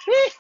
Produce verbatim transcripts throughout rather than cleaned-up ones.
Ui.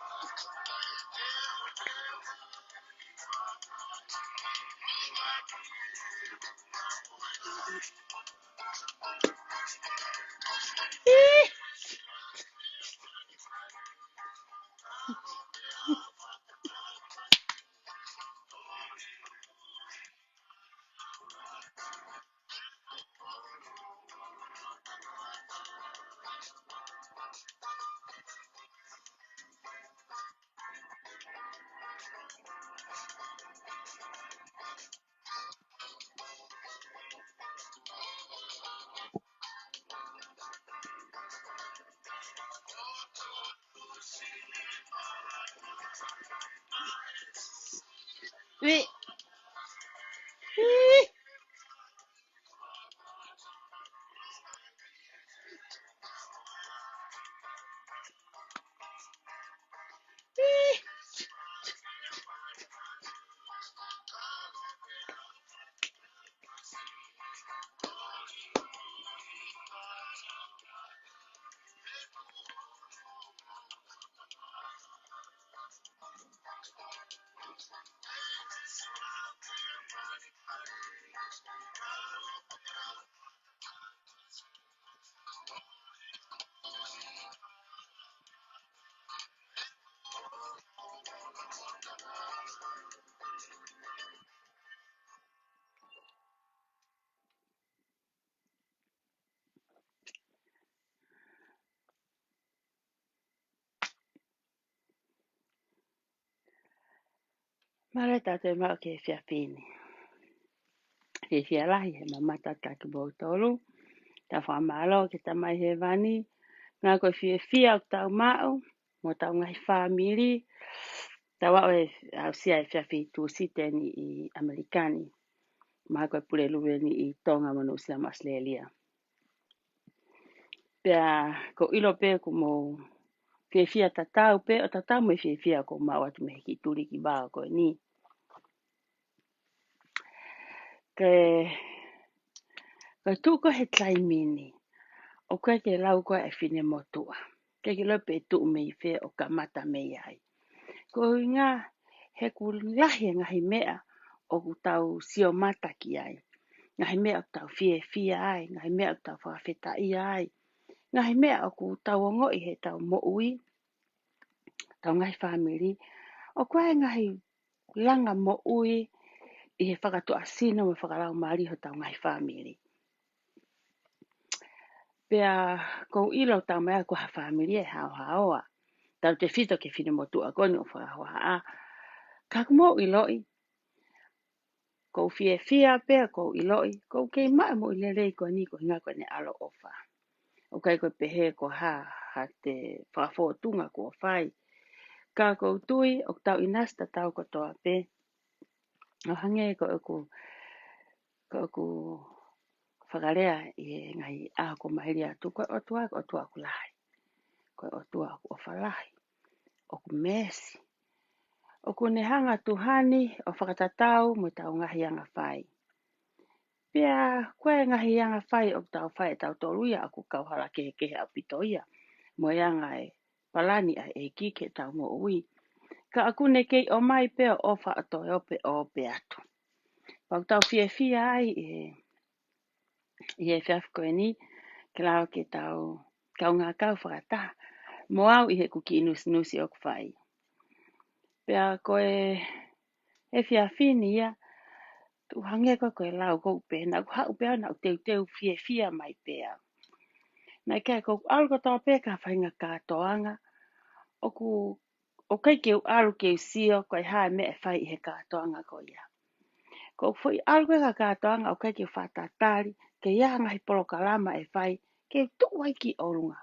Ui. Mālō e tautefito maʻu ki he efiafi ni. Fiefia lahi he mamata atu kimoutolu. Tau fakamālō ki he Tamai Hēvani. Ngā ko e fiefia ʻoku tau maʻu mo hotau ngaahi fāmili. Tau aʻu ʻo aʻusia e efiafi Tūsite ni ʻi ʻAmelika ni. Mahalo ko e pule lue ni ʻi Tonga mo Nuʻusila mo ʻAositelēlia. Pea ʻoku ou ʻilo pē ʻoku mou fiefia tatau pē, ʻo tatau mo e fiefia ʻoku ou maʻu atu mei he kiʻi tuliki vao ko eni. Ke, ke tuʻu ko ē he taimi ni, ʻoku ʻikai ke lau ko ē e finemotuʻa. ʻIkai ke ʻilo pe tuʻu mei fē ʻo kamata mei ai. Ko e ʻuhinga he ʻoku lahi e ngaahi meʻa ʻoku tau sio mata ki ai. Ngaahi meʻa ʻoku tau fiefia ai, ngaahi meʻa ʻoku tau fakafetaʻia ai. Ngaahi meʻa ʻoku tau ongoʻi heʻetau moʻui, tau ngaahi fāmili. ʻOku ʻi ai e ngaahi langa moʻui ʻi he fakatuʻasino mo fakalaumālie hotau ngaahi fāmili. Pea ʻoku ou ʻilo ʻoku tau mai ʻa e ko ha fāmili ʻe haohaoa. Tautefito ki he finemotuʻa ko eni ʻoku fakahohaʻa. Ka ʻoku mou ʻiloʻi, ʻoku ou fiefia pea ʻoku ou ʻiloʻi, ʻoku ou kei maʻu e moʻui lelei ko eni ko e ʻuhinga ko ʻene ʻaloʻofa. ʻOku ʻikai ko e pehē ko ha, ha te fakafōtunga kuo fai. Ka ʻoku ou tui, ʻoku tau ʻinasi tatau kotoa pē. ʻO hangē ko ʻeku, ko ʻeku fakalea ʻi he ngaahi ʻaho kuo maliu atu, ko e ʻOtua, ko e ʻOtua ʻoku lahi. Ko e ʻOtua ʻoku ʻofa lahi. ʻOku meesi. ʻOku ne hanga ʻe Tuhani ʻo fakatatau mo ʻetau ngaahi anga fai. Pea ko e ngaahi anga fai ʻoku tau fai ʻe tautolu ia ʻoku kau hala kehekehe ʻaupito ia. Mo e anga e palani ʻa e ʻEiki ki heʻetau moʻui. Ka ʻoku ne kei ʻomai pē ʻo ʻofa ʻo toe ope ʻo ope atu. Pea ʻoku tau fiefia ai ʻi he, ʻi he efiafi ko eni, ke lava ke tau kaungā kau fakataha. Mo au ʻi heʻeku kiʻi nusinusi ʻoku fai. Pea ko e efiafi ni ia, tuʻu hangē ko e, ko e lau ʻoku ou pehē, naʻa ku haʻu pē au, naʻa ku teuteu fiefia mai pē au. Naʻe ʻikai ke u ʻalu kotoa pē ki ha faʻahinga kātoanga, ʻoku, ʻoku ʻikai ke u ʻalu ke u sio ko e hā e meʻa ʻe fai ʻi he kātoanga ko ia. Ko e foʻi ʻalu ko ē ki ha kātoanga ʻoku ʻikai ke u faʻa tatali, ke ʻi ai ha ngaahi polokalama ʻe fai, ke u tuʻu ai ki ʻolunga.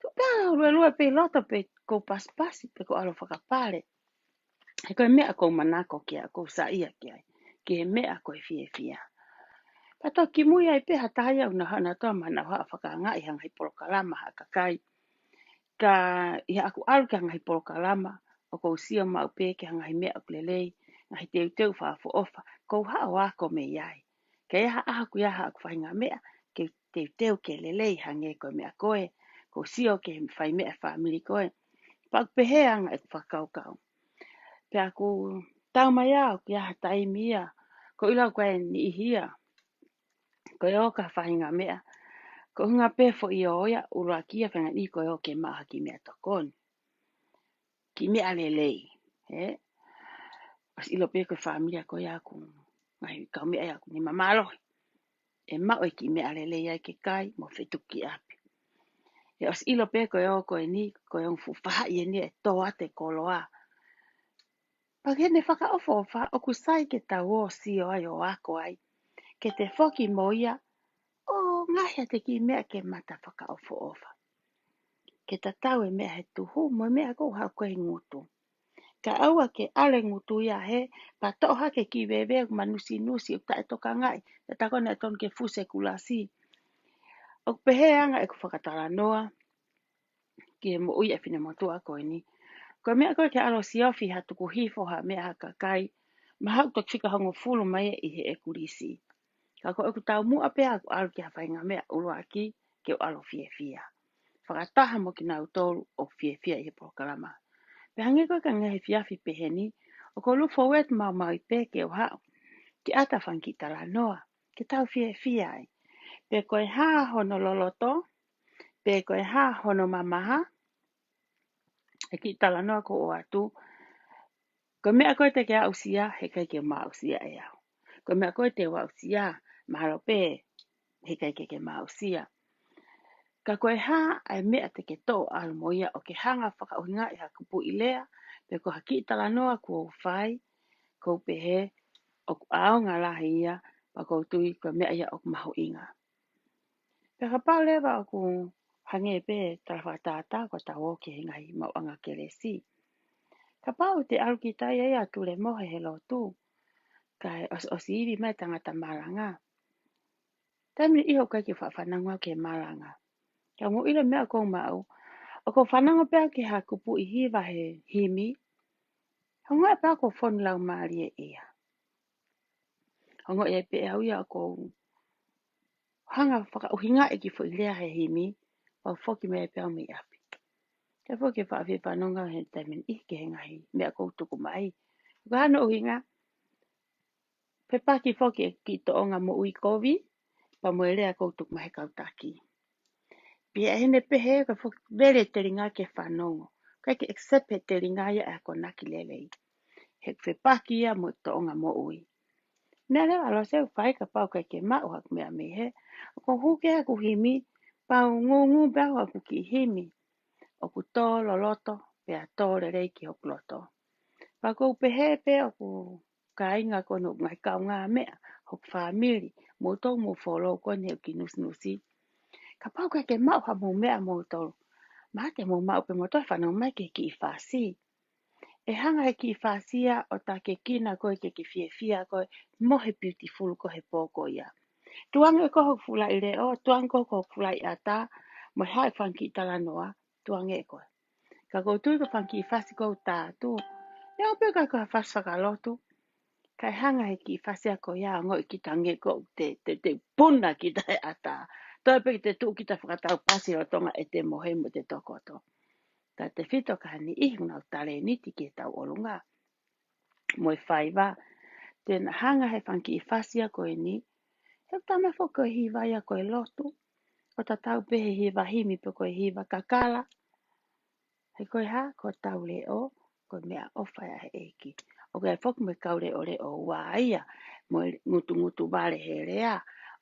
Tuʻu pē au luelue pē ʻi loto pe ʻoku ou pasipasi, pe ʻoku ou ʻalu fakapale. He ko e meʻa ʻoku ou manako ki ai, ʻoku ou saiʻia ki ai, ki he meʻa ko e fiefia. Pea toki mui ai pē ha taha ia ʻoku nau haʻu nautolu mo nau haʻu ʻo fakaangaʻi ha ngaahi polokalama ha kakai. Ka ʻi haʻaku ʻalu ki ha ngaahi polokalama, ʻoku ou sio maʻu pē ki ha ngaahi meʻa ʻoku lelei, ngaahi teuteu fakaʻofoʻofa, ʻoku ou haʻu ʻo ako mei ai. Ka ʻi ai ha ʻaho ʻoku ʻi ai haʻaku faʻahinga meʻa, ke teuteu ke lelei hangē ko e meʻa ko ē, ʻoku ou sio ki he fai meʻa fāmili ko ē. Pea ʻoku pehē ʻa e anga ʻeku fakakaukau. Pea ʻoku tau mai au ki ha taimi ia, ko ʻilo ko e niʻihi ia, ko e ō ki ha faʻahinga meʻa, ko e ʻuhinga pē foʻi ō ia, ʻuluaki ia faʻahinga niʻihi ko e ō ke maʻu ha kiʻi meʻatokoni. Kiʻi meʻa lelei, ē? ʻOsi ʻilo pē ko e fāmili ko ia ʻoku ngaahi kaumeʻa ia ʻoku nau mālohi. ʻE maʻu e kiʻi meʻa lelei ai ke kai mo fetuku ki ʻapi. ʻE ʻosi ʻilo pē ko e ō ko eni, ko e ongo fuʻu faʻahi eni ʻe tō atu e koloa. Pea ke ne fakaʻofoʻofa, ʻoku sai ke tau ō sio ai ʻo ako ai. Ke te foki mo ia, ʻo ngaohi ʻa e kiʻi meʻa ke mata fakaʻofoʻofa. Ke tatau e meʻa he tuhu, mo e meʻa ʻoku haʻu ko e ngutu. Ka ʻoua ke ʻalu e ngutu ia he, pea toʻo hake kiʻi veve ʻoku manusinusi ʻoku taʻetokangaʻi, tatau ko ē naʻe tonu ke fusi e kulasi. ʻOku pehē ʻa e anga ʻeku fakatalanoa ki he moʻui ʻa e finemotuʻa ko eni. Ko e meʻa ko ē ke ʻalu ʻo siofi ha tuku hifo ha meʻa ha kakai, mahalo ʻoku toki fika hongofulu mai ʻi heʻeku lisi. Ka ko ʻeku taumuʻa pē ʻaku ʻalu ki ha faʻahinga meʻa ʻuluaki ke u ʻalu ʻo fiefia. Fakataha mo kinautolu ʻoku fiefia ʻi he polokalama. Pea hangē ko e ka ngaahi efiafi peheni, ʻoku ou look forward maumau pē ke u haʻu ki ʻata fanga kiʻi talanoa, ke tau fiefia ai. Pe ko e hā hono loloto, pe ko e hā hono mamaha, e kiʻi talanoa ʻoku ou ʻoatu, ko e meʻa ko ē te ke aʻusia, heʻikai ke ma aʻusia ʻe au. Ko e meʻa ko ē te u aʻusia, mahalo pē, heʻikai ke ke ma aʻusia. Ka ko e hā ʻa e meʻa te ke toʻo ʻalu mo ia ʻo ke hanga fakaʻuhingaʻi ha kupuʻi lea, pe ko ha kiʻi talanoa ʻoku ou fai, ʻoku ou pehē, ʻoku ʻaonga lahi ia, pea ʻoku ou tui ko e meʻa ia ʻoku mahuʻinga. Pea kapau leva ʻoku hangē pē tala fakatātā ko ʻetau ō ki he ngaahi maʻuʻanga kelesi. Kapau te ʻalu kita ia ʻo tulemohe he lotu, kae ʻos-, ʻosi ivi mai tangata malanga. Taimi ʻe niʻihi ʻoku ʻikai ke u faʻa fanongo au ki he malanga. Ka ʻoku ou ʻilo e meʻa ʻoku ou maʻu, ʻoku ou fanongo pē au ki ha kupuʻi hiva he himi, ʻoku ou ongoʻi pē au ʻoku ou fonu laumālie ia. ʻOku ou ongoʻi ai pē au ia ʻoku ou hanga fakaʻuhingaʻi e kiʻi foʻi lea he himi, pea u foki mai pē au mei ʻapi. Kae foki ke faʻa fie fanongo au he taimi ʻe niʻihi ki he ngaahi meʻa ʻoku ou tuku mai. Ko hono ʻuhinga, fepaki foki e kiʻi tōʻonga moʻui kovi, pea mo e lea ʻoku ou tuku mai he kau taki. Pea ʻi heʻene pehē, ʻoku foki vele e telinga ke fanongo. ʻIkai ke accept he telinga ia ʻa e akonaki lelei. He fepaki ia mo e tōʻonga moʻui. Meʻa leva ʻa Lose ʻoku fai kapau ʻoku ʻikai ke maʻu haku meʻa mei hē, ʻoku ou hū ki haku himi, pea u ngūngū pē au haku kiʻi himi. ʻOku tō loloto, pea tō lelei ki hoku loto. Pea ʻoku ou pehē pē ʻoku kāinga ko eni ʻoku ngaahi kaungāmeʻa, hoku fāmili, moutolu mou follow ko eni he ʻoku nusinusi. Kapau ʻoku ʻikai ke maʻu hamou meʻa moutolu, mahalo te mou maʻu pē moutolu fanongo mai ki he kiʻi fasi. ʻE hanga he kiʻi fasi ia ʻo takekina koe ke ke fiefia koe mo e beautiful ko ē he pō ko ia. Tukuange ʻe koe hoku fuʻu laʻi leʻo, tukuange ʻe koe hoku fuʻu laʻi ʻatā, mo e haʻu e fanga kiʻi talanoa, tukuange ʻe koe. Ka ʻoku ou tui ko e fanga kiʻi fasi ʻoku ou tā atu, ʻio pē ka ko ha fasi fakalotu, kae hanga he kiʻi fasi ia ko ia ʻo ongoʻi kita hangē ʻoku te, te, te puna kita he ʻatā. Toe pē te tuʻu kita fakatau pasi lolotonga ʻete mohe mo ʻete tokoto. Tautefito ki ha niʻihi ʻoku nau talēniti ki heʻetau ʻolunga mo e faiva. Te na hanga he fanga kiʻi fasi ia ko eni, he ʻoku talamai foki ko e hiva ia ko e lotu, ʻoku tatau pē he hiva himi pe ko e hiva kakala. He ko e hā, ko hotau leʻo, ko e meʻaʻofa ia ʻa e ʻEiki. ʻOku ʻi ai foki mo e kau leʻoleʻo ua ia, mo e ngutungutu vale he lea,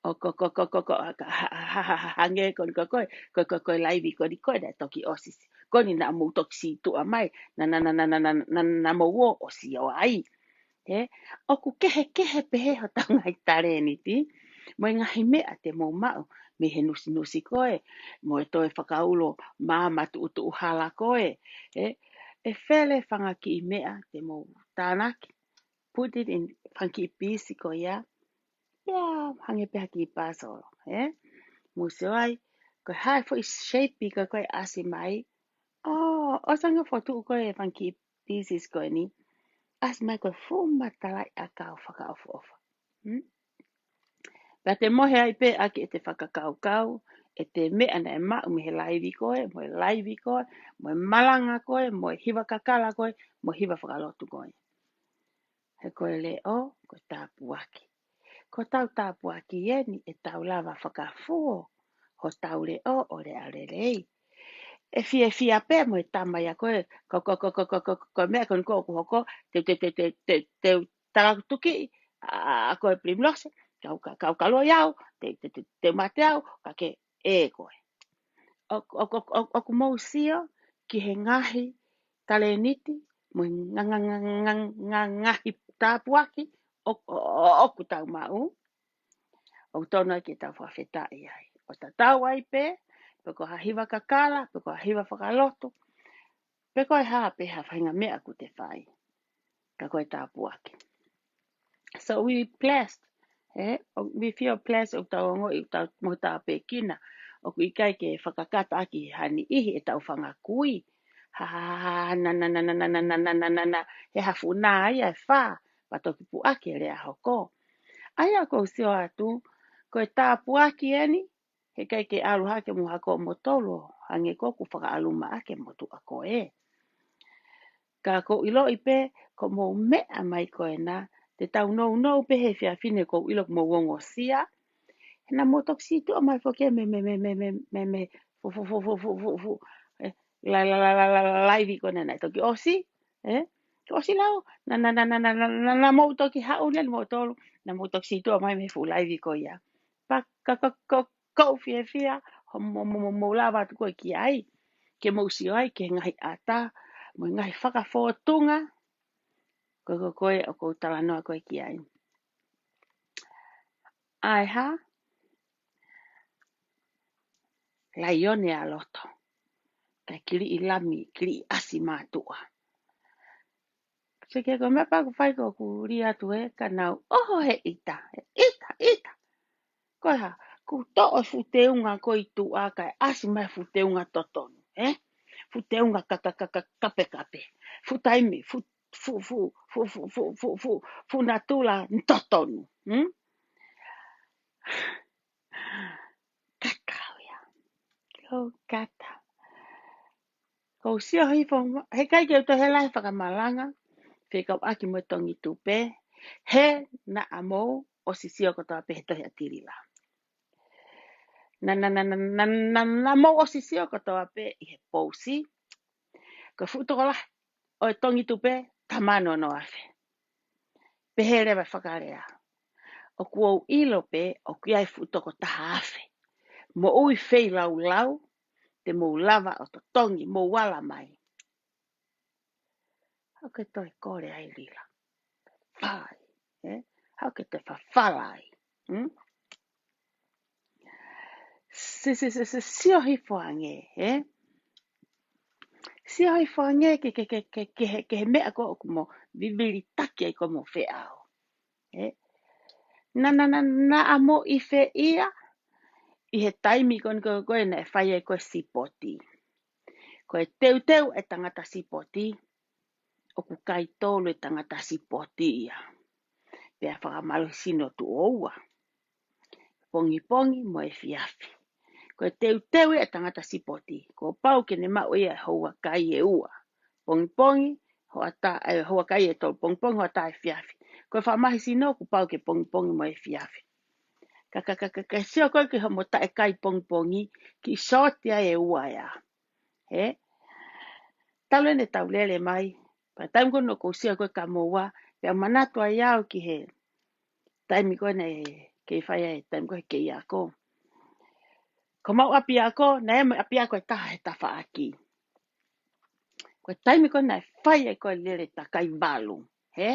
ʻo ko, ko, ko, ko, ko, ha, ha, ha, ha, hangē ko eni ko koe, ko, ko, ko e laivi ko eni ko ē naʻe toki ʻosi. Ko eni naʻa mou toki sītuʻa mai, naʻa, naʻa, naʻa mou ō ʻo sio ai. He, ʻoku kehekehe pehē hotau ngaahi talēniti, mo e ngaahi meʻa te mou maʻu, mei he nusinusi ko ē, mo e toe fakaulo maama tuʻutuʻu hala ko ē. He, ʻe fele fanga kiʻi meʻa te mou tānaki, put it in fanga kiʻi pisi ko ia, ia hangē pē ha kiʻi puzzle, he? Mou sio ai, ko e hā e foʻi shape ko ē ʻoku ʻasi mai, ʻo, ʻosi ange fotu ko ē fanga kiʻi pieces ko eni, ʻasi mai ko e fuʻu matalaʻi ʻakau fakaʻofoʻofa. Hmm? Pea te mohe ai pē ʻaki ʻete fakakaukau, ʻete meʻa naʻe maʻu mei he laivi ko ē, mo e laivi ko ē, mo e malanga ko ē, mo e hiva kakala ko ē, mo e hiva fakalotu ko ē. He ko e leʻo, ko e tāpuaki. Ko hotau tāpuaki eni ʻe tau lava fakafuo hotau leʻo ʻo lea lelei. ʻE fiefia pē mo e tama ia ko ē, ko, ko, ko e meʻa ko eni ko ē ʻoku hoko, te, te, te, te, te, te u talakutuki, ʻa, ʻa ko e Primrose, kau, ka, kau kalo i au, te, te, te, te mate au, ka ke ʻe ko ē. ʻOku, ʻoku, ʻoku, ʻoku mou sio ki he ngaahi talēniti, mo e nga, nga, nga, nga, nga, ngaahi tāpuaki, ʻo, ʻo, ʻo, ʻoku tau maʻu, ʻoku tonu ai ke tau fakafetaʻi ai. ʻO tatau ai pē, pe ko ha hiva kakala, pe ko ha hiva fakalotu, pe ko e hā pē ha faʻahinga meʻa ʻoku te fai. Ka ko e tāpuaki. So we blessed. Eh? ʻO, we feel blessed ʻoku tau ongoʻi, ʻoku tau mo tāpuekina. ʻOku ʻikai ke fakakata ʻaki ha niʻihi ʻetau fanga kui. Ha, ha, ha, ha, na, na, na, na, he ha fuʻu nā ia ʻe fā, pea toki puʻaki e lea hoko. ʻA ia ʻoku ou sio atu, ko e tāpuaki eni, heʻikai ke ʻalu hake mo hako mo tolo, hangē ko ʻeku fakaʻalu maʻa ke motuʻa ko ē. Ka ʻoku ou ʻiloʻi pē, ko hoʻomou meʻa mai ko ena, te tau nounou pē he efiafi ni ʻoku ou ʻilo ʻoku mou ongosia. He naʻa mou toki sītuʻa mai foki mei, mei, mei, fu, fu, fu, eh, la, la, laivi ko ena naʻe toki ʻosi, eh? Toki ʻosi lau, na, na, na, na mou toki haʻu eni mo tolu, naʻa mou toki sītuʻa mai mei he fuʻu laivi ko ia. Pea ka, ka, ka, ʻoku ou fiefia, hoʻomou, mou, mou, mou lava atu ko ē ki ai, ke mou sio ai, ki he ngaahi ʻata, mo e ngaahi fakafōtunga, ko, ko, ko ē ʻoku ou talanoa ko ē ki ai. ʻAi hā, laione ʻa loto, kae kiliʻi lami, kiliʻi ʻasi mātuʻa. Se ke ko e meʻa pē ʻoku fai ko ʻeku lea atu ē, ka nau ʻoho he ʻita, he ʻita, ʻita. Ko e hā, kuo toʻo e fuʻu teunga ko ē ʻi tuʻa kae ʻasi mai e fuʻu teunga totonu, eh? Fuʻu teunga ka, ka, ka, ka, kape, kape. Fuʻu taimi, fuʻu, fuʻu, fuʻu natula totonu, hmm? Kata au ia. Ko kata. Ko u sio hifo, heʻikai ke u toe hela he fakamalanga, fekauʻaki mo e tongi tupe, he naʻa mou ʻosi sio kotoa pē he tohi ʻa Tilila. Na, na, na mou ʻosi sio kotoa pē ʻi he pousi. Ko e fuʻu tokolahi ʻo e tongi tupe, taha mano ono afe. Pehē leva e fakalea. ʻOku ou ʻilo pē, ʻoku ʻi ai e fuʻu toko taha afe. Moʻui feilaulau, te mou lava ʻo totongi, mou ala mai. Haʻu ke toe kole ai Lila. Fai, eh? Haʻu ke toe fafala ai. Hmm? Si, si, si, si, sio hifo ange, eh? Sio hifo ange ke, ke, ke, ke, ke he, ke he meʻa ko ē ʻoku mou vivilitaki ai ko ē mo feʻao. Eh? Na, na, na, naʻa mou ʻi fē ia, ʻi he taimi ko ē, ko ē, ko ē naʻe fai ai ko ē sipoti. Ko e teuteu e tangata sipoti, ʻoku kai tolu e tangata sipoti ia. Pea fakamālohisino tuʻo ua. Pongipongi mo e efiafi. Ko e teuteu e tangata sipoti, kuo pau ke ne maʻu ia e houa kai ʻe ua. Pongipongi, hoʻatā, e, houa kai ʻe tolu, pongipongi, hoʻatā, efiafi. Ko e fakamālohisino kuo pau ke pongipongi mo e efiafi. Ka, ka, ka, ka, ka sio ko ē ki hoʻomo taʻe kai pongipongi, kiʻi sōtia e ua ia. He? Talu ʻene tau lele mai. Pea taimi ko ē naʻa ku sio ko ē kia moua, pea manatu ai au ki he taimi ko ē naʻe kei fai ai, taimi ko ē he kei ako. Ko homau ʻapiako, naʻe ʻi ai mo e ʻapiako ʻe taha he tafaʻaki. Ko e taimi ko ē naʻe fai ai ko ē lele takai valu, he?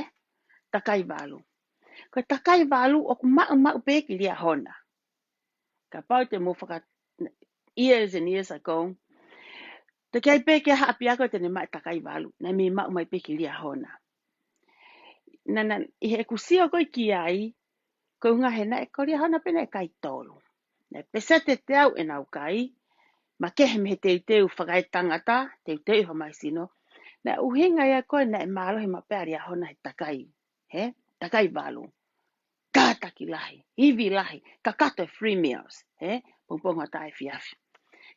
Takai valu. Ko e takai valu ʻoku maʻumaʻu pē ki Liahona. Kapau te mou faka, years and years ago, te kei pē ke ha ʻapiako te ne maʻu takai valu, naʻe mei maʻu mai pē ki Liahona. Na, na, ʻi heʻeku sio ko ē ki ai, ko e ʻuhinga he naʻe ko Liahona pē naʻe kai tolu. Naʻe peseti ʻe teau ʻenau kai, makehe mei he teuteu fakaetangata, teuteu fakamālohisino. Naʻe ʻuhinga ia ko ē naʻe mālohi maʻu pē ʻa Liahona he takai, he? Takai valu. Ka kātaki lahi, ivi lahi, kakato e free meals, ē? Pongipongi, hoʻatā, efiafi.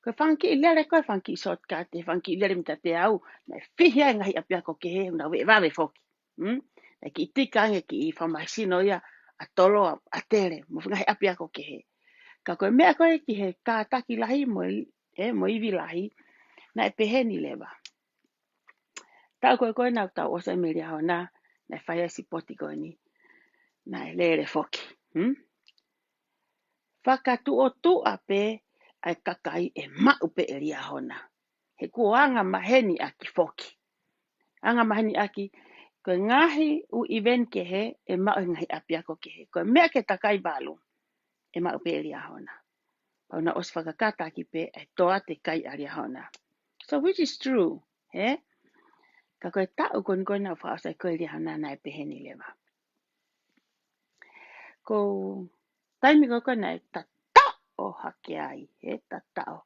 Ko e fanga kiʻi lele ko ē, fanga kiʻi shortcut, e fanga kiʻi lele mita teau, naʻe fihi ai e ngaahi ʻapiako kehe, naʻa nau veʻe vave foki. Hmm? Naʻe kiʻi tika ange kiʻi fakamāhino ia ʻa Toloa, ʻa Tele, mo e ngaahi ʻapiako kehe. Ka ko e meʻa ko ē ki he kātaki lahi mo e, ē, mo e ivi lahi, naʻe pehē ni leva. Taʻu ko ē ko ē naʻa tau ʻosi ai mei Liahona, naʻe fai ai e sipoti ko eni. Naʻe lele foki. Hmm? Fakatuʻotuʻa pē ʻa e kakai ʻe maʻu pē ʻe Liahona. He kuo anga maheni ʻaki foki. Anga maheni ʻaki, ko e ngaahi ʻū event kehe ʻe maʻu he ngaahi ʻapiako kehe. Ko e meʻa ke takai valu, ʻe maʻu pē ʻe Liahona. Pea naʻa nau ʻosi fakakata ʻaki pē ʻa e toate kai ʻa Liahona. So which is true, ē? Ka ko e taʻu ko eni ko ē naʻa ku fakaʻosi ai ko ē Liahona naʻe pehē ni leva. Ko e taimi ko ē ko ē naʻe tataʻo hake ai, ē, tataʻo.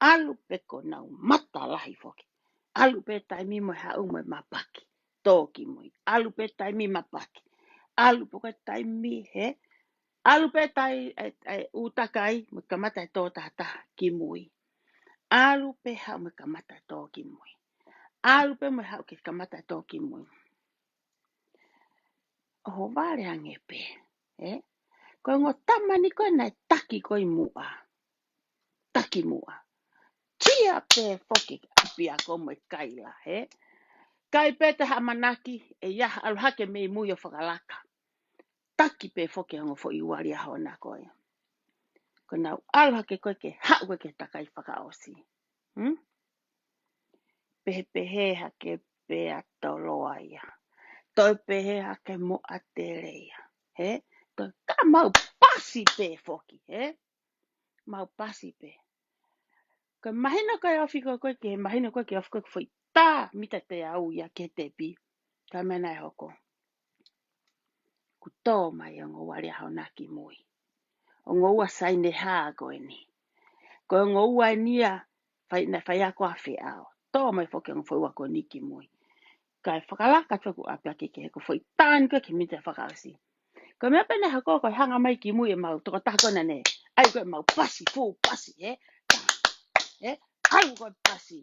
ʻAlu pē ko ʻenau mata lahi foki. ʻAlu pē taimi mo e haʻu mo e mapaki, tō ki mui. ʻAlu pē taimi mapaki. ʻAlu pē ko ē taimi, ē. ʻAlu pē tai, e, e, ʻū takai, mo e kamata e tō tahataha ki mui. ʻAlu pē haʻu mo e kamata e tō ki mui. ʻAlu pē mo e haʻu ke kamata e tō ki mui. ʻOhovale ange pē, ē? Ko e ongo tama ni ko ē naʻe taki ko ē ʻi muʻa. Taki muʻa. Tia pē foki ʻapiako mo e kaila, ē? Kai pē te haʻamanaki, ʻe ia ʻalu hake mei mui ʻo fakalaka. Taki pē foki e ongo foʻi ua Liahona ko ē. Ko ʻenau ʻalu hake ko ē ke haʻu ko ē ke takai fakaʻosi. Hmm? Pehē pehē hake pē ʻa Toloa ia. Toe pehē hake mo ʻa Tele ia. Ē? Toe ka mau pasi pē foki, ē? Mau pasi pē. Ko e mahino ko ē ofi ko ē ke, mahino ko ē ke ofi ko ē foʻi tā mita teau ia ki he tepi. Ka meʻa naʻe hoko. Kuo tō mai e ongo ua Liahona ki mui. Ongo ua Sainehā ko eni. Ko e ongo ua eni ia, fai, naʻe faiako ʻa Feʻao. Tō mai foki e ongo foʻi ua ko eni ki mui. Kae fakalaka atu ʻeku ʻapiako kehe ko e foʻi tā ni ko ē ki he mita fakaʻosi. Ko e meʻa pē naʻe hoko ko e hanga mai ki mui ʻemau tokotaha ko ena ne. ʻAi ko ē ʻemau pasi, full pasi, ē? Ē? ʻAi ko ē pasi.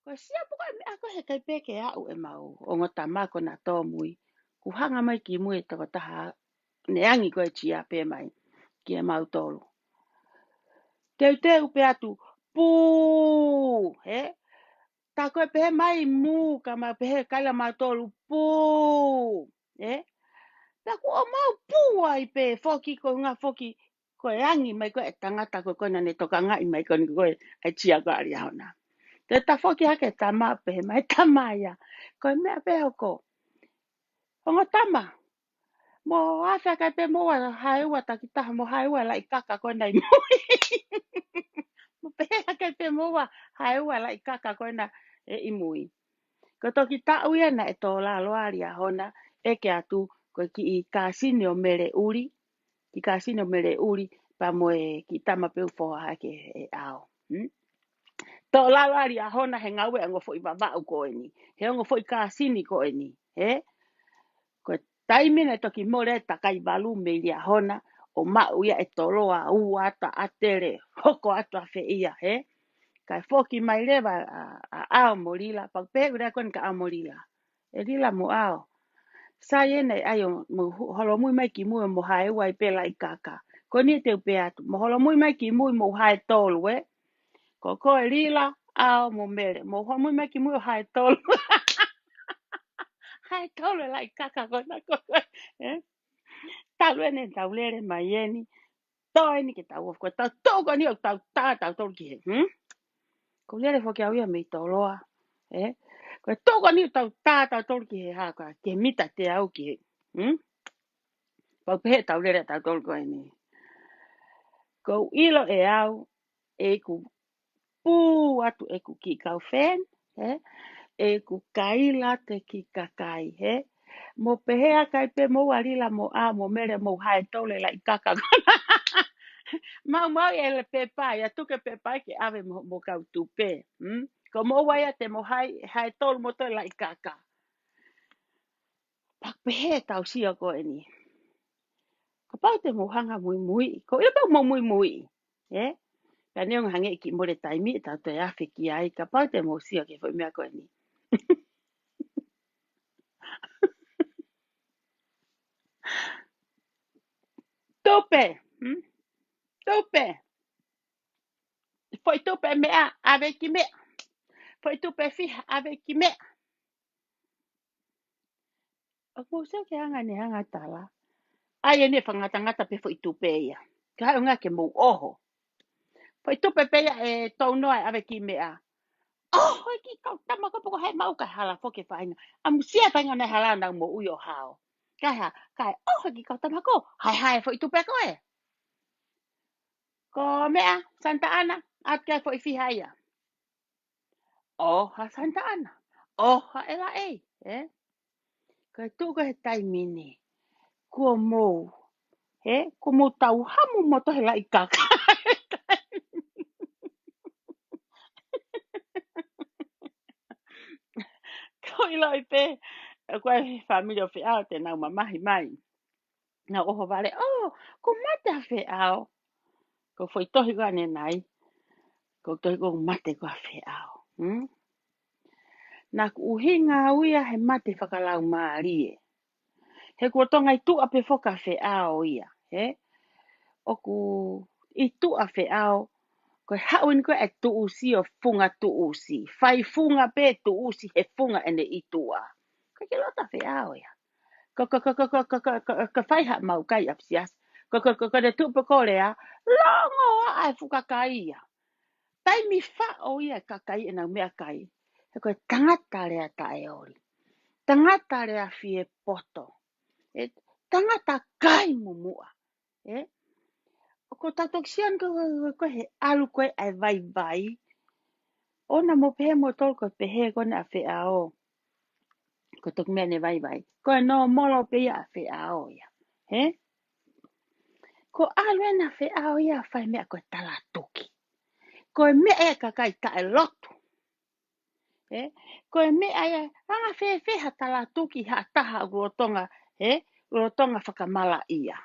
Ko e siapu ko ē meʻa ko ē he kai pē ke aʻu ʻemau ongo tama ko ena tō mui. Kuo hanga mai ki mui e tokotaha ne angi ko ē tia pē mai kiate kimautolu. Teuteu pē atu, pū, ē? Tā ko ē pehē mai mū, ka mau pehē kaila mautolu pū, ē? Tā kuo mau pū ai pē foki ko e ʻuhinga foki, ko e angi mai ko ē e tangata ko ē ko ena ne tokangaʻi mai ko eni ko ē e tia ko ē ʻa Liahona. Te ta foki hake tama pehē mai tama ia. Ko e meʻa pē hoko. Ongo tama. Mo ʻave hake pē mo ua hae ua takitaha mo hae ua laʻi kaka ko ena ʻi mui. Mo pehē hake pē mo ua hae ua laʻi kaka ko ena ʻe ʻi mui. Ko e toki taʻu ia naʻe tō lalo ʻa Liahona ʻeke atu ko e kiʻi kāsini ʻo Mele ʻUli. Kiʻi kāsini ʻo Mele ʻUli pea mo e kiʻi tama pē ʻoku foha hake he ʻao. Hmm? Tō lalo ʻa Liahona he ngāue ʻa e ongo foʻi Vavaʻu ko eni. He ongo foʻi kāsini ko eni. Ē? Ko e taimi naʻe toki mole e takai valu mei Liahona, ʻo maʻu ia ʻe Toloa, ua atu ʻa Tele, hoko atu ʻa Feʻia, ē? Kae foki mai leva ʻa, ʻa ʻAo mo Lila, pau pē ʻoku lea ko eni kia ʻAo mo Lila. ʻE Lila mo ʻAo. Sai ē naʻe ʻai ʻo mo hu-, holomui mai ki mui mo hae ua ai pē laʻi kaka. Ko eni te u pehē atu. Mo holomui mai ki mui mo hae tolu, ē? Ko koe Lila, ʻAo mo Mele. Mo holomui mai ki mui ʻo hae tolu. Hae tolu e laʻi kaka ko ena ko koe, ē? Talu eni ʻetau lele mai eni. Tō eni ke tau ofi ko ē. Tau tō ko eni ʻo tau tā tautolu ki he, hmm? Ko e lele foki au ia mei Toloa, ē? Ko e tō ko eni ʻo tau tā tautolu ki he hā ko ē, ki he mita teau ki he, hmm? Pau pē he tau lele tautolu ko eni. Ko u ʻilo ʻe au, ʻeku pū atu ʻeku kiʻi kau feni, ē? ʻEku kaila atu e kiʻi kakai, ē? Mo pehē hake ai pē mo ua Lila mo ʻAo mo Mele mo hae tolu e laʻi kaka. Mau mau e le pepa, ia tuku e pepa ke ʻave mo, mo kau tupe. Hmm? Ko mo ua ia te mo hae, hae tolu mo toe laʻi kaka. Pau pē he tau sio ko eni. Kapau te mou hanga muimui, ko ila pau mou muimui. Ē? Pea neongo hangē ʻe kiʻi mole taimi ʻe tau toe afe ki ai, kapau te mou sio ki he foʻi meʻa ko eni. Tupe. Hmm? Tupe. Foʻi tupe meʻa, ʻave ki meʻa. Foʻi tupe fiha, ʻave ki meʻa. ʻOku mou sio ki he anga ʻene anga tala. ʻAi ʻene fakangatangata pē foʻi tupe ia. Ka ʻoku ʻikai ke mou ʻoho. Foʻi tupe pē ia ʻe tau noa ʻave ki meʻa. ʻOho e kiʻi kau tama ko e poko hai mau ka hala foki e faʻahinga. ʻAmusia e faʻahinga naʻe hala naʻa mou ui ʻo hao. Kae hā, kae ʻoho e kiʻi kau tama ko, hai hai foʻi tupe ko ē. Ko meʻa, Santa Ana, ʻatu ki ai foʻi fiha ia. ʻOha Santa Ana, ʻoha ʻe laʻei, ē? Ko e tuʻu ko e taimi ni, kuo mou, ē? Kuo mou tau hamu mo tohi laʻi kaka. Ko ʻiloʻi pē, ko e fāmili ʻo Feʻao te nau mamahi mai. Nau ʻohovale, ʻō, kuo mate ʻa Feʻao. Ko e foʻi tohi ko ʻanenai. Ko e tohi kuo mate ko ʻa Feʻao. Hmm? Naʻa ku ʻuhinga au ia he mate fakalaumālie. He kuo Tonga ʻi tuʻa pē foki ʻa Feʻao ia. He? ʻOku ʻi tuʻa Feʻao. Ko e haʻu eni ko e tuʻusi ʻo funga tuʻusi. Fai funga pē tuʻusi he funga ʻene ʻi tuʻa. Ko e ke lota Feʻao ia. Ka, ka, ka fai ha mau kai ʻapisiasi. Ka, ka, ka, ka ne tupe ko lea, longo ʻa e fuka kai ia. Taimi faʻo ia e kakai ʻenau meʻakai. He ko e tangata lea taʻeoli. Tangata lea fie poto. E tangata kai mumuʻa. Ē? ʻOku tau toki sio ʻana ko, ko, ko, ko he ʻalu ko ē ʻa e vaivai. ʻOua naʻa mou pehē moutolu ko e pehē ko ena ʻa Feʻao. Ko e toki meʻa ne vaivai. Ko e nōmolo pē ia ʻa Feʻao ia. Ē? Ko e ʻalu ena ʻa Feʻao ia ʻo fai meʻa ko e talatuki. Ko e meʻa ia ʻa e kakai taʻelotu. Ē? Ko e meʻa ia, anga fēfē ha talatuki ha taha ʻoku lolotonga, ē? Lolotonga fakamalaʻia.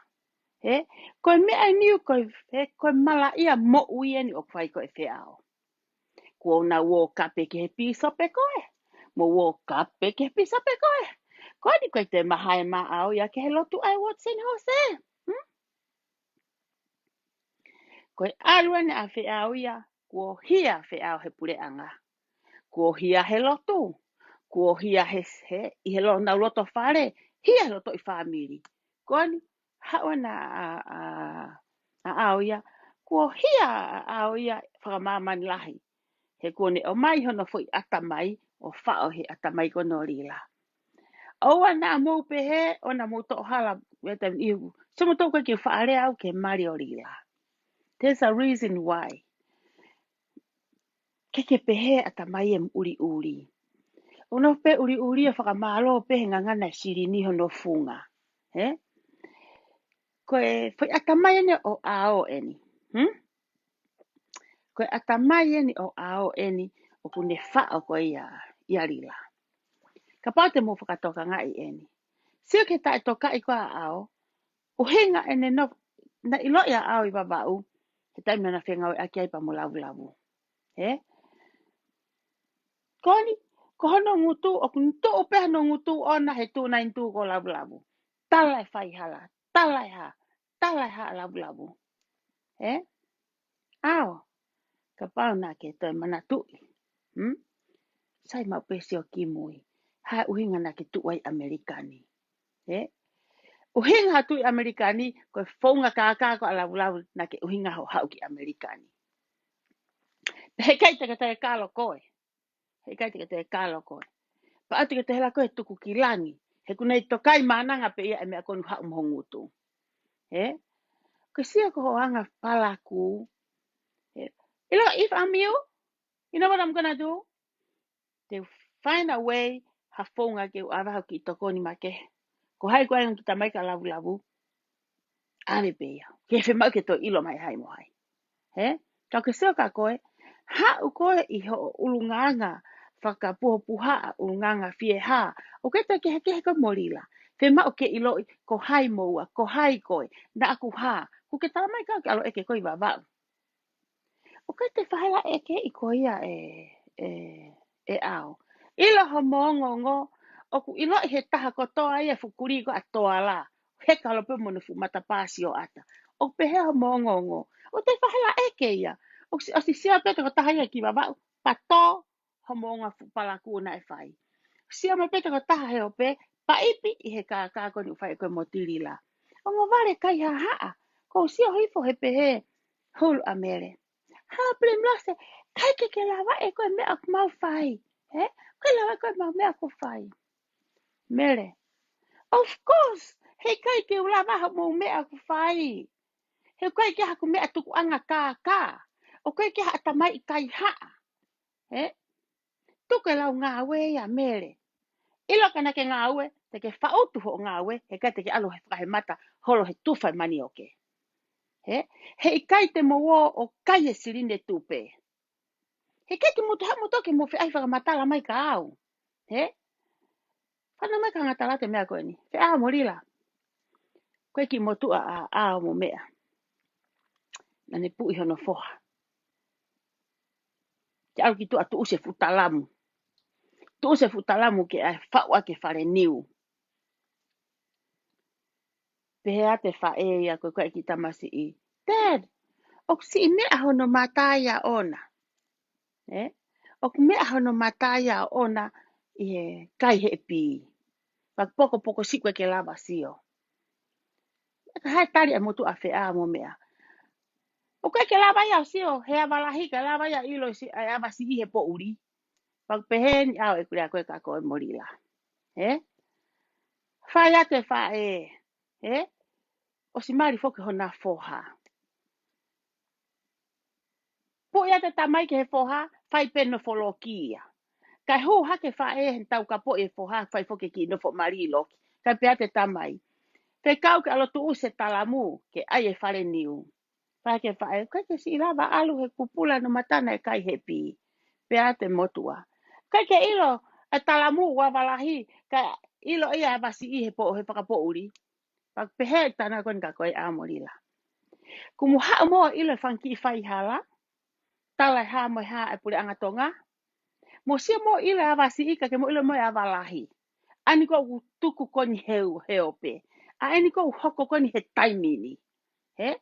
Ē? Ko e meʻa eni ʻoku, ē? Ko e malaʻia moʻui eni ʻoku fai ko ē ʻe Feʻao. Kuo nau ō kape ki he pīsope ko ē. Mou ō kape ki he pīsope ko ē. Ko eni ko e te mahae maʻau ia ki he lotu ʻa e Watson Hose. Hmm? Ko e ʻalu ena ʻa Feʻao ia, kuo hia Feʻao he puleʻanga. Kuo hia he lotu. Kuo hia he, he, ʻi he lo-, nau loto fale. Hia he loto ʻi fāmili. Ko eni, haʻu ena ʻa, ʻa, ʻa ʻAo ia. Kuo hia ʻa ʻAo ia fakamāmani lahi. He kuo ne ʻomai hono foʻi ʻatamai, ʻo faʻo he ʻatamai ko ē ʻo Lila. ʻOua naʻa mou pehē, ʻoua naʻa mou toʻo hala, weta ihu. Sio moutolu ko ē ke faʻalea au ke mali ʻo Lila. There's a reason why. Ke ke pehē ʻatamai e ʻuliʻuli. ʻOno pē ʻuliʻuli ʻo fakamālō pē he ngangana e silini hono funga. Ē? Ko e foʻi ʻatamai eni ʻo ʻAo eni. Hmm? Ko e ʻatamai eni ʻo ʻAo eni ʻoku ne faʻo ko ia ʻia Lila. Kapau te mou fakatokangaʻi eni. Sio ki he taʻetokaʻi ko ē ʻa ʻAo, ʻuhinga ʻene nofo, naʻe ʻiloʻi ʻa ʻAo ʻi Vavaʻu, he taimi naʻa na fengāueʻaki ai pea mo Lavulavu. Ē? Ko eni, ko hono ngutu, ʻoku tuʻu pē hono ngutu ʻona he tuʻu naʻe tuʻu ko Lavulavu. Tala e faihala, tala e hā, tala e hā ʻa Lavulavu. Ē? ʻAo, kapau naʻa ke toe manatuʻi. Hmm? Sai maʻu pē sio ki mui. Hā e ʻuhinga naʻa ke tuʻu ai ʻAmelika ni. Ē? ʻUhinga ha tuʻu ʻi ʻAmelika ni, ko e founga kākā ko ē ʻa Lavulavu naʻa ke ʻuhinga hoʻo haʻu ki ʻAmelika ni. Pea heʻikai te ke toe kalo koe. Heʻikai te ke toe kalo koe. Pea ʻoua te ke toe hela koe he tuku ki langi. He ʻoku ne tokai mananga pē ia e meʻa ko eni haʻu mo ho ngutu. Ē? Ko e sio ko hoʻo anga palakū. Ē? ʻIlo, if I'm you, you know what I'm gonna do? Te u find a way, ha founga ke u ʻave haʻaku kiʻi tokoni makehe. Ko hai ko ē ʻoku ʻi ai e kiʻi tamai ka Lavulavu. ʻAve pē ia. Ke fiemaʻu ke toe ʻilo mai hai mo hai. Ē? Ka ke sio ka koe, haʻu koe ʻi hoʻo ʻulungaanga fakapuhopuhaʻa, ʻulungaanga fiehā. ʻOku ke toe kehekehe koe mo Lila. Fiemaʻu ke ʻiloʻi, ko hai moua, ko hai koe, naʻa ku hā. Kuo ke tala mai kau ke ʻalu ʻeke koe ʻi Vavaʻu. ʻOku ʻikai te fai hela ʻekeʻi koe ia ʻe, ʻe, ʻe ʻAo. ʻIlo homo ongoongo, ʻoku ʻiloʻi he taha kotoa ia e fuʻu kulī ko ē ʻa Toala. Heka holo pē mo ʻene fuʻu matapā sioʻata. ʻOku pehē homo ongoongo. ʻOku ʻikai te fai hela ʻeke ia. ʻOku si-, ʻosi sio pē tokotaha ia ki Vavaʻu, pea tō homo ongo fuʻu palakū naʻe fai. Sio mai pē tokotaha he ope, paipi ʻi he kākā ko eni ʻoku fai ko ē mo Tilila. Ongo vale kai hahaʻa, kou sio hifo he pehē, hulu ʻa Mele. Hā, Pilimilose, ʻikai ke ke lava ʻe koe e meʻa ʻoku mau fai. Ē? ʻIkai lava ʻe koe ʻemau meʻa ʻoku fai. Mele. Of course, heʻikai ke u lava hoʻomou meʻa ʻoku fai. He ʻikai ke ha ʻeku meʻa tukuʻanga kākā. ʻOku ʻikai ke ha ʻatamai kaihaʻa. Ē? Tuku e lau ngāue ia Mele. ʻIlo ka naʻa ke ngāue, te ke faʻutu hoʻo ngāue, heʻikai te ke ʻalu he fakahemata holo he tufa e manioke. Ē? Heʻikai te mou ō ʻo kai e silini tupe. Heʻikai ke mou toe, mou toe ke mou feʻai fakamatala mai kia au. Ē? Fana mai ka ngata la te meʻa ko eni. Feʻao mo Lila. Ko e kiʻi motuʻa ʻa ʻAo mo meʻa. Naʻa ne puʻi hono foha. Ke ʻalu ki tuʻa tuʻusi e fuʻu talamu. Tuʻusi e fuʻu talamu ke ʻai faʻu ʻaki e fale niu. Pehē atu e faʻē ia ko e kiʻi tamasiʻi. Dad, ʻoku siʻi meʻa hono mata ia ʻoʻona. Ē? ʻOku meʻa hono mata ia ʻoʻona ʻi he kai he pī. Pea pokopoko siʻi ʻoku ʻikai ke lava sio. Ka hai tali ʻa e motuʻa Feʻao mo meʻa. ʻOku ʻikai ke lava ia ʻo sio, he ava lahi ka lava ia ʻilo si-, ʻa e ava siʻi he poʻuli. Pea pehē ni ʻAo ʻeku lea ko ē kia koe mo Lila. Ē? Fai atu e faʻē. Ē? ʻOsi mali foki hona foha. Puʻi atu e tamai ki he foha, fai pē nofo loki ia. Kae hū hake faʻē he taukapoʻi e foha, fai foki kiʻi nofo mali loki. Kae pehē atu e tamai. Fekau ke ʻalu ʻo tuʻusi e talamu, ke ʻai e fale niu. Pehē atu e faʻē, ʻikai ke siʻi lava ʻalu he pupula hono mata naʻe kai he pī. Pehē atu e motuʻa. ʻIkai ke ʻilo, e talamu ʻoku ava lahi, kae ʻilo ia ava siʻi he po-, he fakapoʻuli. Pea pehē ʻe tana ko eni kia koe ʻAo mo Lila. Kuo mou haʻu mo ʻilo e fanga kiʻi faihala, tala e hā mo e hā e puleʻanga Tonga. Mou sio mo ʻilo e ava siʻi ka ke mo ʻilo mo e ava lahi. ʻA eni ko ē ʻoku tuku ko eni he u-, he ope. ʻA eni ko ē ʻoku hoko ko eni he taimi ni. Ē?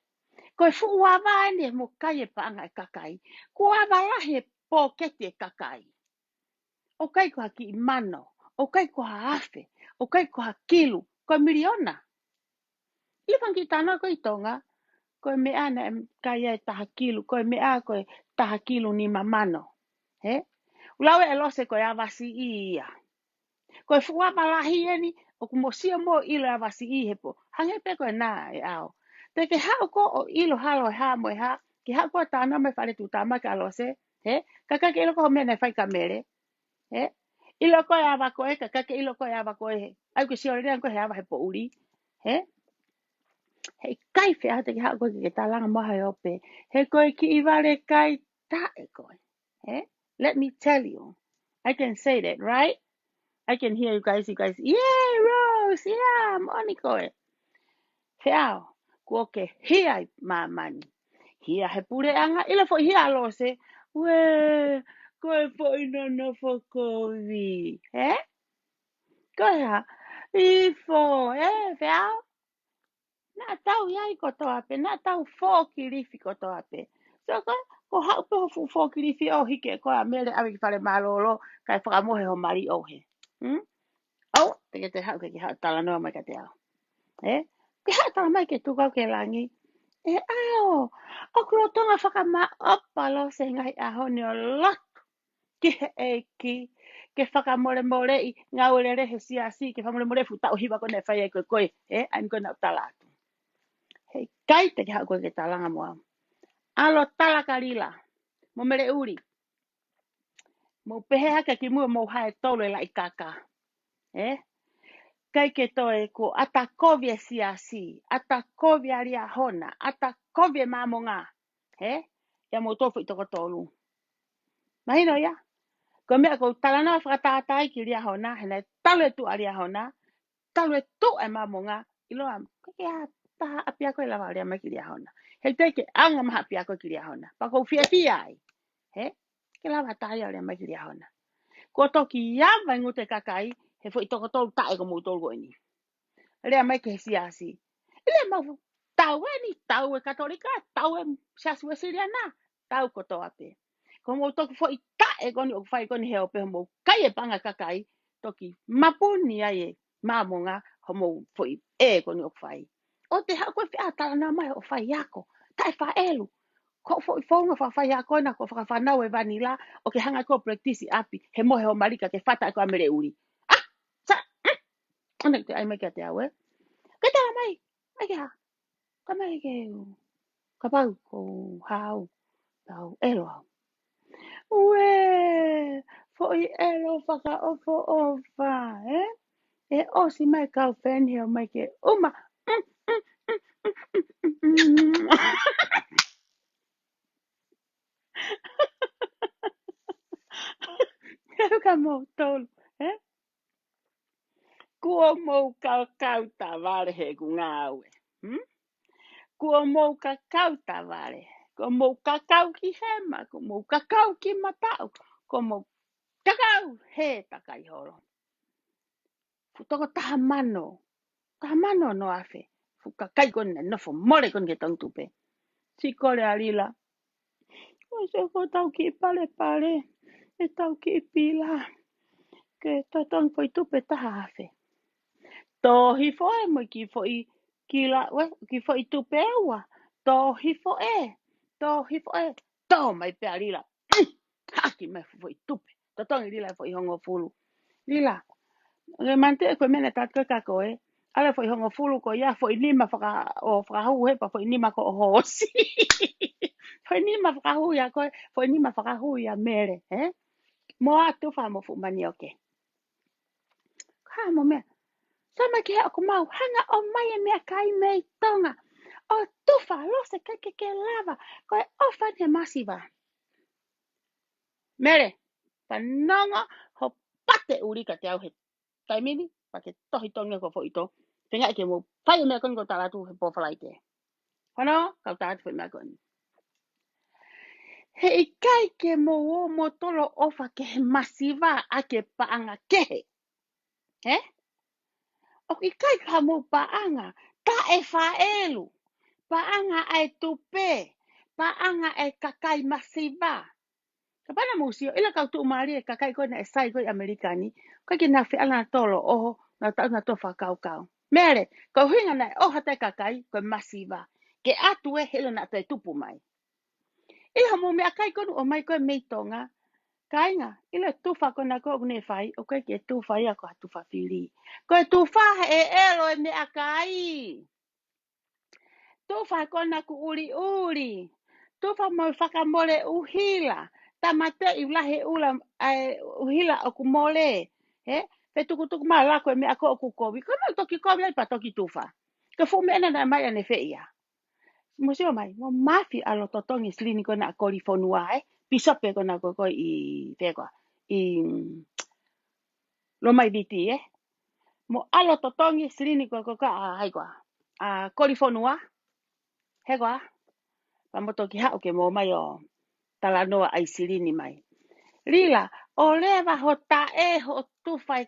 Ko e fuʻu ava eni ʻe mou kai e paʻanga e kakai. Kuo ava lahi e pōketi e kakai. ʻOku ʻikai ko ha kiʻi mano, ʻoku ʻikai ko ha afe, ʻoku ʻikai ko ha kilu, ko e miliona. ʻI he fanga kiʻi talanoa ko ē ʻi Tonga, ko e meʻa naʻe kai ai e taha kilu, ko e meʻa ko e taha kilu nima mano. Ē? ʻOku lau ʻe Lose ko e ava siʻi ia. Ko e fuʻu ava lahi eni, ʻoku mou sio mo ʻilo e ava siʻi he po-. Hangē pē ko ena ʻe ʻAo. Te ke haʻu koe ʻo ʻilo holo e hā mo e hā, ke haʻu koe ʻo talanoa mai fale tuʻutāmaki ʻa Lose, ē? Ka ʻikai ke ʻilo koe hoʻo meʻa naʻe fai kia Mele. Ē? ʻIlo koe ava ko ē, ka ʻikai ke ʻilo koe ava ko ē. ʻAi ke sio lelei ange koe he ava he poʻuli. Ē? Heʻikai Feʻao te ke haʻu koe ke ke talanga mo au he ope. He ko e kiʻi vale kai taʻe koe. Ē? Let me tell you. I can say that, right? I can hear you guys, you guys. Yeah, Rose, yeah, moʻoni koe. Feʻao, kuo ke hia ʻi māmani. Hia he puleʻanga, ʻilo foʻi hia ʻa Lose. Uē, ko e foʻi nonofo kovi. Ē? Ko e hā? Ifo, ē, Feʻao? Naʻa tau ʻi ai kotoa pē, naʻa tau fōkilifi kotoa pē. So ko, ko haʻu pē ho fuʻu fōkilifi ʻo hiki ʻe koe ʻa Mele ʻave ki fale mālōlō, kae fakamohe ho mali ʻo he. Hmm? ʻAo, te ke toe haʻu ke ke haʻu talanoa mai kiate au. Ē? Ke haʻu tala mai ke tuku au ki langi. ʻE ʻAo, ʻoku lolotonga fakamaʻopoʻopo ʻa Lose he ngaahi ʻaho ni ʻo lotu ki he ʻEiki, ke fakamolemoleʻi ngāue lelei he siasi, ke fakamolemoleʻi e fuʻu taʻu hiva ko ē naʻe fai ai ko ē ko ē, ē, ʻa eni ko ē naʻa ku tala atu. Heʻikai te ke haʻu koe ke talanga mo au. ʻAlu ʻo tala kia Lila mo Mele ʻUli. Mou pehē hake ki muʻa mou hae tolu e laʻi kaka. Ē? ʻIkai ke toe, kuo ʻata kovi e siasi, ʻata kovi ʻa Liahona, ʻata kovi e Māmonga. Ē? ʻIa mou tō foʻi toko tolu. Mahino ia? Ko e meʻa ʻoku ou talanoa fakatātā ai ki Liahona, he naʻe talu e tuʻu ʻa Liahona, talu e tuʻu e Māmonga, ʻiloa, ʻikai ke ʻi ai ha taha ʻapiako ʻe lava ʻo lea mai ki Liahona. He ʻikai ke ʻaonga mai ha ʻapiako ki Liahona. Pea ʻoku ou fiefia ai. He? Ke lava taha ia ʻo lea mai ki Liahona. Kuo toki ava e ngutu e kakai, he foʻi toko tolu taʻe ko moutolu ko eni. Lea mai ki he siasi. ʻIlo ʻemau tau eni, tau e Katolika, tau e Siasi Uēsiliana, tau kotoa pē. Ko hoʻomou toki foʻi taʻe ko eni ʻoku fai ko eni he ʻope hoʻomou kai e paʻanga kakai, toki mapuni ai e Māmonga hoʻomou foʻi ʻē ko eni ʻoku fai. ʻOua te haʻu koe ʻo fie talanoa mai hoʻo faiako. Taʻe faʻelu. Ko e foʻi founga fakafaiako ena ko e fakafanau e vanila, ʻoku ke hanga koe ʻo practice ʻi ʻapi, he mohe hoʻo malika ke fata ʻaki ʻa Mele ʻuli. ʻĀ, sa, mm, ʻoua naʻa te ʻai mai kiate au, ē. Ke tala mai, mai ke hā. Ka mai ke u. Kapau ko hau, tau ʻelo au. Uē, foʻi ʻelo fakaʻofoʻofa, ē? ʻE ʻosi mai kau feni he ʻomai ke uma. He ka moutolu, ē? Kuo mou kakau tavale he ʻeku ngāue. Hmm? Kuo mou kakau tavale. Kuo mou kakau ki hema, kuo mou kakau ki mataʻu, kuo mou kakau he takai holo. Fuʻu toko taha mano. Taha mano noa afe. Fuʻu kakai ko eni naʻe nofo mole ko eni ki he tongi tupe. Siʻi kole ʻa Lila. ʻOsi ko ʻetau kiʻi palepale. ʻEtau kiʻi pila. Ke totongi foʻi tupe taha afe. Tohi foʻi mo e kiʻi foʻi kila, ue, kiʻi foʻi tupe ua. Tohi foʻi. Tohi foʻi. Tō mai pē ʻa Lila. Haki mai foʻi tupe. Totongi Lila foʻi hongofulu. Lila. Nge mante ko e meʻa naʻe tatu ko ē kia koe. ʻAlu e foʻi hongofulu ko ia, foʻi nima faka-, ʻo fakahū he pea foʻi nima ko ē ʻo hoosi. Foʻi nima fakahū ia ko ē, foʻi nima fakahū ia Mele, ē? Mo ʻa Tufa mo fuʻu manioke. Ka mo meʻa. Sa mai ki he ʻoku mau hanga ʻo ʻomai e meʻakai mei Tonga. ʻO Tufa Lose ke ke ke lava. Ko e ʻofa ni he masiva. Mele, fanongo hoʻo pate ʻuli kiate au he taimi ni, pea ke tohi tongi ko foʻi tō. Tenga ke mou fai e meʻa ko eni ko e tala atu he pō Falaite. Hono, kau tala atu foʻi meʻa ko eni. He ʻikai ke mou ō mo tolo ʻofa ki he masiva ʻaki e paʻanga kehe. He? ʻOku ʻikai ko haʻamou paʻanga, taʻe faʻelu. Paʻanga ʻa e tupe, paʻanga ʻa e kakai masiva. Kapau naʻa mou sio, ʻilo e kau tuʻumālie e kakai ko ē naʻe sai ko ē ʻi ʻAmelika ni, ʻoku ʻikai ke nau fie ʻalu ʻo tolo ʻoho, naʻa tau na tō fakakaukau. Mele, ko e ʻuhinga naʻe ʻoho atu e kakai, ko e masiva. Ke ʻatu e helo naʻa toe tupu mai. ʻIlo haʻamou meʻakai ko eni ʻoku ʻomai ko ē mei Tonga. Kāinga, ʻilo e tufa ko ena ko ē ʻoku ne fai, ʻoku ʻikai ke tufa ia ko ha tufa fili. Ko e tufa he ʻelo e meʻakai. Tufa ko ena ʻoku ʻuliʻuli. Tufa mo e fakamole ʻuhila. Tāmateʻi lahi e ʻula, ʻa e ʻuhila ʻoku mole. He? Fetukutuku mai lako e meʻa ko ē ʻoku kovi. Ko ena toki kovi ai pea toki tufa. Ko e fuʻu meʻa ena naʻe ʻomai ʻanefē ia. Mou sio mai, mou māfi ʻalu ʻo totongi e silini ko ena ʻa Kolifonua, ē? Pīsope ko ena ko ē ko ē ʻi fē koā, ʻi, mm, Lomai Viti, ē? Mou ʻalu ʻo totongi e silini ko ē ko ē ʻa hai koā, ʻa Kolifonua. He koā, pea mou toki haʻu ke mou ō mai ʻo talanoa ʻa e silini mai. Lila, ʻo leva hoʻo taʻe hoʻo tufa e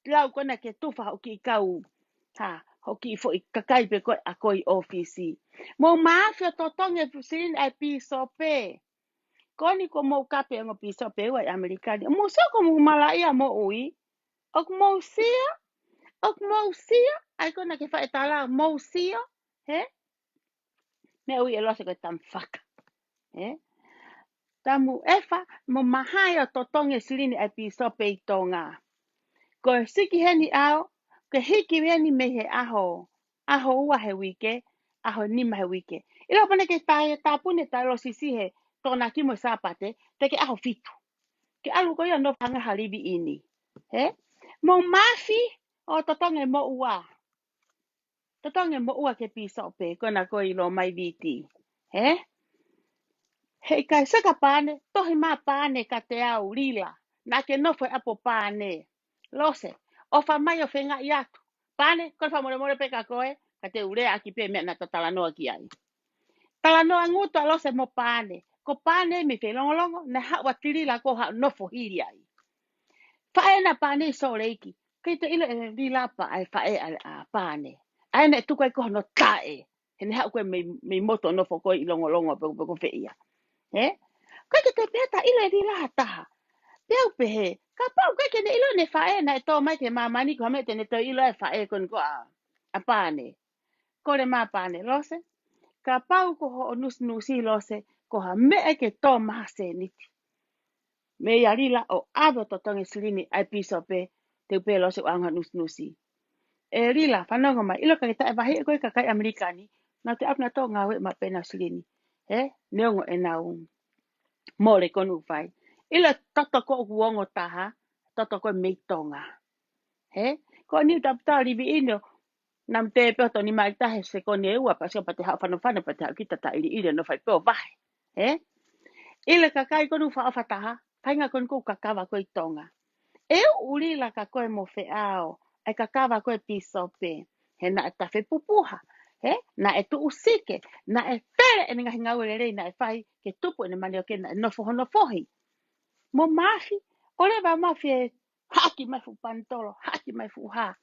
lau ko ena ke tufa hoʻo kiʻi kau, ha, hoʻo kiʻi foʻi kakai pē ko ē ʻa ko ē ʻi ʻōfisi. Mou māfi ʻo totongi e silini ʻa e pīsope. Ko eni ko e mou kape ongo pīsope ua ʻi ʻAmelika ni. Mou sio ko e mou malaʻia moʻui. ʻOku mou sio, ʻoku mou sio, ʻai ko ena ke faʻa tala, mou sio, he? Meʻa ui ʻe Lose ko e tamafaka. Ē? Tamu efa, mou mahai ʻo totongi e silini ʻa e pīsope ʻi Tonga. Ko e siki heni ʻaho, ke hiki heni mei he ʻaho, ʻaho ua he uike, ʻaho nima he uike. ʻIlo pē ena ke tae, tāpuni e tae losisi he Tokonaki mo e Sāpate, te ke ʻaho fitu. Ke ʻalu ko ia ʻo nofo hanga ha livi ʻi ni. Ē? Mou māfi ʻo totongi e moʻua. Totongi e moʻua ki he pīsope, ko ena ko ē ʻi Lomai Viti. Ē? Heʻikai seka pane, tohi mai pane kiate au Lila. Naʻa ke nofo he ʻapi pane. Lose, ʻofa mai ʻo fengaʻi atu. Pane, ko e fakamolemole pē ka ko e, ka te u leaʻaki pē meʻa naʻa ta talanoa ki ai. Talanoa ngutu ʻa Lose mo Pane. Ko Pane mei fē Longolongo, naʻe haʻu ʻa Tilila ko haʻu nofo hili ai. Faʻē na Pane ʻi Sōleiki. Kei te ʻilo ʻe Lila pē ʻa e faʻē ʻa, ʻa Pane. ʻA ē naʻe tuku ai ko hono taʻe. He naʻe haʻu ko ē mei, mei motu ʻo nofo ko ē ʻi Longolongo pe, pe ko fē ia. He? ʻIkai ke te pehē ta ʻilo ʻe Lila ha taha. Pea u pehē, kapau ʻikai ke ne ʻilo ʻene faʻē naʻe tō mai ki māmani ko e hā e meʻa te ne toe ʻilo e faʻē ko eni ko ā, ʻa Pane. Kole mai Pane, Lose. Kapau ko hoʻo nusinusi Lose, ko ha meʻa ke tō mai ha sēniti. Meʻa ia Lila ʻo ʻave ʻo totongi e silini ʻa e pīsope, te u pehē Lose ʻoku ʻaonga nusinusi. ʻE Lila, fanongo mai, ʻilo ka ke taʻe vaheʻi ʻe koe e kakai ʻAmelika ni, naʻa te ʻalu nautolu ʻo ngāue maʻu pē ʻenau silini. He? Neongo ʻenau mole ko eni ʻoku fai. ʻIlo e toto ko ē ʻoku ongo taha, toto ko ē mei Tonga. He? Ko eni ʻoku ta pita livi ʻino, naʻa te pē ʻo toni mai tahe sekoni ʻe ua, pea sio pea te haʻu fanofano, pea te haʻu kita ta ʻiliʻili ʻo nofo ai pē ʻo vahe. He? ʻIlo e kakai ko eni ʻoku fakaʻofa taha, kāinga ko eni ʻoku kakava ko ē ʻi Tonga. ʻE uʻu Lila ka ko e mo Feʻao, ʻa e kakava ko ē pīsope. He naʻe tafe pupuha. He? Naʻe tuʻu sike. Naʻe pele ʻene ngaahi ngāue lelei naʻe fai ke tupu ʻene manioke naʻe nofo hono fohi. Mo Mafi, ʻoleva Mafi ē, haʻaki mai fuʻu panitolo, haʻaki mai fuʻu hā.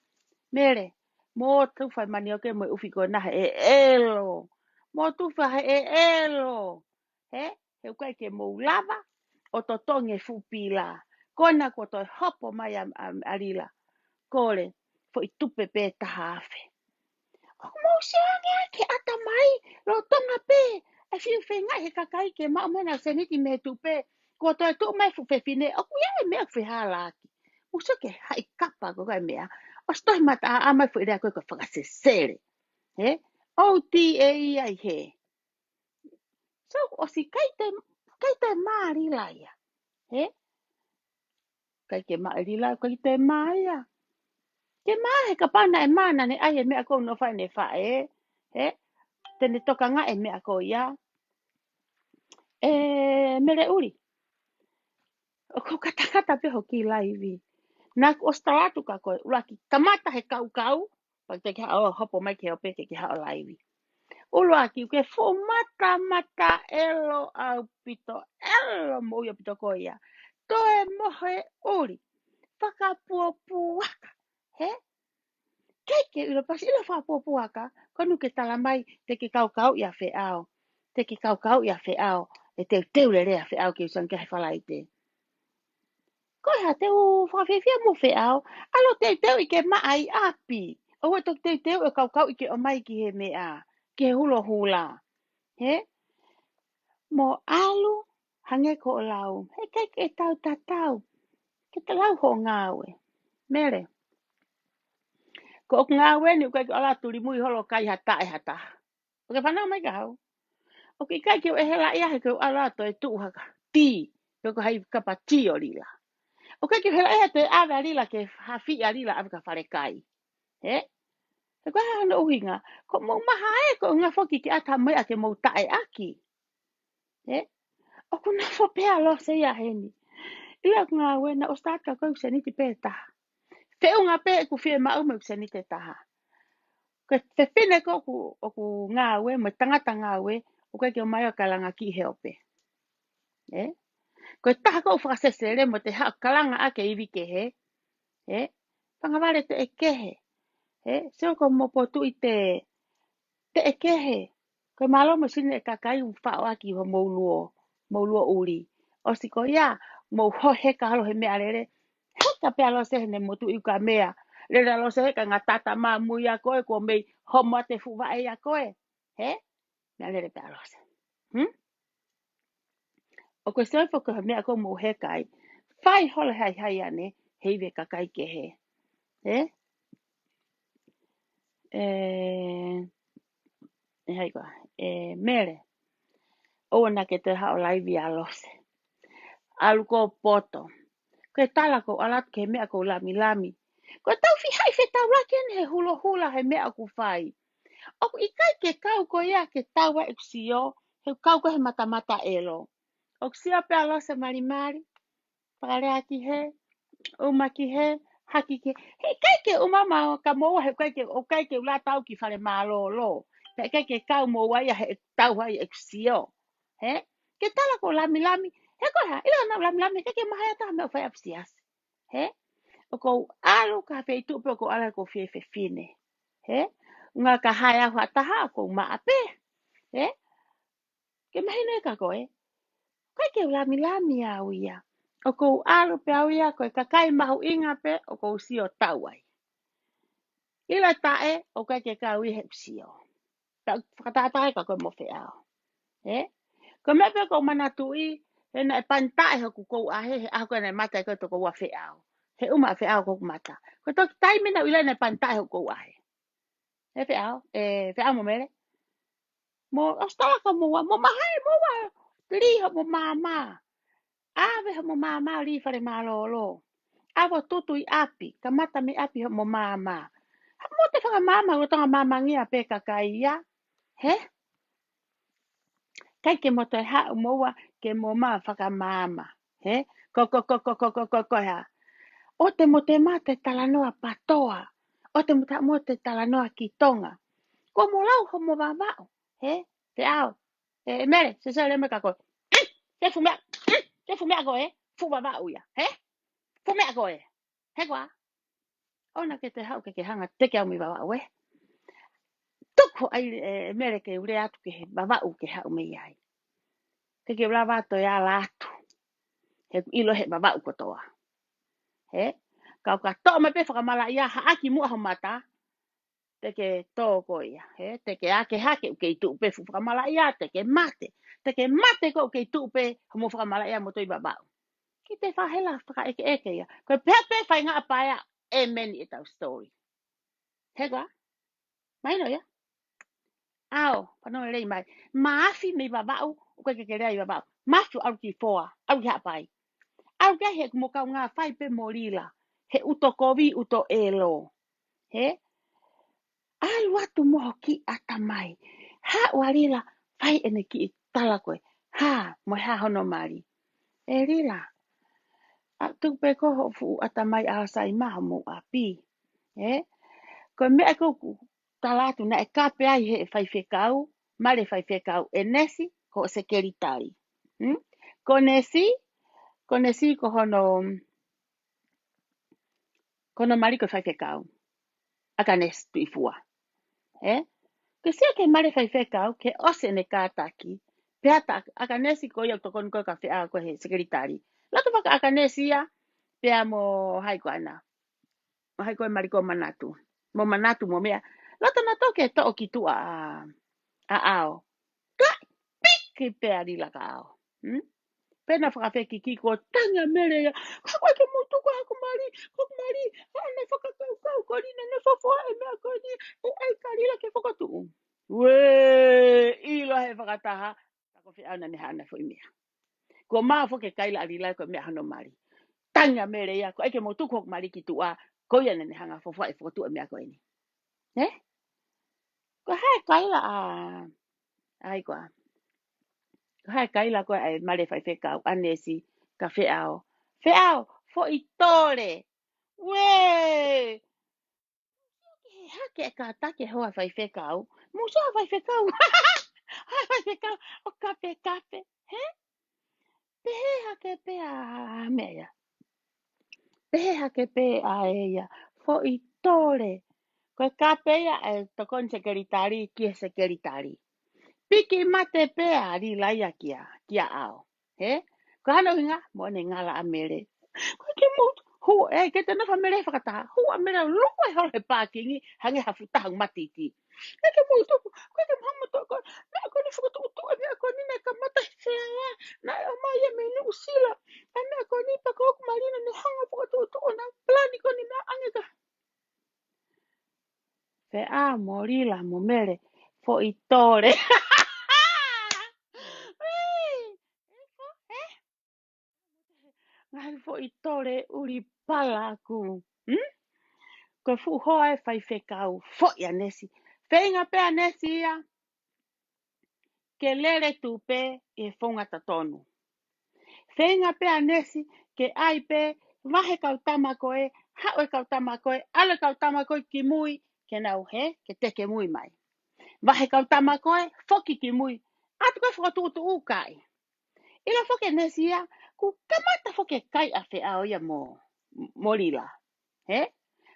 Mele, mou tufa e manioke mo e ʻufi ko ena he ʻeʻelo. Mou tufa he ʻeʻelo. He, he ʻoku ʻikai ke mou lava ʻo totongi e fuʻu pila. Ko ena kuo toe hopo mai ʻa, ʻa, ʻa Lila. Kole, foʻi tupe pē taha afe. ʻOku mou sio ange ā ki he ʻatamai, lolotonga pē ʻa e fiu feingaʻi he kakai ke maʻu mai ʻenau sēniti mei he tupe, kuo toe tuʻu mai e fuʻu fefine, ʻoku ʻi ai e meʻa ʻoku fehālaaki. Mou sio ki he haʻi kapa ko ē e meʻa, ʻosi tohi mataʻāʻā mai e foʻi lea ko ē ko e fakasesele. He? O T A ia ʻi hē. So, ʻosi ʻikai toe, ʻikai toe mā Lila ia. He? ʻIkai ke mā ʻe Lila, ʻikai toe mā ia. Ke mā he kapau naʻe mā naʻa ne ʻai e meʻa ko ē ʻoku nofo ai ʻene faʻē. He? Te ne tokangaʻi e meʻa ko ia. ʻE Mele ʻuli. ʻOku ou katakata pē hoku kiʻi laivi. Naʻa ku ʻosi tala atu kia koe, ʻuluaki kamata he kaukau, pea te ke haʻu ʻo hopo mai ki he ope ke ke haʻu ʻo laivi. ʻUluaki, ke fuʻu matamata ʻelo ʻaupito, ʻelo moʻui ʻaupito ko ia. Toe mohe ʻuli, fakapuapuaka, he? Kei ke ʻilo pasi ʻilo fakapuapuaka, ko eni ke tala mai te ke kaukauʻi ʻa Feʻao. Te ke kaukauʻi ʻa Feʻao, ʻe teuteu lelei ʻa Feʻao ke u sio ange ki ai he Falaite. Ko e hā te u fakafiefia mo Feʻao, ʻalu ʻo teuteuʻi ke maʻa ʻi ʻapi. ʻOua ʻe toki teuteuʻi ʻo kaukauʻi ke ʻomai ki he meʻa, ki he hulohula. He? Mo ʻalu, hangē ko hoʻo lau. He ʻikai ke tau tatau. Ke ta lau hoʻo ngāue. Mele. Ko ʻeku ngāue ni ʻoku ʻikai ke u ʻalu ʻo tulimui holo ʻo kai ha taʻe ha taha. ʻOku ke fanongo mai kia au. ʻOku ʻikai ke u ʻi hela ia he ke u ʻalu ʻo toe tuʻu haka tī. Pe ko hai kapa tī ʻo Lila. ʻOku ʻikai ke u ʻi hela ia toe ʻave ʻa Lila ke hafiʻi ʻa Lila ʻave ki ha falekai. He? He ko e hā hono ʻuhinga, ko hoʻomou mahaʻi ē ko e ʻuhinga foki ke ʻata mai ʻa ke mou taʻeʻaki. He? ʻOku nofo pē ʻa Lose ia heni. ʻIlo ʻeku ngāue naʻa ku ʻosi tala atu kia koe ʻeku sēniti pē ʻe taha. Feʻunga pē ʻeku fiemaʻu mo ʻeku sēniti ʻe taha. Ko e fefine ko ē ʻoku, ʻoku ngāue, mo e tangata ngāue, ʻoku ʻikai ke ō mai ʻo kalanga ki he ope. He? Ko e taha ko ē ʻoku fakasesele mo te haʻu ʻo kalanga ʻaki e ivi kehe. He? Fanga vale teʻekehe. He? Sio ko hoʻomou potuʻi te, teʻekehe. Ko e mālō mo e silini e kakai ʻoku faʻo ʻaki hoʻomou luo, mou luo ʻuli. ʻOsi ko ia, mou hoheka holo he meʻalele. Heka pē ʻa Lose heʻene motuʻi ukamea. Lele ʻa Lose he ka ngatata mamui ʻa koe, kuo mei homo atu e fuʻu vaʻe ʻia koe. He? Meʻalele pē ʻa Lose. Hmm? ʻOku ke sio foki he meʻa ko ē mou heka ai. Fai holo he haihai ʻanai, he ivi e kakai kehe. He? ʻE, ʻe hai koā, ʻe Mele. ʻOua naʻa ke toe haʻu ʻo laivi ʻa Lose. ʻAlu ko poto. Ko e tala ko ē ʻalu atu ki he meʻa ko e lamilami. Ko e tau fihaʻi fetaulaki eni he hulohula he meʻa ʻoku fai. ʻOku ʻikai ke kau ko ia ke tau ai ʻeku sio, he ʻoku kau ko ē he matamata ʻelo. ʻOku sio pē ʻa Lose malimali, fakalea ki hē, ʻuma ki hē, Haki ke, he ʻikai ke uma ma ka moua he ʻikai ke, ʻoku ʻikai ke u lata au ki fale mālōlō. He ʻikai ke kau moua ia he tau ai ʻeku sio. He? Ke tala ko Lamilami, he ko e hā, ʻilo naʻa Lamilami, ʻikai ke maha ia taha meʻa ʻoku fai ʻapi siasi. He? ʻOku ou ʻalu ki ha feituʻu pē ʻoku ou ʻalu ai ʻoku ou fie fefine. He? Ngā ka hae au ha taha ʻoku ou maʻa pē. He? Ke mahino ē kia koe. ʻIkai ke u Lamilami au ia. ʻOku ou ʻalu pē au ia, ko e kakai mahuʻinga pē ʻoku ou sio tau ai. ʻIlo taʻe, ʻoku ʻikai ke kau ia heʻeku sio. Tau fakatātā ai kia koe mo Feʻao. He? Ko e meʻa pē ʻoku ou manatuʻi, he naʻe pani taʻe hoku kouʻahe, he ʻaho ko ē naʻe mate ai ko ē tokoua Feʻao. He uma ʻa Feʻao ko hoku mata. Ko e toki taimi naʻa ku ʻilo ai naʻe pani taʻe hoku kouʻahe. He Feʻao, ē, Feʻao mo Mele. Mo, ʻosi tala kia moua, mo mahae moua, lī homo māmā. ʻAve homo māmā lī fale mālōlō. ʻAve ʻo tutu ʻi ʻapi, kamata mei ʻapi homo māmā. Haʻu mo toe fakamāmā, ʻoku tau māmāngia pē kakai ia. He? ʻIkai ke mo toe haʻu moua, ke mo mā fakamāmā. He? Ko, ko, ko, ko, ko, ko, ko, ko, hā. ʻOua te mo toe mā toe talanoa patoa. ʻOua te mo toe mā toe talanoa ki Tonga. Ko mo lau homo Vavaʻu. He? Feʻao. Ē, Mele, se se le me ka ko. Ke fuʻu meʻa, ke fuʻu meʻa ko ē, fuʻu Vavaʻu ia. He? Fuʻu meʻa ko ē. He koā? ʻOua naʻa ke toe haʻu ke ke hanga teke au mei Vavaʻu ē. Tuku ai, ē, Mele ke u lea atu ki he Vavaʻu ke haʻu mei ai. Te ke u lava toe ala atu. He ʻoku ʻilo he Vavaʻu kotoa. He? Kau ka toʻo mai pē fakamalaʻia haʻaki muʻa ho mata. Te ke tō koe ia. He? Te ke ake hake ʻoku kei tuʻu pē fuʻu fakamalaʻia, te ke mate. Te ke mate koe ʻoku kei tuʻu pē homo fakamalaʻia mo toe ʻi Vavaʻu. Ki te fahela fakaʻekeʻeke ia. Ko e pehē pē faingaʻa paea, ʻēmeni ʻetau story. He koā? Mahino ia? ʻAo, pano lei mai. Mafi mei Vavaʻu, ʻoku ʻikai ke lea ʻi Vavaʻu. Mafi ʻalu ki Foa, ʻalu ki Haʻapai. ʻAlu ki ai he mo kaungā fai pē mo Lila. He ʻuto kovi, ʻuto ʻelo. He? ʻAlu atu mo ho kiʻi ʻatamai. Haʻu ʻa Lila, fai ʻene kiʻi tala ko ē. Hā, mo e hā hono mali. ʻE Lila, ʻa tuku pē ko ho fuʻu ʻatamai ʻa sai maho mo ʻapi. He? Ko e meʻa ko ē ʻoku tala atu naʻe kape ai he faifekau, male faifekau, ʻe Nesi, ko e sekelitali. Hmm? Ko Nesi, ko Nesi ko hono, ko hono mali ko e faifekau. ʻAkanesi Tuʻifua. He? Ke sio ki he male faifekau, ke ʻosi ʻene kātaki, pea tā ʻAkanesi ko ia ʻoku tokoni ko ē kia Feʻao ko e he sekelitali. Loto faka ʻAkanesi ia, pea mo hai ko ena. Mo hai ko e mali ko Manatu. Mo Manatu mo meʻa. Loto naʻa tau ke toʻo ki tuʻa ʻa, ʻa ʻAo. Ka, piki pē ʻa Lila kia ʻAo. Hmm? Pea na fakafekiki ko tangi ʻa Mele ia. Ka ko e ke mou tuku haku mali, ko mali, ʻa ne fakakaukau ko Lila ne fofoa e meʻa ko eni, ʻe ʻai kia Lila ke fakatuʻu. Uē, ʻilo he fakataha, ka ko Feʻao naʻa ne haʻana foʻi meʻa. Ko mau foki e kaila ʻa Lila ko e meʻa hono mali. Tangi ʻa Mele ia, ko e ke mou tuku hoku mali ki tuʻa, ko ia naʻa ne hanga fofoa e fakatuʻu e meʻa ko eni. He? Ko hai kaila ʻa, ai koā. Ko hai kaila ko e male faifekau, ʻAnesi, kia Feʻao. Feʻao, foʻi tole. Uē! Ke hake e kātaki e hoa faifekau. Mou sio faifekau. Hai faifekau, ʻo kape kape. He? Pehē hake pē ʻa meʻa ia. Pehē hake pē ʻa e ia. Foʻi tole. Ko e kape ia e tokoni sekelitali ki he sekelitali. Piki mate pē ʻa Lila ia kia, kia ʻAo. He? Ko hano hinga, mo ne ngala ʻa Mele. Ko e ke mou, hu, e, ke te nofo ʻa Mele fakataha. Hu ʻa Mele luku e holo he pākingi, hangē ha fuʻu taha matiti. Ko e ke mou tuku, ko e ke mou tuku, meʻa ko eni fakatuʻutuʻu, meʻa ko eni naʻe kamata he fea, naʻe ʻomai ia mei Nuʻusila. ʻA meʻa ko eni pea ko hoku mali naʻa ne hanga fakatuʻutuʻu, naʻe palani ko eni meʻa ange ka. Feʻao mo Lila mo Mele, foʻi tole. Ui, he? Ngaahi foʻi tole ʻuli palaku. Hmm? Ko e fuʻu hoa e faifekau, foʻi ʻAnesi. Feinga pē ʻAnesi ia, ke lele tupe ʻi he founga totonu. Feinga pē ʻAnesi, ke ʻai pē, vahe kau tama ko ē, haʻu e kau tama ko ē, ʻalu e kau tama ko ē ki mui, ke nau hē, ke teke mui mai. Vahe kau tama ko ē, foki ki mui, ʻatu ko ē fokotuʻutuʻu kai. ʻIlo foki e nesi ia, kuo kamata foki e kai ʻa Feʻao ia mo, mo Lila. Hē?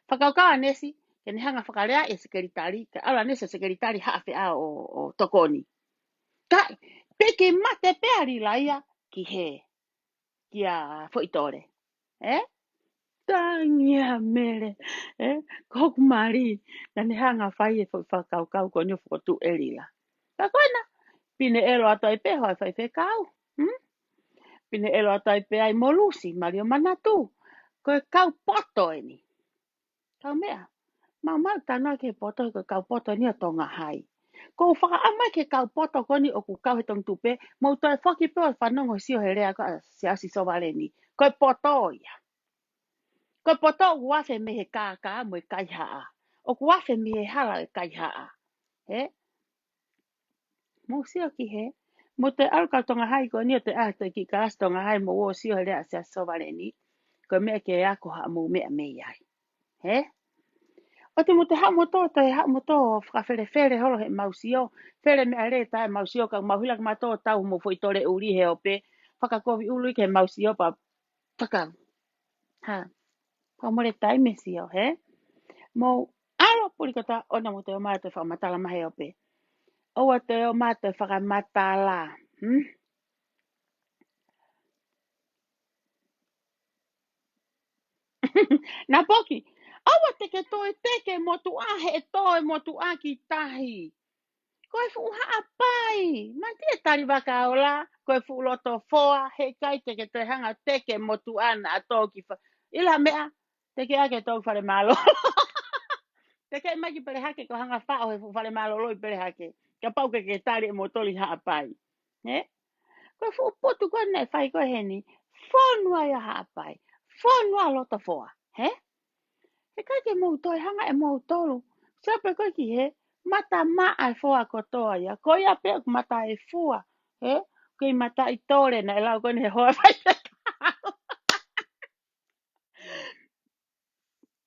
Fakakaukau ʻa e nesi, ke ne hanga fakalea e sekelitali, ke ʻalu ʻa e nesi ʻo sekelitali haʻa Feʻao ʻo, ʻo tokoni. Kai, pē ke mate pē ʻa Lila ia ki hē, kia Foʻitole. Hē? Tangi ā Mele, hē? Ko hoku mali, naʻa ne hanga fai e foʻi fakakaukau ko eni ʻo fokotuʻu e Lila. Ka ko ena, pine ʻelo atu ai pē hoa e faifekau. Hmm? Pine ʻelo atu ai pē ai mo Lusi, mali ʻo manatu. Ko e kau poto eni. Kau meʻa, maumau tanoa ki he poto, ko e kau poto eni ʻo Tonga Hai. Ko u fakaʻamu mai ki he kau poto ko eni ʻoku kau he Tongitupe, mou toe foki pē ʻo fanongo sio he lea ko ē ʻa Siaosi Sovaleni. Ko e poto ia. Ko e poto ʻoku afe mei he kākā mo e kaihaʻa. ʻOku afe mei he hala e kaihaʻa. Hē? Mou sio ki hē. Mou toe ʻalu kau Tonga Hai ko eni ʻo toe ʻalu ki he kalasi Tonga Hai mou ō sio he lea ʻa Siaosi Sovaleni. Ko e meʻa ke ako haʻamou meʻa mei ai. Hē? ʻOua te mou toe haʻu mou tō, toe haʻu mou tō, fakafelefele holo he mau sio. Fele meʻa lē tā e mau sio, ka mau hila ke mau tō tau mo Foʻitole ʻuli he ope. Fakakovi ʻulu ki he mau sio pea faka. Ha. Pea mole taimi sio, hē? Mou ʻalu puli kata ʻona mou toe ō mai toe fakamatala mai he ope. ʻOua toe ō mai toe fakamatala. Hmm? Naʻa poki. ʻOua te ke toe teke motuʻa he toe motuʻa ki tahi. Ko e fuʻu Haʻapai. Manti e tali Vakaola, ko e fuʻu loto foa, heʻikai te ke toe hanga teke motuʻa naʻa tō ki fa. ʻIlo ha meʻa, teke ake tō fale mālōlō. Teke mai ki Pelehake ko hanga faʻo he fuʻu fale mālōlō ʻi Pelehake. Kapau ke ke tali e motoli Haʻapai. Hē? Ko e fuʻu potu ko ē naʻe fai ko ē heni. Fonu ai ʻa Haʻapai. Fonu ʻa loto foa. Hē? Heʻikai ke mou toe hanga ʻe moutolu. Sio pē ko ē ki hē, mata maʻa e foa kotoa ia. Ko ia pē ʻoku mata e fua. Hē? Ko e mata ʻi Tole naʻe lau ko eni he hoa fai.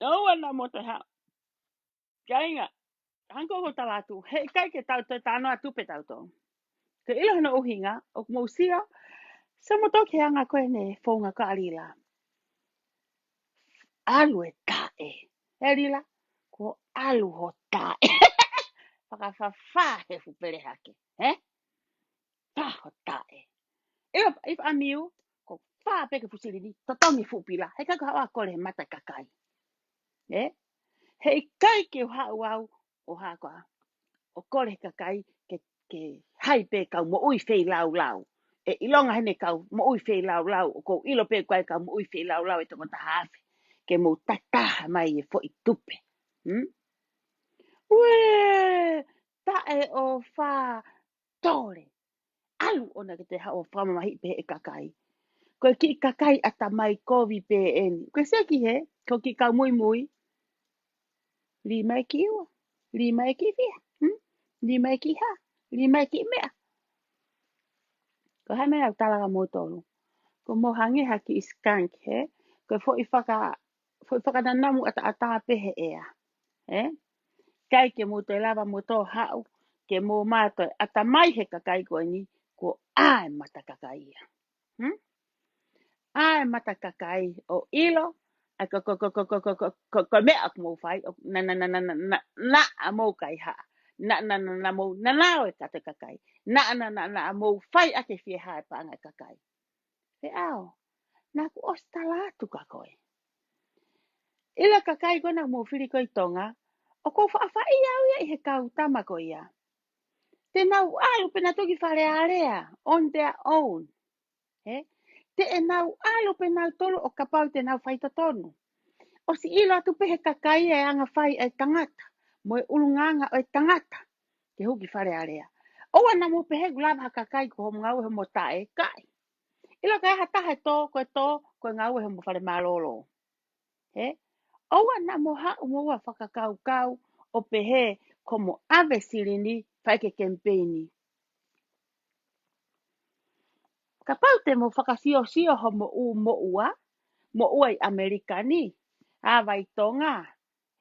ʻOua naʻa mou toe haʻu. Kāinga, hangē ko ʻeku tala atu, heʻikai ke tau toe talanoa atu pē tautolu. Ke ʻilo hono ʻuhinga, ʻoku mou sio, sio mou tō ki he anga ko eni e founga ko ē ʻa Lila. ʻAlu e taʻe. Hē Lila, kuo ʻalu ho taʻe. Fakafafā he fuʻu Pelehake, hē? Fā ho taʻe. ʻIo, ʻi ʻamiu, ko fā pē ke fuʻu silini, totongi fuʻu pila, heʻikai ke haʻu ʻo kole he mata kakai. Hē? Heʻikai ke u haʻu au, ʻo hā koā, ʻo kole he kakai, ke, ke hai pē kau moʻui feilaulau. ʻE ʻilonga heni kau moʻui feilaulau, ʻoku ou ʻilo pē ko e kau moʻui feilaulau ʻe toko taha afe, ke mou tataha mai e foʻi tupe. Hmm? Uē, taʻe ʻo fā Tole. ʻAlu ʻona ke te haʻu ʻo fakamamahiʻi pē he kakai. Ko e kiʻi kakai ʻatamai kovi pē eni. Ko e seki hē, ko e kiʻi kau muimui. Lima e kiʻi ua. Lima e kiʻi fiha. Hmm? Lima e kiʻi hā. Lima e kiʻi meʻa. Ko e hā e meʻa ʻoku tala kia moutolu. Ko mou hangē ha kiʻi skunk hē. Ko e foʻi faka, foʻi fakananamu ʻataʻatā pē he ʻea. Hē? ʻIkai ke mou toe lava mou tō haʻu, ke mou mā toe ʻatamai he kakai ko eni, kuo ʻā e mata kakai ia. Hmm? ʻĀ e mata kakai ʻo ʻilo, ʻa ko, ko, ko, ko e meʻa ʻoku mou fai, ʻo, naʻa, naʻa, naʻa mou kaihaʻa. Naʻa, naʻa, naʻa, naʻa mou, naʻa naʻa ʻo e kato e kakai. Naʻa, naʻa, naʻa, naʻa mou fai ʻaki e fiehā e paʻanga e kakai. Feʻao, naʻa ku ʻosi tala atu kia koe. ʻIlo e kakai ko ē naʻa mou fili ko ē ʻi Tonga, ʻoku ou faʻa fai au ia ʻi he kau tama ko ia. Te nau ʻalu pē nautolu ki Fale Alea, on their own. Hē? Te nau ʻalu pē nautolu ʻo kapau te nau faitotonu. ʻOsi ʻilo atu pē he kakai e anga fai e tangata, mo e ʻulungaanga ʻo e tangata, ke hū ki Fale Alea. ʻOua naʻa mou pehē kuo lava ha kakai ko homo ngāue homo taʻe, ʻikai. ʻIlo ka ha taha e tō, ko e tō, ko e ngāue homo fale mālōlō. Hē? ʻOua naʻa mou haʻu mou ua fakakaukau ʻo pehē ko homo ʻave silini fai ke kemipeini. Kapau te mou fakasiosio homo ʻū moʻua, moʻua ʻi ʻAmelika ni, ʻa ʻi Tonga,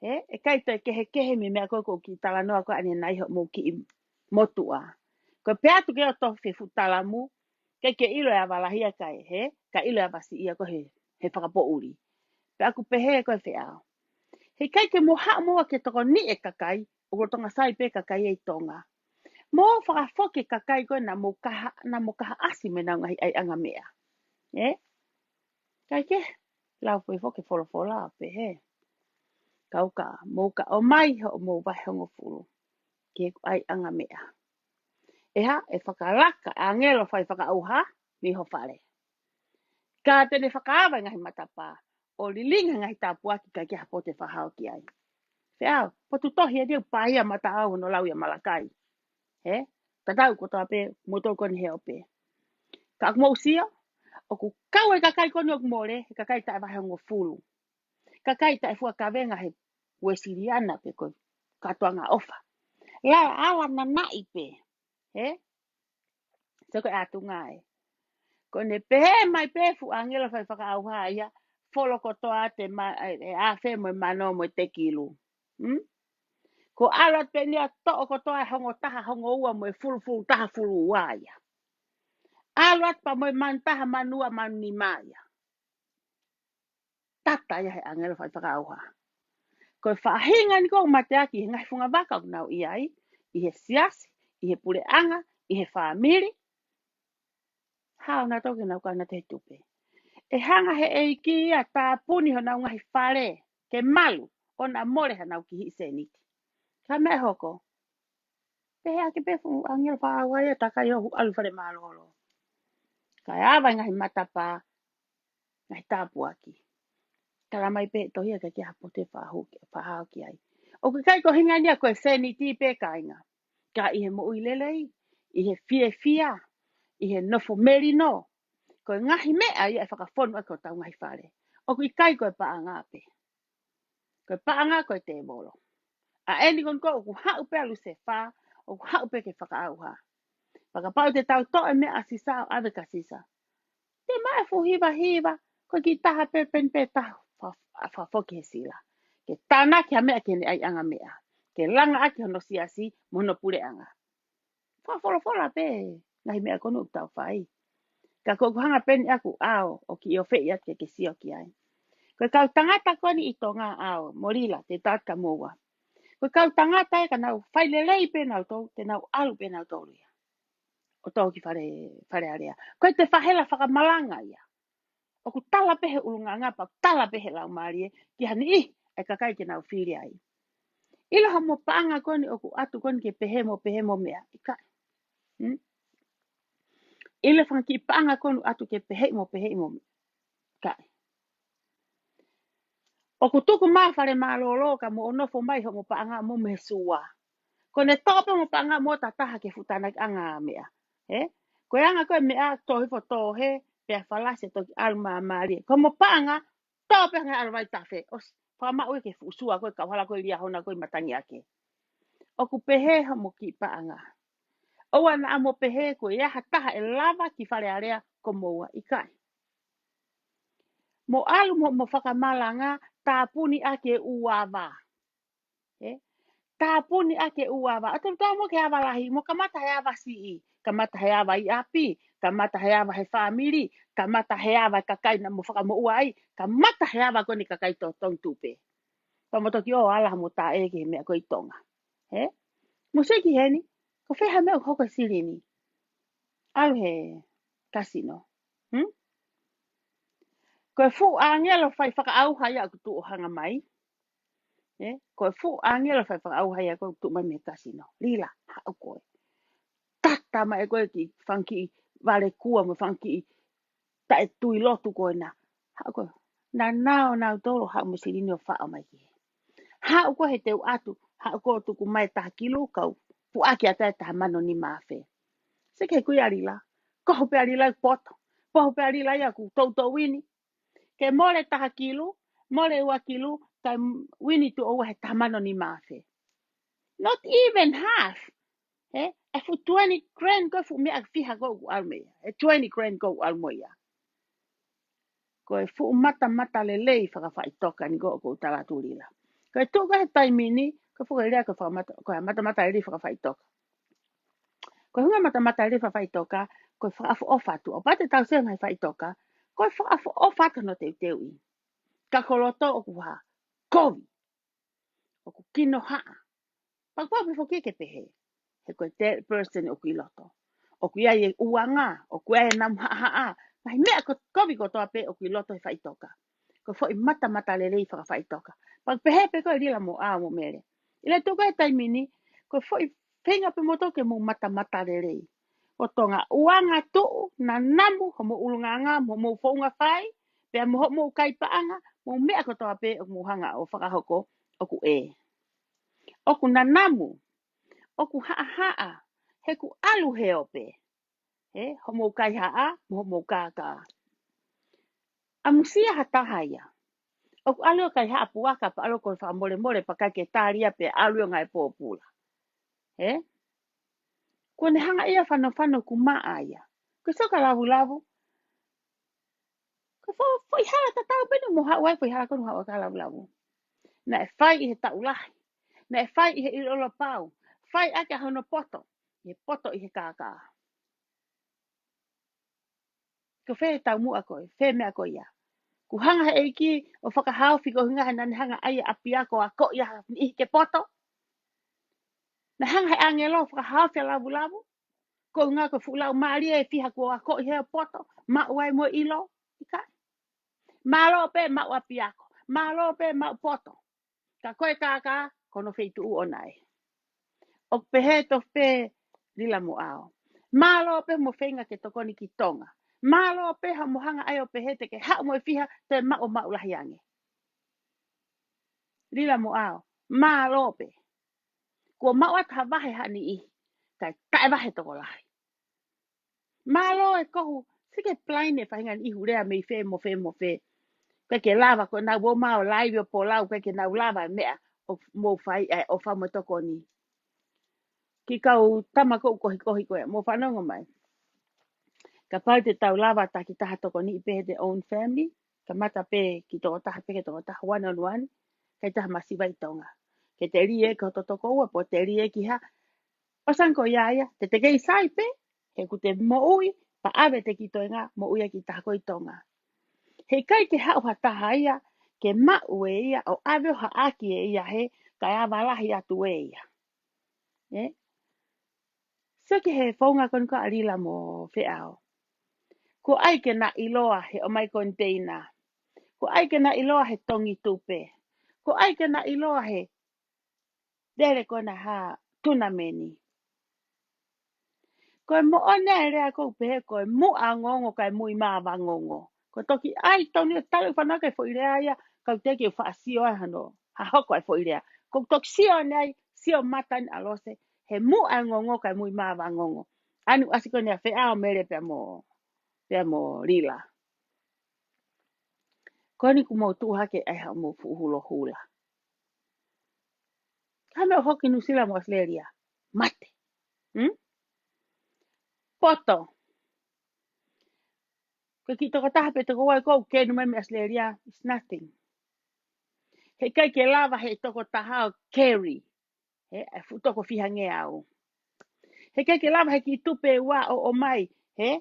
he, ʻikai toe kehekehe mei he meʻa ko ē ʻoku ou kiʻi talanoa ko ē ʻanenai hoʻomou kiʻi motuʻa. Ko e pehē atu ke ʻoto fefutalamu, ʻikai ke ʻilo e ava lahi ia kae, he, ka ʻilo e ava siʻi ia ko ē he, he fakapoʻuli. Pea ʻoku pehē ko e feʻao. He ʻikai ke mou haʻu moua ke tokoniʻi e kakai, ʻoku Tonga sai pē kakai ʻi Tonga. Mou fakafoki e kakai ko ē naʻa mou kaha, naʻa mou kahaʻasi mei heʻenau ngaahi ʻaiʻanga meʻa. Ē? Kae kehe, lau foʻi foki e folofola pehē. Kau ka, mou ka ʻomai hoʻomou vahe hongofulu. Ki heʻeku ʻaiʻanga meʻa. ʻE hā, ʻe fakalaka ʻāngelo fai fakaʻauha mei ho fale. Ka te ne fakaava e ngaahi matapā, ʻo lilingi e ngaahi tāpuaki kae ʻikai ha potu ʻe fakahao ki ai. Feʻao, potu tohi ʻeni ʻoku pā ia mataʻau hono lau ia Malakai. He? Tatau kotoa pē, moutolu ko eni he ope. Ka ʻoku mou sio, ʻoku kau e kakai ko eni ʻoku mole, he kakai taʻe vahe hongofulu. Kakai taʻe fua kavenga he Uēsiliana pe ko e kātoanga ʻofa. Lala ala nanaʻi pē. He? Sio ko e ʻatunga ē. Ko ʻene pehē mai pē fuʻu ʻāngelo fai fakaʻauha ia, folo kotoa te ma, e, e afe mo e mano mo e tekilu. Hmm? Ko e ʻalu atu pē eni ia toʻo kotoa e hongo taha hongo ua mo e fulufulu taha fulu ua ia. ʻAlu atu pē mo e manu taha manu ua manu nima ia. Tata ia he ʻāngelo fai fakaʻauha. Ko e faʻahinga eni ko ē ʻoku mateaki ʻi he ngaahi fungavaka ʻoku nau ʻi ai, ʻi he siasi, ʻi he puleʻanga, ʻi he fāmili. Hao nautolu ke nau kau nautolu he tupe. ʻE hanga he ʻEiki ia ʻo tāpuni honau ngaahi fale, ke malu, ʻo na mole hanau kihiʻi sēniti. Ka meʻa ʻe hoko. Pehē ake pē fuʻu ʻāngelo fakaʻauha ia takai ʻo ʻalu fale mālōlō. Kae ava e ngaahi matapā, ngaahi tāpuaki. Tala mai pē tohi ia ʻikai ke ha potu ʻe fakahao ki, fakahao ki ai. ʻOku ʻikai ko e ʻuhinga ia ko e sēniti pē kāinga. Ka ʻi he moʻui lelei, ʻi he fiefia, ʻi he nofo melino. Ko e ngaahi meʻa ia ʻe fakafonu ʻaki hotau ngaahi fale. ʻOku ʻikai ko e paʻanga pē. Ko e paʻanga ko e tēvolo. ʻA eni ko eni ko ē ʻoku haʻu pē ʻa Lusefā, ʻoku haʻu pē ke fakaʻauha. Pea kapau te tau toʻo e meʻa ʻa Sisa ʻo ʻave kia Sisa. Te maʻu e fuʻu hivahiva, ko e kiʻi taha pē peni pē taha fa, fakafoki he sila. Ke tānaki ha meʻa ki heʻene ʻaiʻanga meʻa. Ke langa ʻaki hono siasi, mo hono puleʻanga. Fakafolofola pē, ngaahi meʻa ko eni ʻoku tau fai. Ka ko ʻeku hanga pē eni ʻaku ʻao, ʻo kiʻi ʻofeʻi atu ke ke sio ki ai. Ko e kau tangata ko eni ʻi Tonga ʻao, mo Lila, te tau atu kia moua. Ko e kau tangata ē ka nau fai lelei pē nautolu, te nau ʻalu pē nautolu ia. ʻO tō ki fale, Fale Alea. Ko e te fahela fakamalanga ia. ʻOku tala pē he ʻulungaanga pea ʻoku tala pē he laumālie, ki ha niʻihi, e kakai ke nau fili ai. ʻIlo ha mo paʻanga ko eni ʻoku ʻatu ko eni ke pehē mo pehē mo meʻa, ʻikai. Hmm? ʻIlo fanga kiʻi paʻanga ko eni ʻatu ke pehē mo pehē mo meʻa. ʻIkai. ʻOku tuku mai fale mālōlō ka mo ʻo nofo mai hoʻomo paʻanga mo mei he sua. Ko ʻene tō pē mo paʻanga mo tataha ke fuʻu tānakiʻanga meʻa. He? Ko e anga ko e meʻa tō hifo tō he, pea falasi toki ʻalu māmālie. Ko mo paʻanga, tō pē hanga ʻalu vai tafe. ʻOsi, fakamaʻu ē ke fuʻu sua ko e kauhala ko e Liahona ko e matangi ake. ʻOku pehē hoʻomo kiʻi paʻanga. ʻOua naʻa mo pehē ko e ʻi ai ha taha ʻe lava ki Fale Alea ko moua ʻikai. Mo ʻalu mo, mo fakamalanga tāpuni ʻaki e ʻū ava. Ē? Tāpuni ʻaki e ʻū ava. ʻA tau tau mo ke ava lahi, mo kamata he ava siʻi, kamata he ava ʻi ʻapi, kamata he ava he fāmili, kamata he ava kakai naʻa mo fakamoʻua ai, kamata he ava ko eni kakai totonu tupe. Pea mo toki ō ala mo taʻe ki he meʻa ko ē ʻi Tonga. He? Mo seki heni, ko fē ha meʻa ʻoku hoko e silini. ʻAlu he kasino. Hmm? Ko e fuʻu ʻāngelo fai fakaʻauha ia ʻoku tuʻu ʻo hanga mai. Ē? Ko e fuʻu ʻāngelo fai fakaʻauha ia ʻoku tuʻu mai mei he kasino. Lila, haʻu koe. Tata mai ē koe ki fanga kiʻi vale kua mo fanga kiʻi taʻe tui lotu ko ena. Haʻu koe. Naʻa nau, nautolu haʻu mo e silini ʻo faʻo mai ki hē. Haʻu koe he te u ʻatu, haʻu koe ʻo tuku mai taha kilu kau puʻaki atu e taha mano nima afe. Seki he kui ʻa Lila. Kohu pē ʻa Lila poto. Kohu pē ʻa Lila ia ʻoku toutou uini. Ke mole taha kilu, mole ua kilu, kae uini tuʻo ua he taha mano nima afe. Not even half. He? E fuʻu twenty grand ko e fuʻu meʻa fiha ko ʻoku ʻalu mei ai. E twenty grand ko ʻoku ʻalu mo ia. Ko e fuʻu matamata lelei fakafaʻitoka eni ko ē ʻoku ou tala atu, Lila. Ko e tuʻu ko ē he taimi ni, ko e foʻi lea ko e fakamata, ko e matamata lelei fakafaʻitoka. Ko e ʻuhinga matamata lelei fakafaʻitoka, ko e fakaʻofoʻofa atu. ʻOku pau te tau sio he ngaahi faʻitoka, ko e fakaʻofoʻofa atu hono teuteuʻi. Ka ko loto ʻoku hā, kovi. ʻOku kinohaʻa. Pau pau pē foki ke pehē. He ko e third person ʻoku ʻi loto. ʻOku ʻi ai e ʻuanga, ʻoku ʻi ai e namu haʻahaʻa. Ngaahi meʻa ko kovi kotoa pē ʻoku ʻi loto he faʻitoka. Ko e foʻi matamata lelei fakafaʻitoka. Pau pehē pē ko ē, Lila mo ʻAo mo Mele. ʻI he tuʻu ko ē he taimi ni, ko e foʻi feinga pē moutolu ke mou matamata lelei. ʻO Tonga, ʻuanga tuʻu, nanamu, hoʻomou ʻulungaanga, mo hoʻomou founga fai, pea mo hoʻomou kai paʻanga, mo e meʻa kotoa pē ʻoku mou hanga ʻo fakahoko ʻoku ʻē. ʻOku nanamu, ʻoku haʻahaʻa, he ʻoku ʻalu he ope. He, hoʻomou kaihaʻa, mo hoʻomou kākā. ʻAmusia ha taha ia. ʻOku ʻalu ʻo kaihaʻa puaka pea ʻalu ko e fakamolemole pea ʻikai ke tali ia pea ʻalu ʻo ngāue pōpula. He? Kuo ne hanga ia ʻo fanofano ʻoku maʻa ia. Ko e sio ki he lavulavu. Ko e fo-, foʻi hala tatau pē eni ʻoku mou haʻu ai, foʻi hala ko eni ʻoku mou haʻu ai ki he lavulavu. Naʻe fai ʻi he taʻu lahi. Naʻe fai ʻi he ʻilo lopau. Fai ʻaki ʻa hono poto. ʻI he poto ʻi he kākā. Ko fē taumuʻa ko ē, fē meʻa ko ia. Kuo hanga he ʻEiki ʻo fakahaofi ko e ʻuhinga he naʻa ne hanga ʻe ia ʻa e ʻapiako ʻo akoʻi ʻa e niʻihi ke poto. Naʻe hanga he ʻāngelo ʻo fakahaofi ʻa e lavulavu. Ko e ʻuhinga ko e fuʻu laumālie ʻe fiha kuo akoʻi he poto. Maʻu ai mo e ʻilo. ʻIkai. Mālō pē maʻu ʻapiako. Mālō pē maʻu poto. Ka ko e kākā, ko hono feituʻu ʻoʻona ē. ʻOku pehē tofu pē Lila mo ʻAo. Mālō pē hoʻomou feinga ke tokoni ki Tonga. Mālō pē hoʻomou hanga ʻai ʻo pehē te ke haʻu mo e fiha, te maʻu ʻo maʻu lahi ange. Lila mo ʻAo. Mālō pē. Kuo maʻu atu ha vahe ha niʻihi. Kae taʻe vahe tokolahi. Mālō e kohu, sike plain e faʻahinga ʻi he lea mei fē mo fē mo fē. ʻIkai ke lava ko ʻenau ō mai ʻo laivi ʻo polau, ʻikai ke nau lava e meʻa ʻoku mou fai ʻa e ʻofa mo e tokoni. Ki he kau tama ʻoku kohikohi ko ē, mou fanongo mai. Kapau te tau lava takitaha tokoniʻi pē heʻete own family, kamata pē ki he tokotaha pē ki he tokotaha one on one, ʻikai toe ʻi ai ha masiva ʻi Tonga. Ke te lī ki hoto tokoua, pe te lī ki ha, ʻosi ange ko ia ia, te te kei sai pē, he ʻoku te moʻui, pea ʻave ʻete kiʻi toenga, moʻui ʻa e kiʻi taha ko ē ʻi Tonga. He ʻikai ke haʻu ha taha ia, ke maʻu ʻe ia, ʻo ʻave ʻo haʻaki ʻe ia he, kae ava lahi atu ʻe ia. Ē? Sio ki he founga ko eni ko ē ʻa Lila mo Feʻao. Kuo ʻai ke na ʻiloa he ʻomai koniteina. Kuo ʻai ke na ʻiloa he tongi tupe. Kuo ʻai ke na ʻiloa he lele ko ena ha tunameni. Ko e moʻoni e lea ʻoku pehē ko e muʻa ongoongo kae muimā vangongo. Ko e toki ʻai tonu ia talu fanaka e foʻi lea ia, kau te ke faʻa sio ai hano, ha hoko e foʻi lea. Ko e toki sio ʻanenai, sio mata ni ʻa Lose, he muʻa ongoongo kae muimā vangongo. ʻAnu ʻasi ko eni ʻa Feʻao, Mele pea mo, pea mo Lila. Ko eni kuo mou tuʻu hake ai haʻamou fuʻu hulohula. Ka mou hoko ki Nuʻusila mo ʻAositelēlia. Mate. Hmm? Poto. Ko e kiʻi tokotaha pe tokoua ʻoku kei nofo mai mei ʻAositelēlia, it's nothing. He ʻikai ke lava he tokotaha ʻo carry. He, e fuʻu toko fiha ngeau. He ʻikai ke lava he kiʻi tupe ua ʻo ʻomai. He,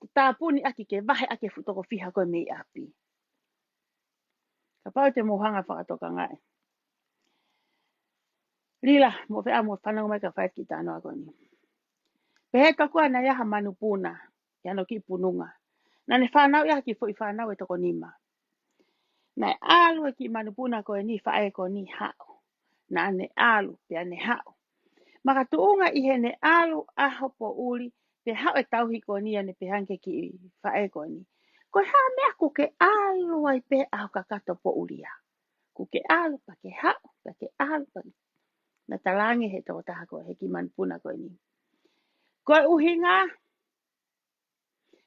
ke tāpuni ʻaki ke vahe ʻaki e fuʻu toko fiha ko ē mei ʻapi. Kapau te mou hanga fakatokangaʻi. Lila, mo Feʻao, mou fanongo mai ka fai e kiʻi talanoa ko eni. Pehē toku ʻa naʻe ʻi ai ha manupuna, ʻi hano kiʻi pununga. Naʻa ne fānau ia ha kiʻi foʻi fānau ʻe toko nima. Naʻe ʻalu e kiʻi manupuna ko eni, faʻē ko eni haʻu. Naʻa ne ʻalu, pea ne haʻu. Makatuʻunga ʻi heʻene ʻalu ʻaho poʻuli, pea haʻu e tauhi ko eni ʻo ne pehē ange ki he kiʻi faʻē ko eni. Ko e hā e meʻa ʻoku ke ʻalu ai pē ʻaho kakato poʻuli ā. ʻOku ke ʻalu, pea ke haʻu, pea ke ʻalu, pea ke. Naʻe talaange he tokotaha ko ē, he kiʻi manupuna ko eni. Ko e ʻuhinga,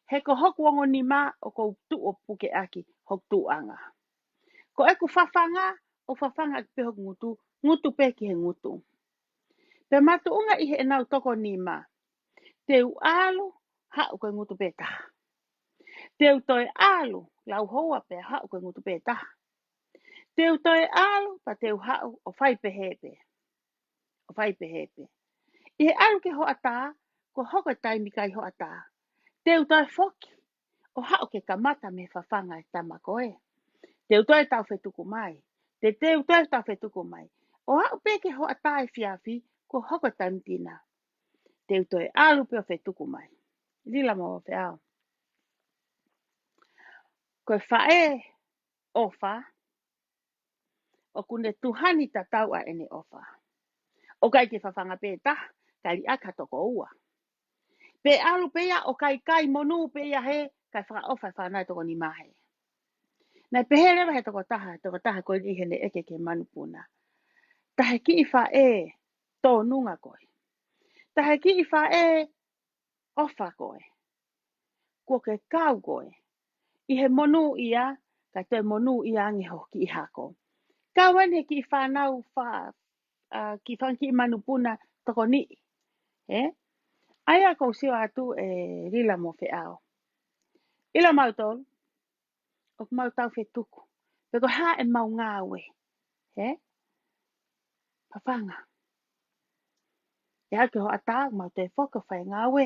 he ko hoku ongo nima ʻoku ou tuʻu ʻo puke ʻaki hoku tuʻuʻanga. Ko ʻeku fafanga, ʻoku fafanga ʻaki pē hoku ngutu, ngutu pē ki he ngutu. Pea makatuʻunga ʻi heʻenau toko nima, te u ʻalu, haʻu ko e ngutu pē taha. Te u toe ʻalu, lau houa pea haʻu ko e ngutu pē taha. Te u toe ʻalu, pea te u haʻu, ʻo fai pehē pē. ʻO fai pehē pē. ʻI he ʻalu ki he hoʻatā, kuo hoko e taimi kai hoʻatā. Te u toe foki, ʻo haʻu ke kamata mei he fafanga e tama ko ē. Te u toe tau fetuku mai. Te, te u toe tau fetuku mai. ʻO haʻu pē ki he hoʻatā efiafi, kuo hoko e taimi tina. Te u toe ʻalu pē ʻo fetuku mai. Lila mo Feʻao. Ko e faʻē ʻofa, ʻoku ne tuhani tatau ʻa ʻene ʻofa. ʻOku ʻikai ke fafanga pē taha, kae liʻaki ha toko ua. Pe ʻalu pē ia ʻo kai kai monū pē ia hē, kae fakaʻofa e fānau ʻe toko nima hē. Naʻe pehē leva he tokotaha, tokotaha ko eni heʻene ʻeke ki he manupuna. Tā he kiʻi faʻē tōnunga koe. Tā he kiʻi faʻē ʻofa koe. Kuo ke kau koe ʻi he monūʻia, kae toe monūʻia ange ho kiʻi hako. Kau eni he kiʻi fānau fa-, ʻa, kiʻi fanga kiʻi manupuna tokoniʻi. Ē? ʻA ia ʻoku ou sio atu ē Lila mo Feʻao. ʻIlo mautolu, ʻoku mau tau fetuku. Pe ko e hā ʻemau ngāue. Ē? Fafanga. ʻE aʻu ki he hoʻatā, mau toe foki ʻo fai e ngāue.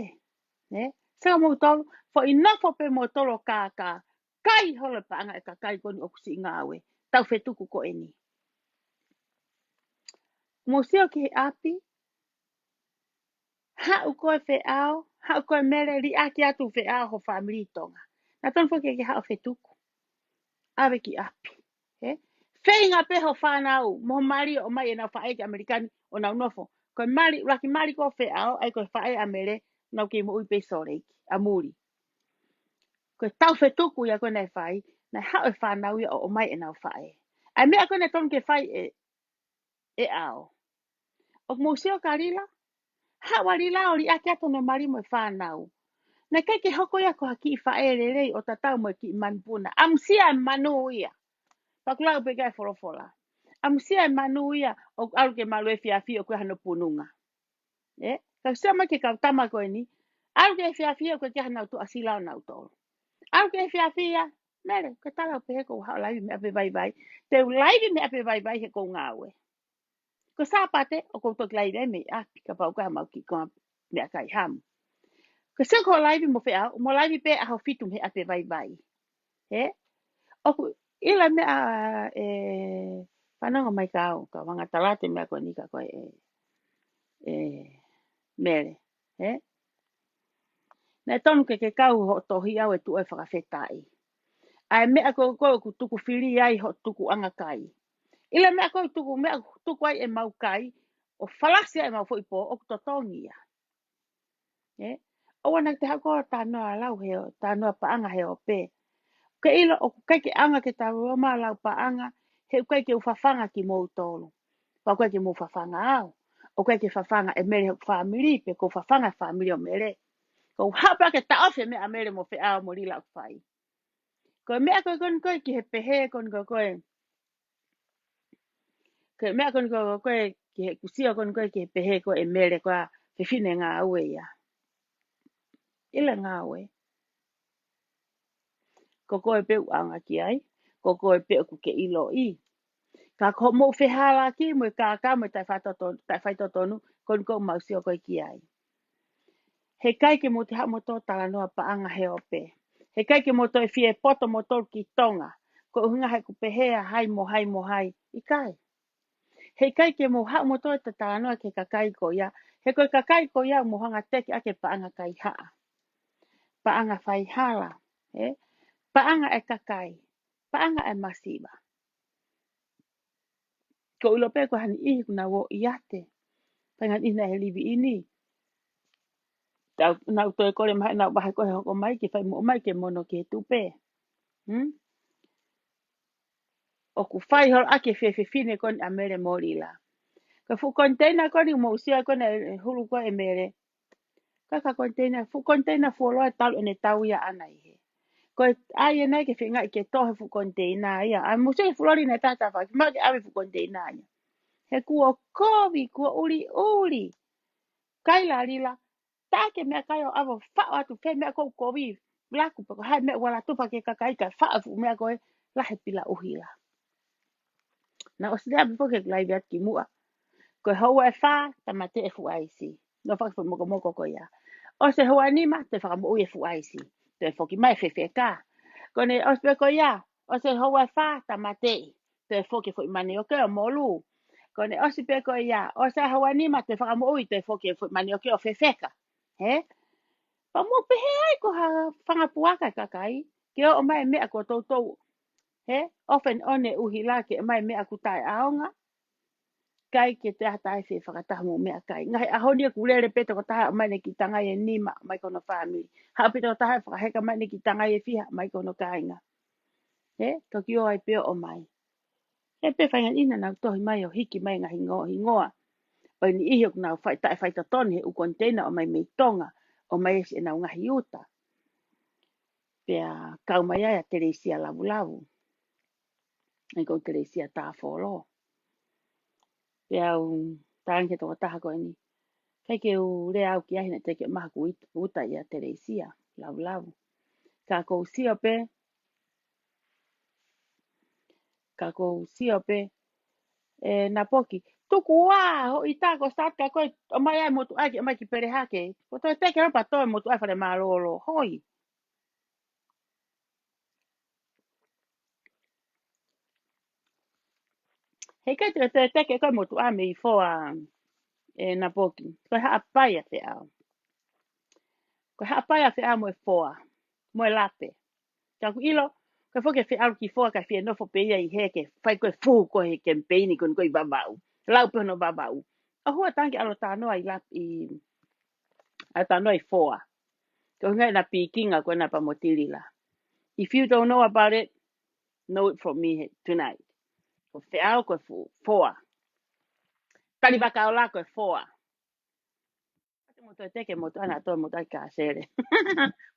Ē? Sio mautolu, foʻi nofo pē mautolu ʻo kākā. Kai holo e paʻanga e kakai ko eni ʻoku siʻi ngāue. Tau fetuku ko eni. Mou sio ki he ʻapi, haʻu koe Feʻao, haʻu koe Mele, liʻaki atu Feʻao ho fāmili ʻi Tonga. Naʻa tonu foki ke ke haʻu ʻo fetuku. ʻAve ki ʻapi. Ē? Feinga pē ho fānau, mo ho mali ʻo ʻomai ʻenau faʻē ki ʻAmelika ni ʻo nau nofo. Ko e mali, ʻuluaki mali ko Feʻao, ʻa ia ko e faʻē ʻa Mele, nau kei moʻui pē ʻi Sōleki, ʻa muli. Ko e tau fetuku ia ko ē naʻe fai, naʻe haʻu e fānau ia ʻo ʻomai ʻenau faʻē. ʻA e meʻa ko ē naʻe tonu ke fai ʻe, ʻe ʻAo. ʻOku mou sio kia Lila, haʻu ʻa Lila ʻo liʻaki atu hono mali mo e fānau. Naʻe ʻikai ke hoko ia ko ha kiʻi faʻē lelei ʻo tatau mo e kiʻi manupuna. ʻAmusia e manu ia. Pea ʻoku lau pē ʻe he folofola. ʻAmusia e manu ia ʻoku ʻalu ke malu efiafi ʻoku ʻikai hano pununga. Ē? Ka sio mai ki he kau tama ko eni. ʻAlu ke efiafi ʻoku ʻikai ke ʻi ai hanau tuʻasila ʻonautolu. ʻAlu ke efiafi ia, Mele, ke tala pē he ʻoku ou haʻu ʻo laivi mei ʻapi vaivai. Te u laivi mei ʻapi vaivai he ʻoku ou ngāue. Ko Sāpate, ʻoku ou toki laivi ai mei ʻapi, kapau ʻoku ʻi ai haʻamau kiʻi konga meʻakai hamu. Ko sio ko e laivi mo Feʻao, mo laivi pē ʻaho fitu mei he ʻapi vaivai. Ē? ʻOku ʻilo e meʻa ē, fanongo mai kia au, ka vanga talate meʻa ko eni kia koe ē, ē, Mele. Ē? Naʻe tonu ke ke kau hoʻo tohi ʻau ʻe tuʻu ʻa e fakafetaʻi. ʻA e meʻa ko ē ʻoku tuku fili ai hoʻo tukuʻanga kai. ʻIlo e meʻa ko ē tuku, meʻa ʻoku tuku ai ʻemau kai, ʻo falasi ai ʻemau foʻi pō, ʻoku totongi ia. Ē? ʻOua naʻa te haʻu ʻo talanoa lau he, talanoa paʻanga he ope. Ke ʻilo ʻoku ʻikai ke ʻaonga ke talanoa lau paʻanga, he ʻoku ʻikai ke u fafanga kimoutolu. Pea ʻoku ʻikai ke mou fafanga au. ʻOku ʻikai ke fafanga ʻe Mele hoku fāmili, pe ʻoku ou fafanga e fāmili ʻo Mele. ʻOku ou haʻu pē ke taʻofi e meʻa ʻa Mele mo Feʻao mo Lila ʻoku fai. Ko e meʻa ko ē ko eni ko ē ki he pehē ko eni ko ē ko ē. Ko e meʻa ko eni ko ē ko ē ki he kusia ko eni ko ē ki he pehē ko ē ʻe Mele ko e fefine ngāue ia. ʻIlo e ngāue. Ko koe pē ʻoku ʻaonga ki ai, ko koe pē ʻoku ke ʻiloʻi. Ka ko hoʻomou fehālaaki mo e kākā mo e taʻefaitotonu, taʻefaitotonu, ko eni ʻoku mau sio ko ē ki ai. He ʻikai ke mou toe haʻu mou talanoa paʻanga he ope. He ʻikai ke mou toe fie poto moutolu ki Tonga. Ko e ʻuhinga he ʻoku pehē ʻa hai mo hai mo hai. ʻIkai. He ʻikai ke mou haʻu moutolu ʻo talanoa ki he kakai ko ia. He ko e kakai ko ia ʻoku mou hanga ʻo teke ʻaki e paʻanga kaihaʻa. Paʻanga faihala. Ē? Paʻanga e kakai. Paʻanga e masiva. ʻOku ou ʻilo pē ko ha niʻihi ʻoku nau ō ʻiate. Paʻanga niʻihi naʻe livi ʻi ni. Tau, nau toe kole mai, nau vahe ko ē he hoko mai ke fai mo mai ke mono ki he tupe. Hmm? ʻOku fai holo ʻaki e fefine ko eni ʻa Mele mo Lila. Ko e fuʻu koniteina ko eni mou sio ko eni ʻe hulu ko ē ʻe Mele. Ka ko e koniteina, fuʻu koniteina fuoloa ʻe talu ʻene tau ia ʻaʻana ʻi hē. Ko e ʻai ʻe ia ke feingaʻi ke tō he fuʻu koniteina ia. ʻA mou sio ki he fuʻu loli naʻe tatafaki, maʻu ke ʻave fuʻu koniteina ia. He kuo kovi, kuo ʻuliʻuli. Kaila Lila, tā ke meʻakai ʻo ʻave ʻo faʻo atu, fē meʻa ʻoku kovi. laku pe ko hai meʻa ua latu pea ke kakai ka faʻa fuʻu meʻa ko e lahi pila ʻuhila. Na ʻosi lea pē foki ke live atu ki muʻa. Ko e houa ʻe fā, tāmateʻi e fuʻu ʻaisi. Nofo hake e fuʻu mokomoko ko ia. ʻOsi e houa nima, toe fakamoʻui e fuʻu ʻaisi. Toe foki mai e fefeka. Ko ʻene ʻosi pē ko ia, ʻosi e houa ʻe fā, tāmateʻi. Toe foki e foʻi manioke ʻo molu. Ko ʻene ʻosi pē ko ia, ʻosi e houa nima, toe fakamoʻui, toe foki e foʻi manioke ʻo fefeka. Hē? Pea mou pehē ai ko ha fanga puaka e kakai, ke ʻomai e meʻa ko toutou. Hē? Off and on e ʻuhila ke ʻomai e meʻa ʻoku taʻeʻaonga. ʻIkai ke toe ʻi ai ha taha ʻe fie fakataha mo e meʻakai. Ngaahi ʻaho ni ʻoku lele pē tokotaha ʻomai ʻene kiʻi tangai ʻe nima, ʻomai ki hono fāmili. Haʻu pē tokotaha ʻo fakaheka mai ʻene kiʻi tangai ʻe fiha, ʻomai ki hono kāinga. Hē? Toki ō ai pē ʻo ʻomai. He pē fainga ina nau tohi mai ʻo hiki mai e ngaahi hingoa, hingoa ʻo e niʻihi ʻoku nau fai, taʻe faitotonu he ʻū koniteina ʻomai mei Tonga, ʻomai ʻe siʻenau ngaahi uta. Pea kau mai ai ʻa Telesia Lavulavu. ʻA ia ko Telesia Tāfolo. Pea u tangi he tokotaha ko eni. ʻIkai ke u lea au ki ai he naʻe teʻeki ke maha kuit-, uta ʻia Telesia Lavulavu. Ka ʻoku ou sio pē, ka ʻoku ou sio pē, ē, Napoki. Tuku ā, hoʻi tā ko start ka ko e, ʻomai ai e motuʻa ke, ʻomai ki Pelehake. Ko toe teke lapa toe motuʻa fale mālōlō. Hoi. He ʻikai te, te, teke ko e motuʻa mei Foa, ē, Napoki. Ko e Haʻapai ʻa Feʻao. Ko e Haʻapai ʻa Feʻao mo e Foa. Mo e Lape. Ka ʻoku ʻilo, ko e foki e Feʻao ki Foa ka fie nofo pē ia ʻi hē ke fai ko e fuhu ko e he kemipeini ko eni ko e ʻi Vavaʻu. Lau pē hono Vavaʻu. ʻOku ou tangi ʻalu ʻo talanoa ʻi Lape ʻi, ʻalu ʻo talanoa ʻi Foa. Ko e ʻuhinga ʻena pikinga ko ena pea mo Tilila. If you don't know about it, know it from me he-, tonight. Ko Feʻao ko e fu-, Foa. Tali Vakaola ko e Foa. Te mo toe teke motuʻa na toe motuʻa ʻi Kasele.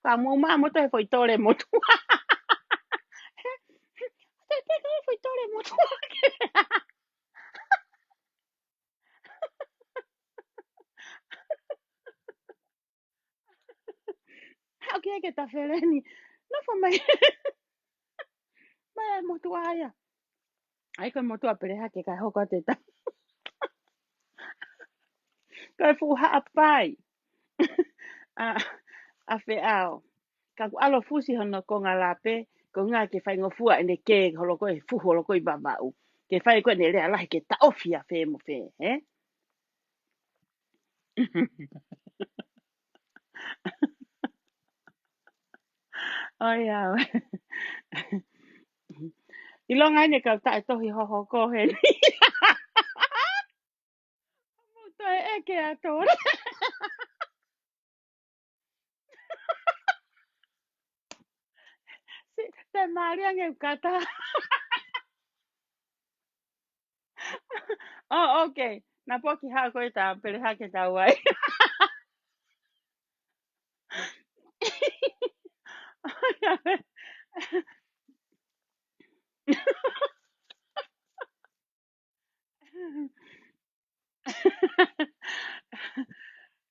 Ka mo ma mo toe foʻi tole motuʻa. Toe teke foʻi tole motuʻa. Haʻu ki he ke tafeleni. Nofo mai. Mai e motuʻa ia. ʻAi ko e motuʻa Pelehake kae hoko atu e ta. Ko e fuʻu Haʻapai. ʻA, ʻa Feʻao. Ka ʻoku ʻalu ʻo fusi hono konga Lape, ko e ʻuhinga ke faingofua ʻene kē holo ko e fuhu holo ko e ʻi Vavaʻu. Ke fai ko ʻene lea lahi ke taʻofi ʻa fē mo fē, hē? ʻOiauē. ʻIlonga ʻene kau taʻetohi hohoko heni. Mo toe ʻeke atu. Si, te mālie ange ʻeku kata. Oh, okay. Napoki, haʻu koe ta Pelehake ta wai.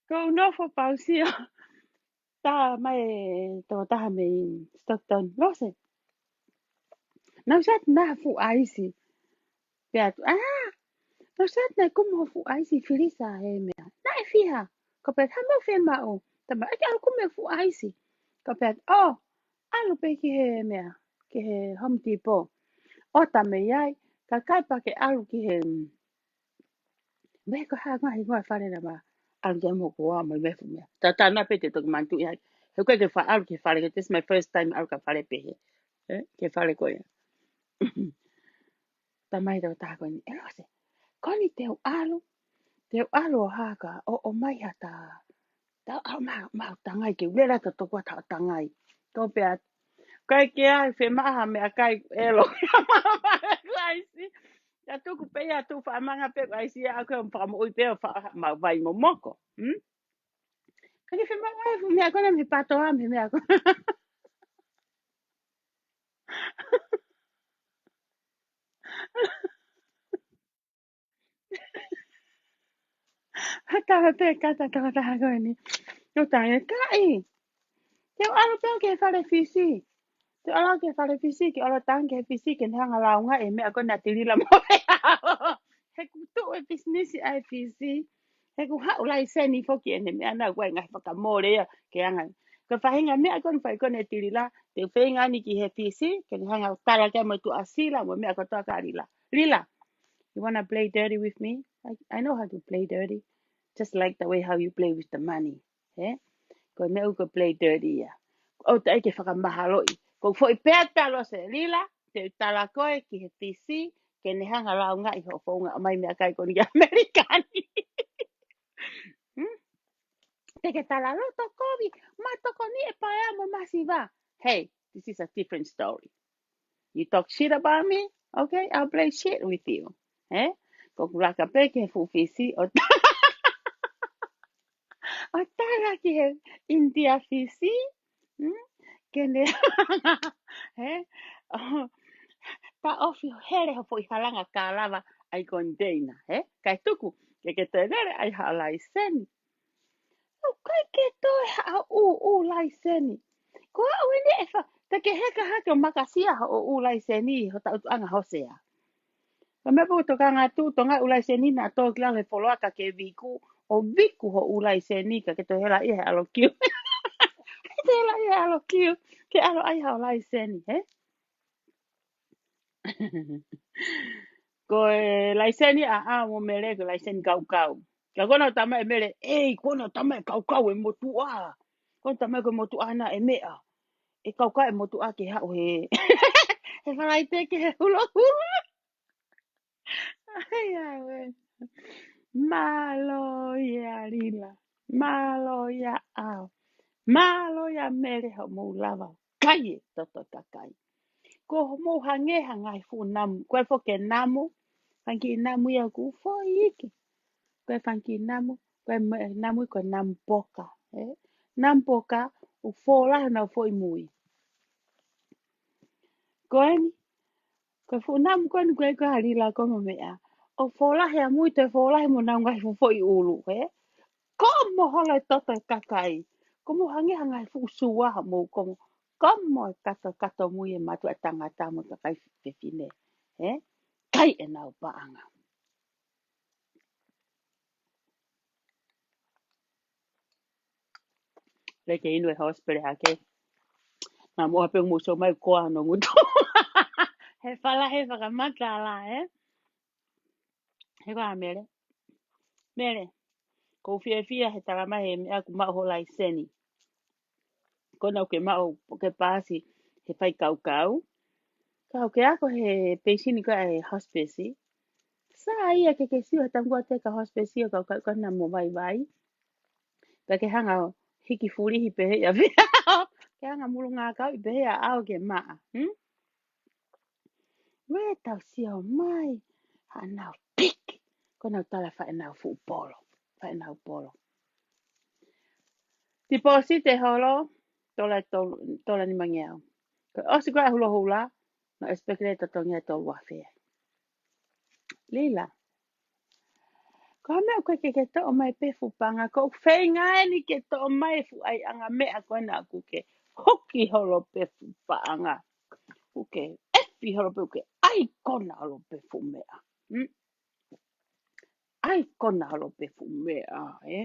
Ko u nofo pau sio. Tā mai e tokotaha mei Stockton. Lose. Nau sat na fuʻu ʻaisi. Pea tu, ah, nau sat na kumu fuʻu ʻaisi filisa he meʻa. Naʻe fiha. Ka pea tā mau fie maʻu. Tā mai, ʻai ke ʻalu kumu fuʻu ʻaisi. Ka pea, oh, ʻalu pē ki he meʻa. Ki he Home Depot. ʻO tā mai ai. Ka kai pea ke ʻalu ki he, mm, me ko ha ngaahi ngaahi fale na ma. ʻAlu kia mo ko ā mai me fu meʻa. Tā tā na pē te toki manatu ia. He ko e ke fa ʻalu ki he fale, this is my first time ʻalu ki ha fale pehē. Eh, ki he fale ko ia. Tā mai e tokotaha ko eni, ʻe Lose. Ko eni te u ʻalu. Te u ʻalu ʻo haka, ʻo, ʻomai ha ta. Ta, ʻa, ma, ma tangai ke, ʻulela ta toku ata tangai. Tō pea. Kai ke ai, fie maʻu ha meʻakai ʻelo. Kuo ʻaisi. Ta tuku pē ia, tuku faʻamanga pē, kuo ʻaisi ia, ʻa ko e fakamoʻui pē ʻo fa-, ma vai momoko. Hmm? Ka ke fie maʻu ai, fuʻu meʻa ko ena mei he pātoa, mei he meʻa ko ena. Hata ha pē kata tokotaha ko eni. Ko tange kai. Te u ʻalu pē au ki he fale Fisi. Te u ʻalu au ki he fale Fisi, ke ʻalu ʻo tala ange ki he Fisi ke ne hanga ʻo lāungaʻi e meʻa ko ena ʻa Tilila mo e au. He ʻoku tuʻu e pisinisi ʻa e Fisi. He ʻoku haʻu laiseni foki ʻene meʻa na, ʻoku ʻi ai e ngaahi fakamole ia ke anga. Ko e faʻahinga meʻa ko ena ʻoku fai ko ena ʻe Tilila, te u feinga eni ki he Fisi, ke ne hanga ʻo tala ki ai mo e tuʻasila mo e meʻa kotoa kia Lila. Lila, you wanna play dirty with me? I, I know how to play dirty. Just like the way how you play with the money. He? Ko e meʻa ʻoku play dirty ia. ʻOua te ke fakamahaloʻi. Ko e foʻi pea talo se Lila, te u tala koe ki he Fisi, ke ne hanga ʻo lāungaʻi hoʻo founga ʻomai meʻakai ko eni ki ʻAmelika ni. Hmm? Te ke tala loto kovi, ma tokoni e paea mo masiva. Hey, this is a different story. You talk shit about me, okay? I'll play shit with you. He? Ko ʻeku laka pē ki he fuʻu Fisi, ʻo ta-, ʻo tala ki he India Fisi, hmm? Ke ne, he? ʻO, taʻofi hele hoʻo foʻi halanga kalava ʻa e container, he? Kae tuku, ke ke toe lele ai haʻo laiseni. ʻOku ʻikai ke toe haʻo ʻū, ʻū laiseni. Ko au eni e fa-, te ke heka hake ʻo makasia hoʻo ʻū laiseni, hoʻo taʻutuʻanga hosea. Ka meʻa pē ʻoku tokanga atu, tonga ʻū laiseni naʻa tō ki lalo he foloa ka ke viku, ʻo viku hoʻo ʻū laiseni ka ke toe hela ia he ʻalokiu. Toe hela ia he ʻalokiu, ke ʻalu ai haʻo laiseni, he? Ko e laiseni ʻaʻau mo Mele, ko e laiseni kaukau. Ka ko ena ʻoku tala mai ʻe Mele, ei, ko ena ʻoku tala mai ʻe kaukau e motuʻa. Ko ena ʻoku tala mai ko e motuʻa na e meʻa. ʻE kaukau e motuʻa ke haʻu he, he Falaite ki he hulohula. Ai, ai, we. Mālō ia Lila. Mālō ia au. Mālō ia Mele hoʻomou lava ʻo kai e toto kakai. Ko hoʻomou hangē ha ngaahi fuʻu namu. Ko e foʻi namu, fanga kiʻi namu ia ʻoku foʻi iiki. Ko e fanga kiʻi namu, ko e mo-, namu ko e namu poka, ē? Namu poka, ʻoku fōlahi honau foʻi mui. Ko eni, ko e fuʻu namu ko eni ko e ko e ʻa Lila ko mo meʻa. ʻOku fōlahi ʻa e mui, toe fōlahi mo honau ngaahi fuʻu foʻi ʻulu, ē? Komo holo e toto e kakai. Komo hangē ha ngaahi fuʻu sua hoʻomou komo. Komo e kato, kato mui e mātuʻa tangata mo e kakai fefine, ē? Kai ʻenau paʻanga. Lele ke inu e house pele hake. Naʻa mo hape mo so mai koa no ngutu. He fala he fakamatala, ē? He ko ā Mele. Mele. ʻOku ou fiefia he tala mai he meʻa ʻoku maʻu ho laiseni. Ko ena ʻoku ke maʻu ke paasi he faikaukau. Ka ʻoku ke ako he peisini ko ē hospice. Sai ia ke ke sio he tanguate ka hospice ʻo kaukau ka na mo vaivai. Pea ke hanga ʻo hiki fulihi pehē ia vea. Ke hanga mulungākauʻi pehē ia ʻo ke maʻa. Hmm? Ue tau sio mai. Haʻanau piki. Ko ena ʻoku tala faʻenau fuʻu polo. Faʻenau polo. Tipōsite holo, tola tolu, tola nimangeau. Ko e ʻosi ko ē ʻa e hulohula, naʻe ʻosi pē ke lele totongi ʻa e tolu afe. Lila. Ko e meʻa ʻoku ke, ke toʻo mai pē fuʻu paʻanga, ʻoku ou feinga eni ke toʻo mai fuʻu ʻaiʻanga meʻa ko ena ʻoku ke hoki holo pē fuʻu paʻanga. ʻOku ke ʻefi holo pē, ʻoku ke ʻaikona holo pē fuʻu meʻa. Hmm? ʻAikona holo pē fuʻu meʻa, ē?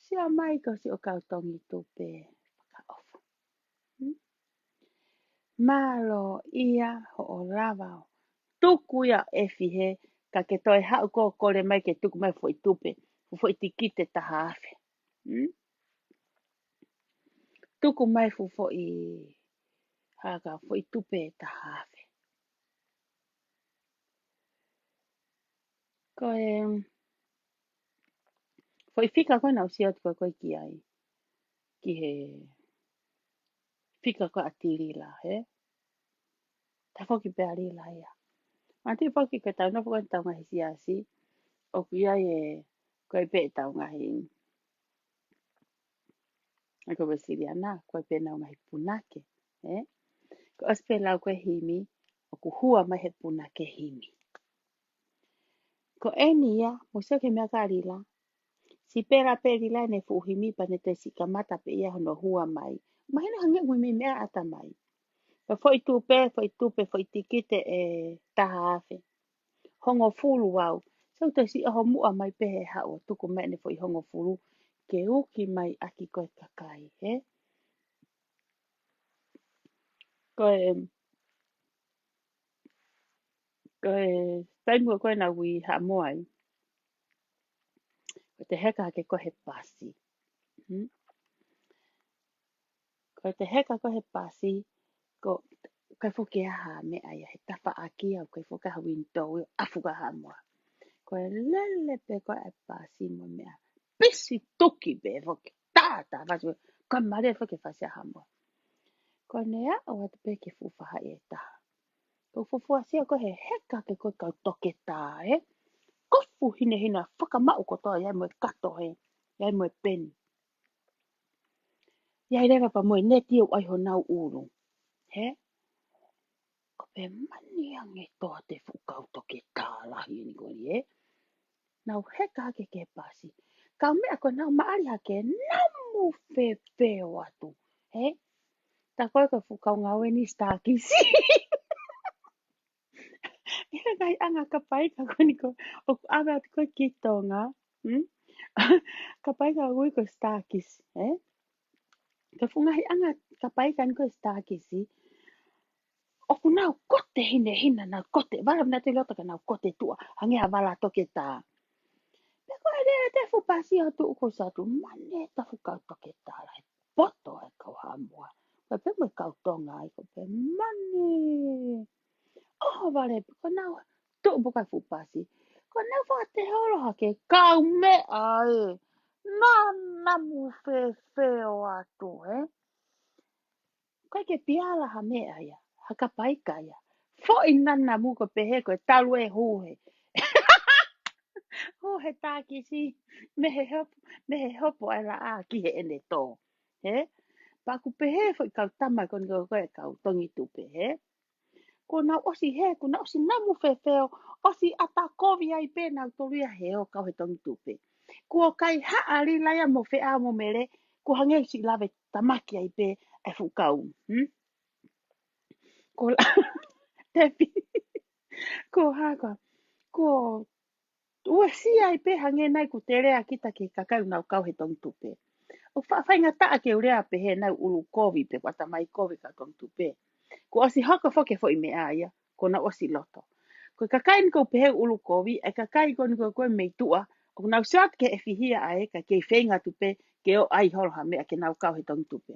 Sio mai ko siʻo kau tongi tupe fakaʻofa. Hmm? Mālō ia hoʻo lava ʻo tuku ia ʻefi he ka ke toe haʻu ko ē ʻo kole mai ke tuku mai foʻi tupe, foʻi tikite taha afe. Hmm? Tuku mai fuʻu foʻi, haka foʻi tupe taha afe. Ko e foʻi fika ko ena ʻoku ou sio atu ko ē ki ai. Ki he fika ko ē ʻa Tilila, he? Tafoki pē ʻa Lila ia. Mati foki ko e tau nofo ko ē tau ngaahi siasi. ʻOku ʻi ai e, ko e pē tau ngaahi. ʻA ko e Uēsiliana, ko e pē nau ngaahi punake, ē? Ko e ʻosi pē lau ko ē himi, ʻoku hua mai he punake himi. Ko eni ia, mou sio ki he meʻa ko ē ʻa Lila. Tipela pē Lila ʻene fuʻu himi pea ne toe siʻi kamata pē ia hono hua mai. Mahino hangē ʻoku ʻi ai e meʻa ʻatamai. Ko e foʻi tupe, foʻi tupe, foʻi tikite ʻe taha afe. Hongofulu au. Sio, toe siʻi ʻoho muʻa mai pē he haʻu ʻo tuku mai ʻene foʻi hongofulu ke uki mai ʻaki ko e kakai, hē? Ko e, ko e taimi ko ē naʻá ku ʻi Haʻamoa ai, ko ʻete heka hake ko ē he pasi. Hmm? Ko ʻete heka ko ē he pasi, ko, ʻikai foki ke ʻi ai ha meʻa ia, he tafaʻaki au, ʻikai foki ha window, ʻafu ki Haʻamoa. Ko e lele pē ko ē e pasi mo e meʻa. Pisi tuki pē foki. Tā, tā, fasi, ko e mālie foki e fasi ʻa Haʻamoa. Ko ʻene aʻu atu pē ki he fuʻu faʻahi ʻe taha, ko e fuofua sio ko ē he heka hake ko ē kau toketā, ē? Kofu hinehina, fakamaʻu kotoa, ʻi ai mo e kato, hē? ʻI ai mo e peni. ʻI ai leva pea mo e neti ʻo ʻai honau ʻulu. Hē? Ko e pehē, mani ange, toa atu e fuʻu kau toketā lahi eni ko eni, ē? Nau heka hake ki he pasi. Kau meʻa ko ē nau maʻali hake, namu fefeo atu, hē? Tā ko ē ko e fuʻu kau ngāue ni Starkist. ʻI he ngaahi anga kapaika ko eni ko ē ʻoku ʻave atu ko ē ki Tonga. Hmm? Kapaika ʻoku ui ko e Starkist, ē? Ko e fuʻu ngaahi anga kapaika ni ko ē Starkist, ʻoku nau kote hinehina, nau kote, vala nautolu ʻi loto ka nau kote tuʻa, hangē ha vala toketā. Pea ko e lele atu e fuʻu pasi ʻo tuʻu ko ē ʻo sio atu, mani e fuʻu kau toketā lahi, poto e kau Haʻamoa. Ko e pehē mo e kau Tonga ai, ko e pehē, mani. ʻOho vale pē, ko ʻenau tuʻu pē ki he fuʻu pasi. Ko ʻenau fakatehe holo hake, kau meʻa ē. Nanamu fefeo atu, ē? ʻIkai ke piala ha meʻa ia, ha kapaika ia. Foʻi nanamu ko e pehē ko e talu e huhe. Huhe Starkist, mei he hopo, mei he hopo ʻa e laʻā ki heʻene tō. Hē? Pea ʻoku pehē foʻi kau tama ko eni ko ē kau tongi tupe, hē? Kuo nau ʻosi hē, kuo nau ʻosi namu fefeo, ʻosi ʻata kovi ai pē nautolu ia he ō kau he tongi tupe. Kuo kaihaʻa Lila ia mo Feʻao mo Mele, kuo hangē siʻi lave tamaki ai pē e fuʻu kau. Hmm? Ko la, Tepi. Ko haka. Ko uesia ai pē hangē nai ʻoku te lea kita ki he kakai ʻoku nau kau he tongi tupe. ʻOku faʻa faingataʻa ke u lea pehē naʻa nau ʻulu kovi pē, ʻoku ʻatamai kovi kau tongi tupe. Kuo ʻosi hoko foki e foʻi meʻa ia, kuo nau ʻosi loto. Ko e kakai ni ʻoku pehē ʻulu kovi, e kakai ko eni ko ē mei tuʻa, ʻoku nau sio atu ki he ʻefihia ʻa e kakai kei feinga atu pē ke ō ʻai holo ha meʻa ke nau kau he tongi tupe.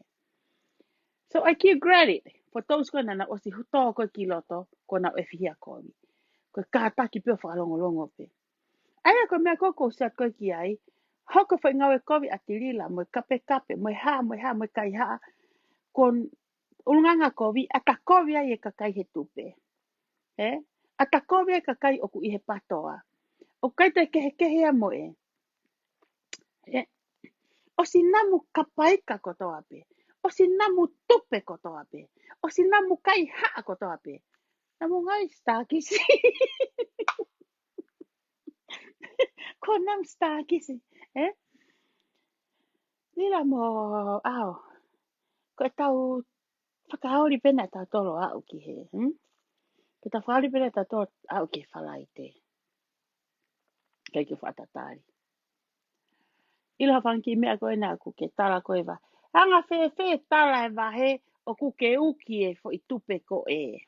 So I give credit for those ko ē naʻa nau ʻosi tō ko ē ki loto, kuo nau ʻefihia kovi. Ko e kātaki pē ʻo fakalongolongo pē. ʻA ia ko e meʻa ko ē ʻoku ou sio atu ko ē ki ai, hoko foʻi ngāue kovi ʻa Tilila, mo e kapekape, mo e hā, mo e hā, mo e kaihaʻa, ko e ʻulungaanga kovi, ʻata kovi ai e kakai he tupe. Hē? ʻAta kovi e kakai ʻoku ʻi he patoa. ʻOku ʻikai toe kehekehe ia mo e. Hē? ʻOsi namu kapaika kotoa pē. ʻOsi namu tupe kotoa pē. ʻOsi namu kaihaʻa kotoa pē. Namu ngaahi Starkist. Ko e namu Starkist, ē? Lila mo au. Ko ʻetau fakaoli pē naʻa tautolu ʻo aʻu ki hē, hmm? Ko ʻetau fakaoli pē naʻa tautolu ʻo aʻu ki he Falaite. Kae ke fakatatali. ʻIlo ha fanga kiʻi meʻa ko ē naʻa ku ke tala ko ē vahe. Anga fēfē tala e vahe ʻoku ke uki e foʻi tupe ko ē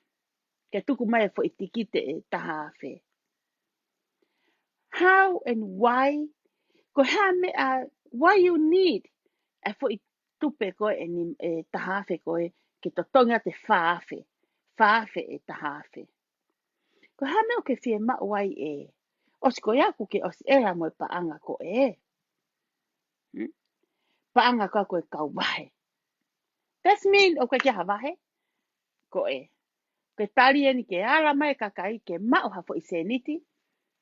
ke tuku mai e foʻi tikite ʻe taha afe. How and why? Ko e hā e meʻa, why you need e foʻi tupe ko ē ni, ʻe taha afe ko ē ke totongi atu e fā afe, fā afe ʻe taha afe. Ko e hā e meʻa ʻoku ke fiemaʻu ai ē? ʻOsi ko ia ʻoku ke ʻosi ʻela mo e paʻanga ko ē. Hmm? Paʻanga ko ē ko e kau vahe. That's mean ʻoku ʻikai ke ʻi ai ha vahe ko ē. Ko e tali eni ke ala mai e kakai ke maʻu ha foʻi sēniti,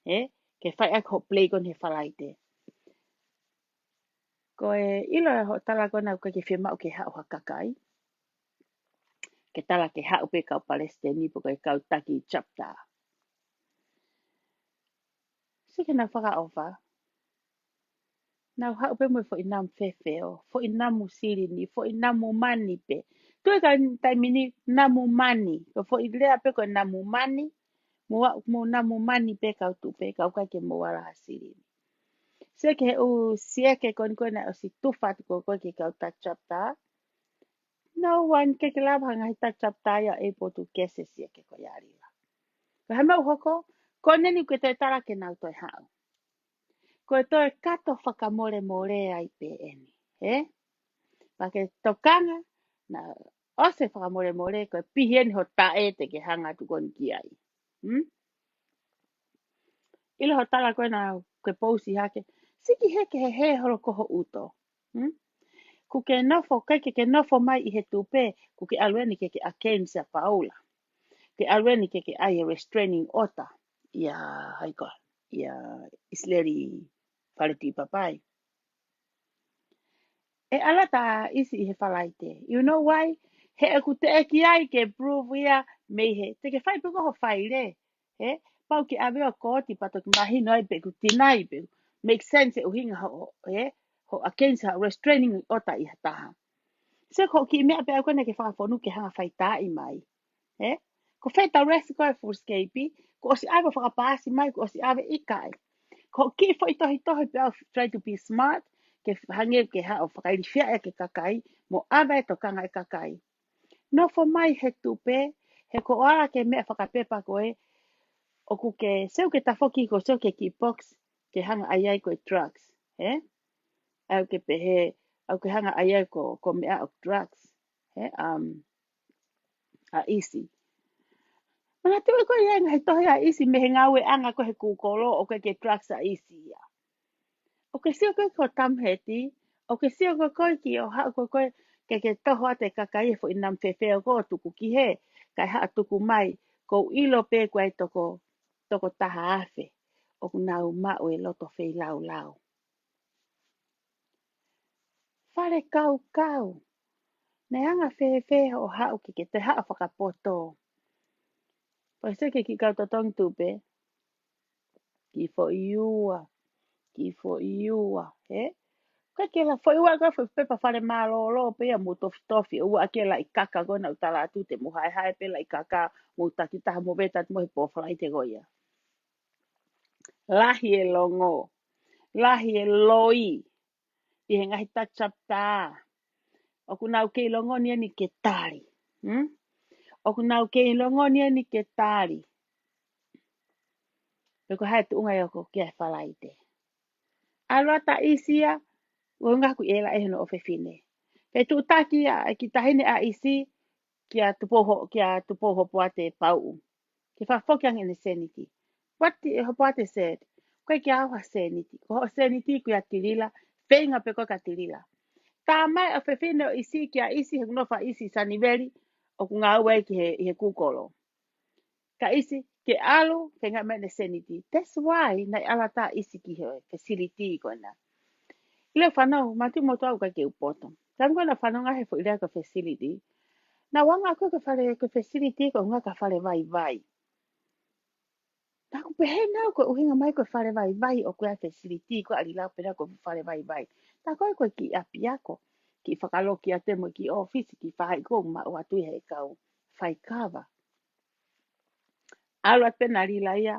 ē, ke fai ʻaki hoʻo play ko eni he Falaite. Ko e ʻilo e hoʻo tala ko ena ʻoku ʻikai ke fiemaʻu ke haʻu ha kakai ke tala ke haʻu pē kau palesiteni pe ko e kau taki chapter. Sio ki heʻenau fakaʻofa. Nau haʻu pē mo e foʻi namu fefeo, foʻi namu silini, foʻi namu mani pē. Toe ka taimi ni namu mani, ko e foʻi lea pē ko e namu mani, mo, mo namu mani pē kau tupe, kau ʻikai ke mou ala ha silini. Sio ki he ʻū sieke ko eni ko ē naʻe ʻosi tufa atu ko ē ki he kau tax chapter. No one, ʻikai ke lava ha ngaahi tax chapter ia ʻe ʻi ai ʻo tuku ki he sieke ko ia, Lila. Ko e hā e meʻa ʻoku hoko, ko eni ʻoku ke toe tala ke nau toe haʻu. Ko e toe kato fakamolemole ai pē eni, ē? Pea ke tokanga, naʻa ʻosi fakamolemole, ko e pihi eni ho taʻe te ke hanga atu ko eni ki ai. Hmm? ʻIlo ho tala ko ē naʻa ke pousi hake, siki heke he he holo ko ho ʻuto. Hmm? ʻOku ke nofo, ʻikai ke ke nofo mai ʻi he tupe, ʻoku ke ʻalu eni ke ke against ʻa Paula. Ke ʻalu eni ke ke ʻai e restraining order ʻia, hai ko, ʻia ʻIsileli Fale Tuʻipapai. ʻE ʻalu atu ʻa ʻIsi ʻi he Falaite. You know why? He ʻoku teʻeki ai ke prove ia mei he, te ke fai pē ko ho faile, ē? Pau ke ʻave ʻo kooti pea toki mahino ai pe ʻoku deny pe ʻoku make sense e ʻuhinga hoʻo, ē? Hoʻo against ha restraining order ʻi ha taha. Sio ko e kiʻi meʻa pē ʻoku ʻikai ke fakafonu ke hanga faitaaʻi mai, ē? Ko e federal resi ko e full scape, kuo ʻosi ʻave ʻo fakapaasi mai, kuo ʻosi ʻave, ʻikai. Ko e kiʻi foʻi tohitohi pē ʻoku try to be smart, ke hangē ke haʻu ʻo fakailifia ʻe he kakai, mo ʻave e tokanga e kakai. Nofo mai he tupe, he ko e ala ke meʻa fakapepa ko ē, ʻoku ke, sio ke tafoki ko sio ki he kiʻi box, ke hanga ʻai ai ko e drugs, ē? ʻOku ke pehē, ʻoku ke hanga ʻai ai ko, ko e meʻa ʻoku drugs, ē? Um, ʻa ʻIsi. Manatuʻi ko ia ngaahi tohi ʻa ʻIsi mei he ngāueʻanga ko ē he Google ʻoku ʻikai ke drugs ʻa ʻIsi ia. ʻOku ke sio ko ē ki ho tamaheti, ʻoku ke sio ko ē ki hoʻo haʻu ko ē ke ke toho atu e kakai he foʻi namu fefeo ko ē ʻo tuku ki hē, kae haʻu ʻo tuku mai, ʻoku ou ʻilo pē ko e toko, toko taha afe, ʻoku nau maʻu e loto feilaulau. Fale kaukau. Naʻe anga fēfē hoʻo haʻu ke ke toe haʻu ʻo fakapoto? Pea sio ki he kiʻi kau totongi tupe. Kiʻi foʻi ua. Kiʻi foʻi ua. Ē? ʻIkai ke la foʻi ua ka foʻi pepa fale mālōlō pē ia mo tofitofi. ʻOua ke la ʻi kaka ko ē naʻa ku tala atu te mo haehae pē la ʻi kaka mo takitaha mo veta mo he pō Falaite ko ia. Lahi e longo. Lahi e loi. ʻI he ngaahi tax chapter. ʻOku nau kei longo ni eni ke tali. Hmm? ʻOku nau kei longo ni eni ke tali. Pe ko e hā e tuʻunga ia ʻoku ke ʻai Falaite. ʻAlu atu ʻa ʻIsi ia, ʻo ngaku ʻela ʻe hono ʻofefine. Pea tuʻutaki ʻa e kiʻi taʻahine ʻa ʻIsi, kia Tupou Ho-, kia Tupou Hopoate Pauʻu. Ke fakafoki ange ʻene sēniti. What did Hopoate said? ʻOku ʻikai ke ʻi ai ha sēniti. Ko hoʻo sēniti ko ia Tilila, feinga pē koe kia Tilila. Tā mai ʻofefine ʻo ʻIsi kia ʻIsi he ʻoku nofo ʻa ʻIsi ʻi Saniveli, ʻoku ngāue ai ki he, ʻi he Google. Ka ʻIsi, ke ʻalu, feinga mai ʻene sēniti. That's why, naʻe ʻalu atu ʻa ʻIsi ki he facility ko ena. ʻIlo fanau, mati mo tua uka ke u poto. Taimi ko ē naʻa ku fanongo he foʻi lea ko e facility. Naʻa ku hanga ko e fale, ko e facility ko e ʻuhinga ko e fale vaivai. Naʻa ku pehē naʻa ku ʻuhinga mai ko e fale vaivai ʻoku ʻi ai e facility ko ʻa Lila pē naʻa ko e fale vaivai. Tā ko ē ko e kiʻi ʻapiako, kiʻi fakaloki atu mo e kiʻi ʻōfisi, kiʻi faʻahi ko ē maʻu atu ʻe he kau faikava. ʻAlu atu pē ʻa Lila ia,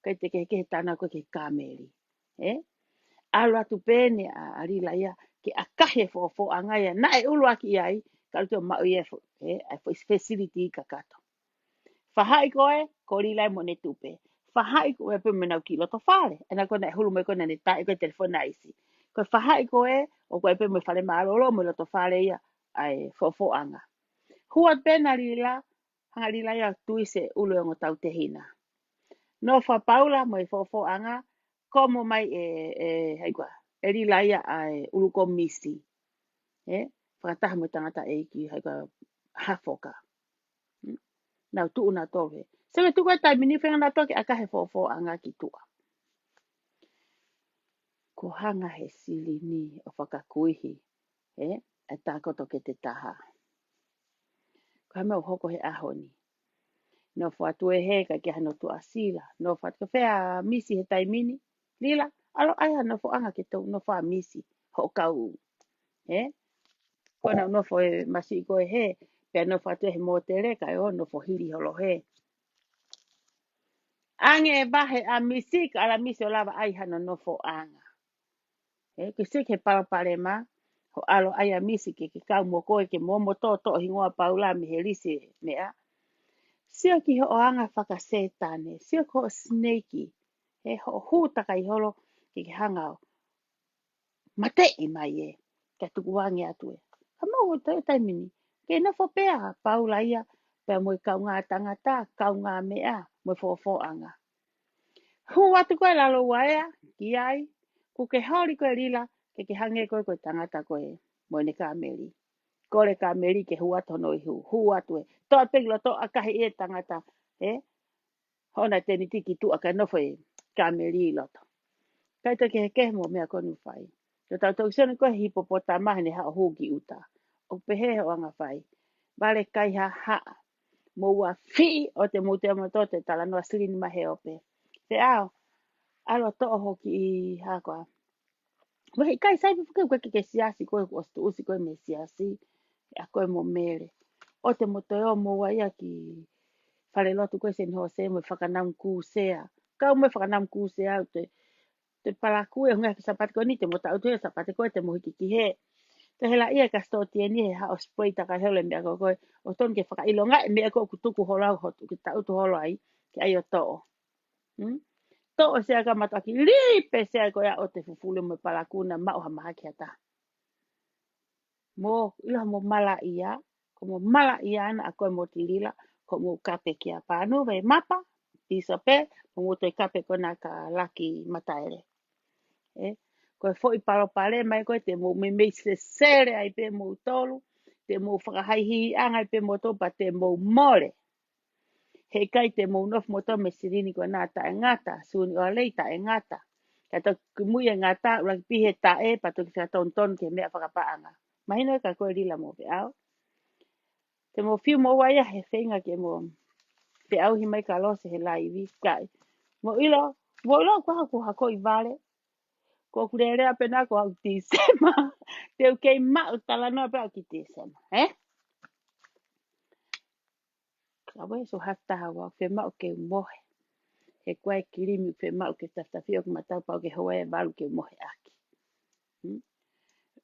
ʻikai te ke, ke tana ko e kiʻi kāmeli. Ē? ʻAlu atu pē eni ʻa, ʻa Lila ia, ke ʻakahi e foʻofoʻanga ia, naʻe ʻuluaki ʻi ai, ka ʻalu atu ʻo maʻu ia e fo-, ē, e fo-, facility kakato. Faʻahi ko ē, ko Lila ia mo ʻene tupe. Faʻahi ko ē pē mo ʻenau kiʻi loto fale. ʻEna ko ē naʻe hulu mai ko ē naʻa ne taʻe ko e telefoni ʻa ʻIsi. Ko e faʻahi ko ē, ʻoku ʻi ai pē mo e fale mālōlō mo e loto fale ia, ʻa e foʻofoʻanga. Hua pē ʻa Lila, hanga ʻe Lila ia ʻo tuisi e ʻulu e ongo tautehina. Nofo ʻa Paula mo e foʻofoʻanga, komo mai ʻe, ʻe, hai ko ā, ʻe Lila ia ʻa e ʻulu ko Misi. Ē, fakataha mo e tangataʻeiki, hai ko ā, Hafoka. Nau tuʻu nautolu hē. Sio ki he tuku e taimi ni feinga nautolu ke ʻakahi e foʻofoʻanga ki tuʻa. Kuo hanga he silini ʻo fakakuihi, ē, e tākoto ke te taha. Ko e hā e meʻa ʻoku hoko he ʻaho ni? Nofo atu ʻe hē ʻikai ke ʻi ai hano tuʻasila. Nofo atu ko fē ʻa Misi he taimi ni? Lila, ʻAlu ʻai ha nofoʻanga ke tau nofo ʻa misi, hoʻo kau. Ē? Ko ʻena nofo e masi ko e hē, pea nofo atu he mōtele, kae ʻoua nofo hili holo hē. ʻAnge ʻe vahe ʻa misi, ka ʻalu ʻa misi ʻo lava ʻai hano nofoʻanga. Ē, ke sio ki he palopalema, hoʻo ʻalu ʻai ʻa misi ke, ke kau mo koe ke mo mo tō, toʻo hingoa Paula mei he lisi meʻa. Sio ki hoʻo anga fakasētane, sio ki hoʻo sineiki, ē, hoʻo hū takai holo, ke ke hanga ʻo mateʻi mai ē, ke tukuange atu ē. Ka mau ʻo te taimi ni, ke nofo pē ʻa Paula ia, pea mo e kaungā tangata, kaungā meʻa, mo e fofoʻanga. Hū atu ko e lalo uaea, ki ai, kuo ke holi ko e Lila, ke ke hangē ko e, ko e tangata ko e, mo ʻene kāmeli. Kole kāmeli ke hū atu hono ihu, hū atu ē. Toʻa pē ki loto ʻa kahi e tangata, ē? Hono teniti ki tuʻa kae nofo e kāmeli ʻi loto. Kae toki kehekehe mo e meʻa ko eni ʻoku fai. Ko tautolu sio ni ko e hipopotama heʻene haʻu hū ki ʻuta. ʻOku pehē hoʻo anga fai. Vale kai ha haʻa. Mo ua fiʻi ʻo te mou te mo tō te talanoa silini mai he ope. Feʻao. ʻAlu ʻo toʻo hoʻo kiʻi hā koā. Vahe ʻikai sai pē fuke ʻoku ke ke siasi ko e ʻosi tuʻusi ko e mei siasi. ʻA koe mo Mele. ʻO te mo toe ō mo ua ia ki fale lotu ko e Seni Hose mo e fakanamu kūsea. Kau mo e fakanamu kūsea ʻo te, te palakū e hunga he Sapate ko eni te mo taʻutu he Sapate ko e te mo hiki ki hē. Te hela ia ka stoti eni he haʻo spray takai holo e meʻa ko koe. ʻO tonu ke fakaʻilonga e meʻa ko ē ʻoku tuku holo au hotu ke taʻutu holo ai, ke ʻai ʻo toʻo. Hmm? Toʻo sea ka mataki lipe sea ko ia ʻo te fufulu mo e palakū na maʻu ha mahaki ha taha. Mo, ʻilo mo malaʻia, ko mo malaʻia ʻana ʻa koe mo Tilila, ko mo kape kia Pānuve Mapa, Pīsope, mo mo toe kape ko ena ka Laki Mataele. Ē, ko e foʻi palopalema ē ko e te mo meimei sesele ai pē moutolu, te mo fakahaihiʻanga ai pē moutolu pea te mo mole. He ʻikai te mou nofo moutolu mei he silini ko ena taʻengata, suni ʻo lei taʻengata. Ka toki mui e ngata, ʻuluaki pē he taʻe, pea toki fakatonutonu ki he meʻa fakapaʻanga. Mahino ē ka ko e Lila mo Feʻao. Te mo fiu mo ua ia he feinga ke mo Feʻao hi mai ka lose he laivi, kae. Mo ʻilo, mo ʻilo ko haku hako ʻi vale. Ko ʻeku lelea pē ena ko au Tīsema. Te u kei maʻu talanoa pē au ki Tīsema, ē? Ka ue so hafta hawa, fiemaʻu ke u mohe. He ko e kilimi fiemaʻu ke tafitafi ʻo ke matau pau ke hoa e valu ke u mohe ʻaki. Hmm?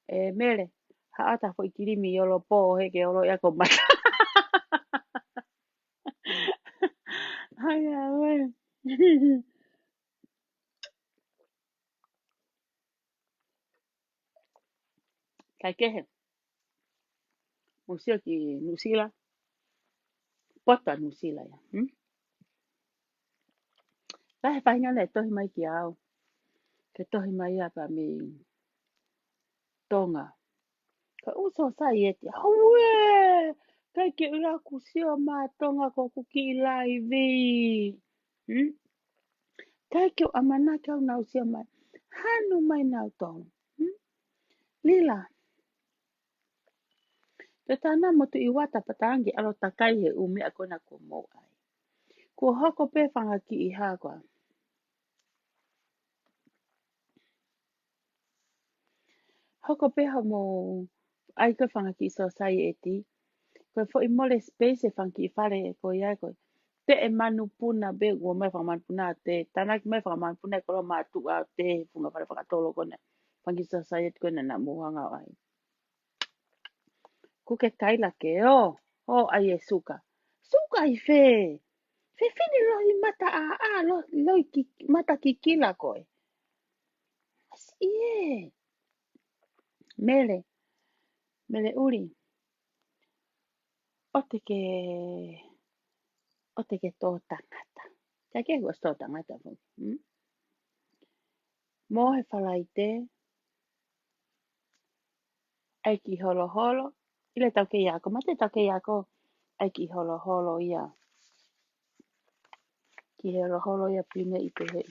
Ē, Mele, haʻata foʻi kilimi ʻi ʻolopō he ke ʻolo ia ko mata. Hai, ʻa ue. Kae kehe. Mou sio ki Nuʻusila. Pota Nuʻusila ia. Hmm? Lahi e faʻahinga naʻe tohi mai kia au. Ke tohi mai ia pea mei Tonga. Ka ʻoku sōsaieti. Haue! ʻIkai ke u ʻilo ʻoku sio mai Tonga ko ʻeku kiʻi laivi. Hmm? ʻIkai ke u ʻamanaki au naʻa nau sio mai. Hanu mai nautolu. Hmm? Lila. Te tana mo tu i wata patangi alo takai he ʻū meʻa ko ena ko mou ai. Kuo hoko pē fanga kiʻi hā koā. Hoko pē hoʻomou ʻai ko e fanga kiʻi sōsaieti. Ko e foʻi mole space e fanga kiʻi fale ko ia ko e. Te e manupuna pē, ua mai fanga manupuna te, tanaki mai fanga manupuna e kolo mātuʻa te, funga fale fakatolo ko ena. Fanga kiʻi sōsaieti ko ena naʻa mou hanga ʻo ʻai. Kuo ke kaila ke ō, ō ʻai e suka. Suka ʻi fē? Fefine lohi mata ʻāʻā, lo-, lohi ki-, mata kikila koe. Asi ē. Mele. Mele ʻuli. ʻOua te ke, ʻoua te ke tō tangata. Ka ke ʻoua tō tangata foki. Hmm? Mo he Falaite. ʻAi ki holoholo. ʻIle tau kei ako. Mate tau kei ako. ʻAi ki holoholo ia. Ki he holoholo ia pine i pehe.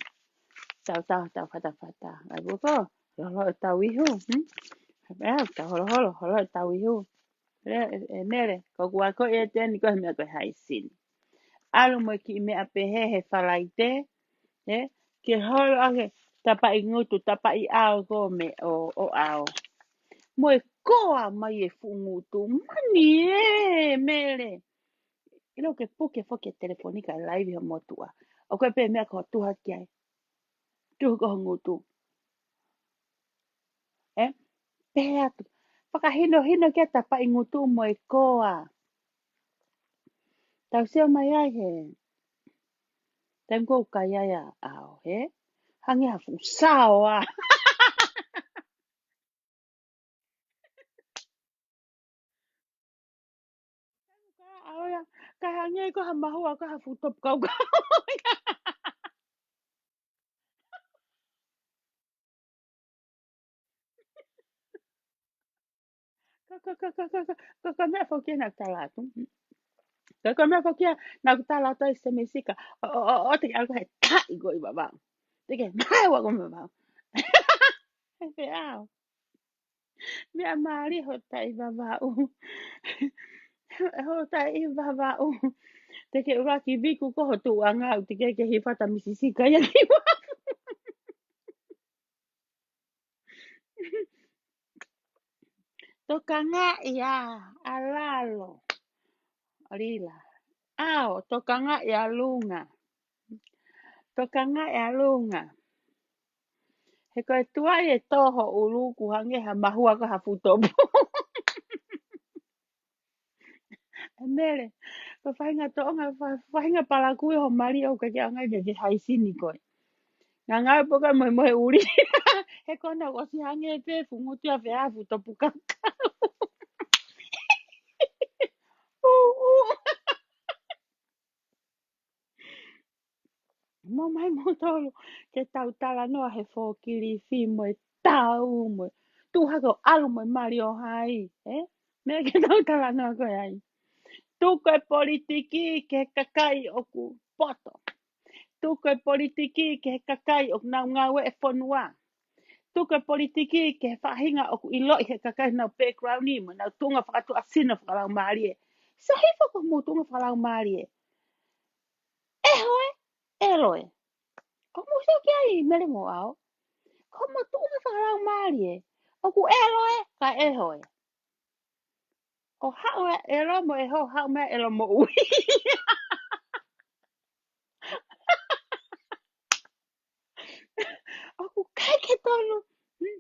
Tau tau tau fatafata. ʻAi buko. Holoholo tau ihu. Hmm? Ea, tau holoholo. Holoholo tau ihu. Ē, ē, ē, Mele, ko ʻeku ako ʻe teni ko e meʻa ko e haisini. ʻAlu mo e kiʻi meʻa pehē he Falaite, ē, ke holo ake, Tapaʻi ngutu, tapaʻi ʻao ko me ʻo, ʻo ʻao. Mo e koa mai e fuʻu ngutu. Mani ē, Mele. ʻIlo ke puke foki e telefoni kae laivi ho motuʻa. ʻOku ʻi ai pē meʻa ko tuha ki ai. Tuhu ko ho ngutu. Ē? Pehē atu. Fakahinohino ke tapaʻi ngutu mo e koa. Tau sio mai ai he. Taimi ko ē ʻoku ʻi ai ʻa ʻao, hē? Hangē ha fuʻu sao ā. Ka ʻao ia, ka hangē ko ha mahua, ko ha fuʻu topu kaukau. Ka, ka, ka, ka, ka, ka, ka, ka meʻa foki naʻa ku tala atu. Ka, ka meʻa foki naʻa ku tala atu ai se mesika. ʻO, ʻo, ʻo, ʻo, te ke ʻalu ko ē he taʻi ko ē ʻi Vavaʻu. Te ke mahe ua ko ē ʻi Vavaʻu. He pē ʻao. Meʻa mālie hoʻo taʻi ʻi Vavaʻu. Hoʻo taʻi ʻi Vavaʻu. Te ke ʻuluaki viku ko ho tuʻuʻanga ʻo te ke ke hifata misisika ia ki Vavaʻu. Tokangaʻi ā, ʻa lalo. ʻA lila. ʻAo, tokangaʻi ʻa lunga. Tokangaʻi ʻa lunga. He ko e tuai e tō ho ʻulu ʻoku hangē ha mahua ko ha fuʻu topu. ʻE Mele, ko e faʻahinga toʻonga, fa-, faʻahinga palakū ʻi ho mali ʻoku ke ʻaonga ke ke haisini koe. Ngangau pē ko e mohe mohe ʻuli. He ko ena ʻosi hangē pē fuʻu ngutu ʻa fē ha fuʻu topu kaukau. ʻU, ʻu. Mou mai moutolu ke tau talanoa he fokilifi mo e tau mo e tuʻu hake ʻo ʻalu mo e mali ʻo hai, ē? Meʻa ke tau talanoa ko ē ai. Tuku e politiki ki he kakai ʻoku poto. Tuku e politiki ki he kakai ʻoku nau ngāueʻi e fonua. Tuku e politiki ki he faʻahinga ʻoku ʻiloʻi he kakai ʻenau background mo ʻenau tuʻunga fakatuʻasino fakalaumālie. Sio hifo ko hoʻomou tuʻunga fakalaumālie. ʻEho ē, ʻelo ē. ʻOku mou sio ki ai, Mele mo ʻAo. Ko hoʻomou tuʻunga fakalaumālie. ʻOku ʻelo ē, ka ʻeho ē. ʻO haʻu e ʻelo mo ʻeho, haʻu mei ai e ʻelo moʻui. ʻOku ʻikai ke tonu. Hmm.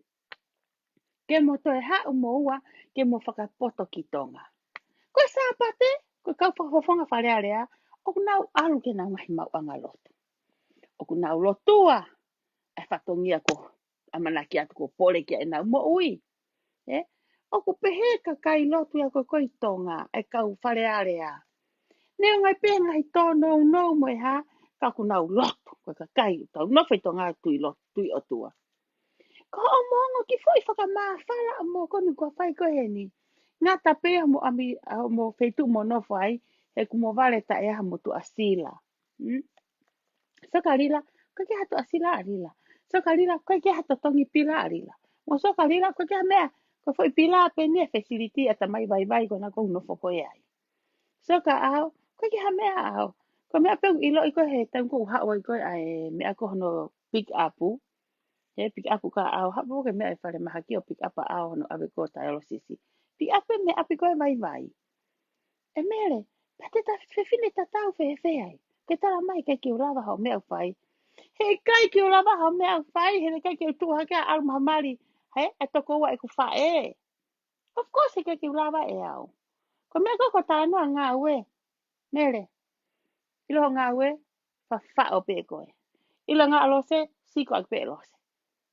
Ke mo toe haʻu mo ua, ke mo fakapoto ki Tonga. Ko e Sāpate, ko e kau fakafofonga Fale Alea, ʻoku nau ʻalu ki heʻenau ngaahi maʻuʻanga lotu. ʻOku nau lotua, e fatongia ko ʻamanaki atu ko e pole ki heʻenau moʻui. Ē? ʻOku pehē kakai lotu ia ko ē ko ē ʻi Tonga, e kau Fale Alea. Neongo ai pē e ngaahi tōnounou mo e hā, ka ʻoku nau lotu, ko e kakai, tau nofo ʻi Tonga tui lotu, tui ʻOtua. Ko hoʻomou ongo kiʻi foʻi fakamāfana ʻoku mou koni ʻoku fai ko eni. Ngata pē hoʻomou ʻami, hoʻomou feituʻu ʻoku mou nofo ai, he ʻoku mou vale taʻe ʻi ai haʻamou tuʻasila. Hmm? Sio kia Lila, ʻikai ke ʻi ai ha tuʻasila ʻa Lila. Sio kia Lila, ʻikai ke ʻi ai ha totongi pila ʻa Lila. Mo sio kia Lila, ʻikai ke ʻi ai ha meʻa, ko e foʻi pila pē eni e facility ʻa e tamai vaivai ko ena ʻoku ou nofo ko ē ai. Sio kia ʻAo, ʻikai ke ʻi ai ha meʻa ʻa ʻAo. Ko e meʻa pē ʻoku ʻiloʻi ko ē he taimi ko ē ʻoku haʻu ai ko ē ʻa e meʻa ko hono pick up. He pick up kia ʻAo, haʻu pē ko e meʻa ʻi falemahaki ʻo pick up ʻa ʻAo hono ʻave ko ē dialysis. Pick up pē meʻa pē ko ē vaivai. ʻE Mele, pea te ta fefine tatau fēfē ai. Ke tala mai ʻikai ke u lava hoʻo meʻa ʻoku fai. He ʻikai ke u lava hoʻo meʻa ʻoku fai, he ʻikai ke u tuʻu hake ʻo ʻalu mo ha mali. He, ʻe toko ua ʻeku faʻē. Of course, ʻikai ke u lava ʻe au. Ko e meʻa ko ē ko e talanoa ngāue. Mele. ʻIlo hoʻo ngāue, fafaʻo pē koe. ʻIlo ngāue ʻa Lose, sio ʻaki pē ʻe Lose.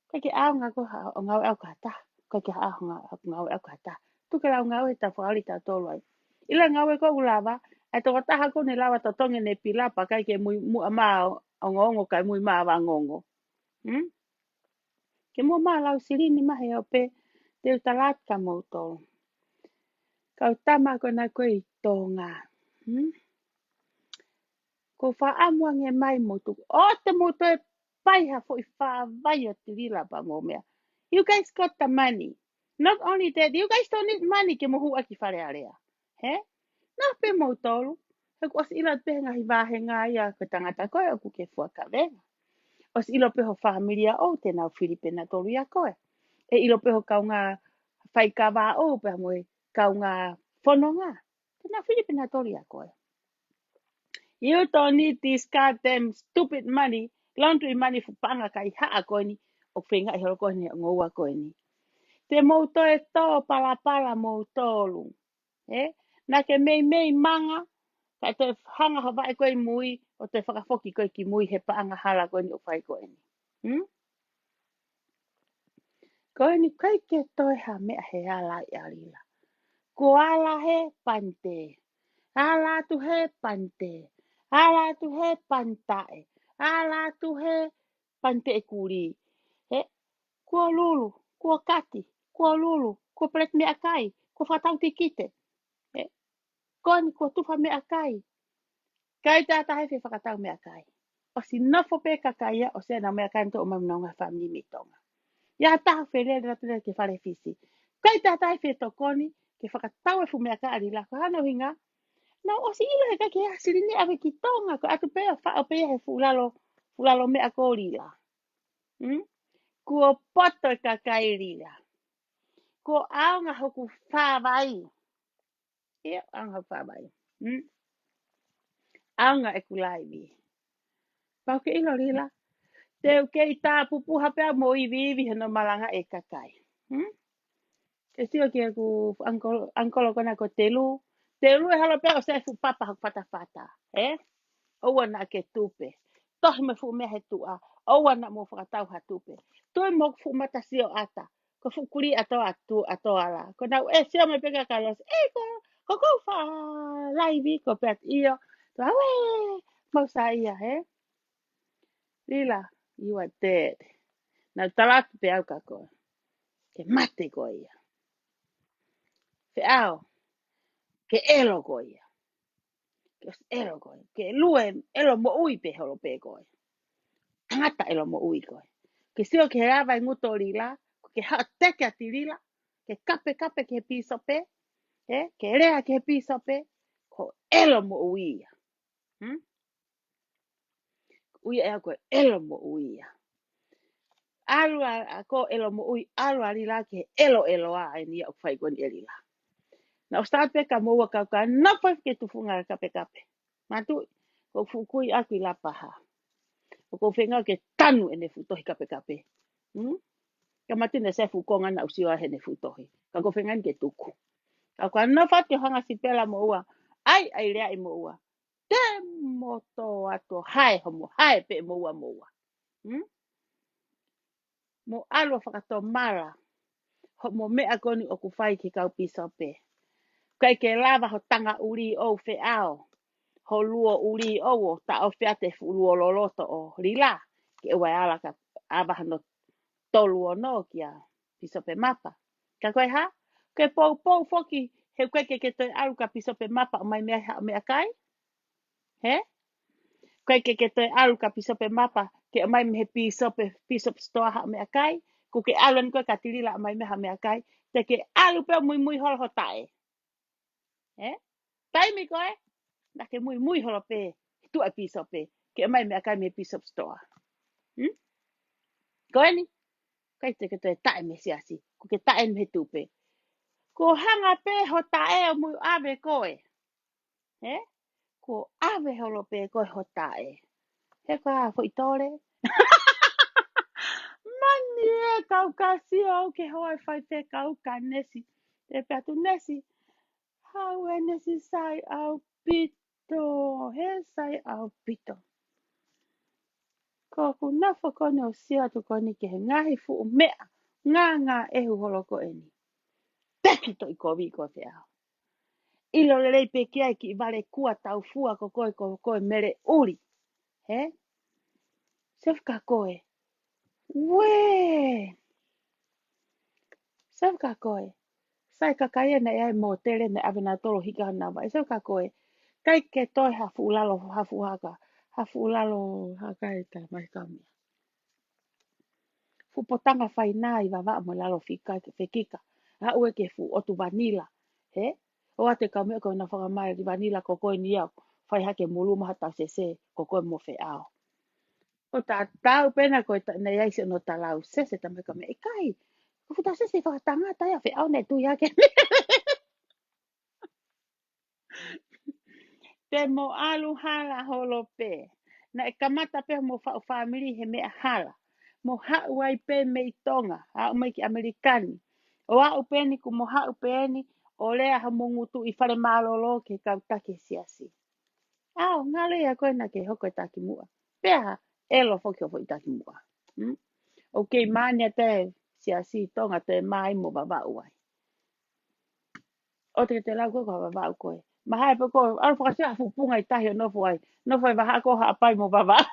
ʻIkai ke ʻaonga koe ʻo ngāue ʻaʻau ki ha taha. ʻIkai ke ʻaonga ʻo ngāue ʻaʻau ki ha taha. Tuku ke lau ngāue he tau fakaoli tautolu ai. ʻIlo ngāue ko ē ʻoku lava, ʻa e tokotaha ko ē ne lava totongi ʻene pila pea ʻikai ke muimui ʻa mā ongoongo kae muimui ʻa mā vangongo. Hmm? Ke mou ō mai ʻo lau silini mai he ope, te u tala atu kia moutolu. Kau tama ko ena ko ē ʻi Tonga. Hmm? Ko e fakaʻamu ange mai mo tuku. ʻOua te mou toe pai ha foʻi fāvai ʻo Tilila pea mo meʻa. You guys got the money. Not only that, you guys don't need money ke mou hū ʻaki Fale Alea. He? Nofo pē moutolu. He kuo ʻosi ʻilo pē ngaahi vāhenga ia ko e tangata ko ē ʻoku ke fua kavenga. ʻOsi ʻilo pē ho fāmili ʻoʻou te nau fili pē nautolu ʻia koe. ʻE ʻilo pē ho kaungā faikava ʻoʻou pea mo e kaungā fononga te nau fili pē nautolu ʻia koe. You don't need this goddamn stupid money, laundry money, fuʻu paʻanga kaihaʻa ko eni ʻoku feingaʻi holo ko eni ʻo ngoua ko eni. Te mou toe tō palapala moutolu. Ē? Naʻa ke meimei manga, kae toe hanga ho vaʻe ko ē ʻi mui, ʻo toe fakafoki ko ē ki mui he paʻanga hala ko eni ʻoku fai ko eni. Hmm? Ko eni ʻikai ke toe ha meʻa he ala ʻia Lila. Ko ala he panitē. Ala atu he panitē. Ala atu he panitaʻe. Ala atu he panitē kulī. He, kuo lulu, kuo kati, kuo lulu, kuo peleti meʻakai, kuo fakatau tikite. He, ko eni kuo tufa meʻakai. ʻIkai taha e fie fakatau meʻakai. ʻOsi nofo pē kakai ia, ʻosi ʻenau meʻakai ʻo ʻomai mo ʻenau ngaahi fāmili mei Tonga. ʻIa taha felele atu leva ki fale Fisi. ʻIkai taha e fie tokoni ke fakatau e fuʻu meʻakai ʻa Lila, ko hono ʻuhinga, naʻa nau ʻosi ʻilo he ʻikai ke ʻi ai ha silini ʻave ki Tonga, ko e ʻatu pē ʻo faʻo pē ia he fuʻu lalo, fuʻu lalo meʻa ko Lila. Hmm? Kuo poto e kakai Lila. Kuo ʻaonga hoku fāvai. ʻIo, ʻaonga hoku fāvai. Hmm? ʻAonga ʻeku laivi. Pau ke ʻilo Lila. Te u kei tāpupuha pē au mo iviivi hono malanga e kakai. Hmm? Ke sio ki heʻeku uncle, uncle ko ena ko Telu. Telu, ʻe holo pē ʻo sai fuʻu papa hoku fatafata. Ē? ʻOua naʻa ke tupe. Tohi mo e fuʻu meʻa he tuʻa. ʻOua naʻa mou fakatau ha tupe. Tui mo hoku fuʻu mata sioʻata. Ko e fuʻu kulī ʻa Toa Tu, ʻa Toa La. Ko ʻenau ʻe sio mai pē kia Kalosi. ʻEi ko, ko ʻoku ou faʻa laivi ko pea ʻio. Toa ue, mau saiʻia, ē? Lila, you are dead. Naʻa ku tala atu pē au kia koe. Ke mate koe ia. Feʻao, ke ʻelo koe ia. Ke ʻosi ʻelo koe. Ke lue ʻelo moʻui pē holo pē koe. Tangata ʻelo moʻui koe. Ke sio ki he ava ʻi ngutu ʻo Lila, ko ke haʻo teke atu Lila, ke kapekape ki he pīsope, ē, ke lea ki he pīsope, ko e ʻelo moʻui ia. Hmm? Ui ʻe au ko e ʻelo moʻui ia. ʻAlu ā, ā, ko e ʻelo moʻui, ʻalu ā Lila ki he ʻeloʻelo ā eni ia ʻoku fai ko eni ʻe Lila. Naʻa ku start pē kia moua kau ka nofo ke tufunga kapekape. Mātuʻi, ko e fuʻu kui ʻaku ʻi Lapaha. ʻOku ou feinga ke tanu ʻene fuʻu tohi kapekape. Hmm? Ka mātuʻi naʻe sai e fuʻu konga naʻa ku sio ai heʻene fuʻu tohi. Ka ʻoku ou feinga ke tuku. Ka ʻoku ou nofo atu ke hanga sipela moua. ʻAi, ʻai lea ʻi moua. Te mo tō atu ʻo hae homo, hae pē moua moua. Hmm? Mo ʻalu ʻo fakatomala homo meʻa ko eni ʻoku fai ki he kau pīsope. ʻIkai ke lava ho tanga ʻuli ʻoʻou Feʻao. Ho luo ʻuli ʻoʻou ʻo taʻofi atu e fuʻu luo loloto ʻo Lila. Ke ʻoua ʻe ala ka ava hano tolu ono kia Pīsope Mapa. Ka ko e hā? Ke poupou foki he ʻikai ke ke toe ʻalu kia Pīsope Mapa ʻo ʻomai mei ai haʻo meʻakai. Hē? ʻIkai ke ke toe ʻalu kia Pīsope Mapa ke ʻomai mei he pīsope, pīsope sitoa haʻo meʻakai. Ko ke ʻalu eni koe kia Lila ʻo ʻomai mei ai haʻo meʻakai. Te ke ʻalu pē ʻo muimui holo ho taʻe. Ē? Taimi ko ē, naʻa ke muimui holo pē, tuʻa pīsope, ke ʻomai meʻakai mei he pīsope sitoa. Hmm? Ko eni, ʻikai te ke toe taʻe mei he siasi, ko ke taʻe mei he tupe. Ko hanga pē ho taʻe ʻo muimui ʻave koe. Ē? Ko ʻave holo pē koe ho taʻe. He ko e hā foʻi tole? Mani ē kau ka sio au ke hoa e faifekau kia Nesi. Te pehē atu Nesi, hau ē Nesi, sai ʻaupito, he sai ʻaupito. Ko ʻeku nofo ko eni ʻo sio atu ko eni ki he ngaahi fuʻu meʻa, ngāngāʻehu holo ko eni. Teki toʻi kovi ko Feʻao. ʻIlo lelei pē ki ai kiʻi vale kua taufua ko koe, ko koe mele ʻuli. Hē? Sio kia koe. Uē! Sio kia koe. Sai kakai ē naʻe ʻi ai e mōtele naʻe ʻave nautolu ʻo hiki hano vaʻe. Sio kia koe. ʻIkai ke toe ha fuʻu lalo, ha fuʻu haka. Ha fuʻu lalo haka ʻe tā mai kamia. Fuʻu potanga fainā ʻi Vavaʻu mo e lalo fika, fekika. Aʻu ē ki he fuʻu ʻotu vanila. Hē? ʻOatu e kau meʻa ko ena fakamai ʻi vanila ko koe ni au. Fai hake mulu maha tau sese ko koe mo Feʻao. ʻO tatau pē naʻe ko e ta-, naʻe ʻi ai siʻono talau sese, talamai ka mei kai. Ko futa sese fakatangata ia fe au ne tui ake. Te mo ʻalu hala holo pē. Naʻe kamata pē mo faʻu fāmili he meʻa hala. Mo haʻu ai pē mei Tonga, aʻu mai ki ʻAmelika ni. ʻO aʻu pē eni kuo mo haʻu pē eni, ʻo lea ha mo ngutu ʻi fale mālōlō ke kau taki he siasi. ʻAo, ngalo ia ko ena ke hoko e taki muʻa. Pea ha, ʻelo foki ʻo foʻi taki muʻa. Hmm? ʻOku kei mani ʻa e siasi Tonga te mai mo Vavaʻu ai. ʻO te te lau ko e ko Vavaʻu ko e. Mahalo pē ko, ʻalu fakasia fuʻu punga ʻi tahi ʻo nofo ai. Nofo e vahaʻa ko Haʻapai mo Vavaʻu.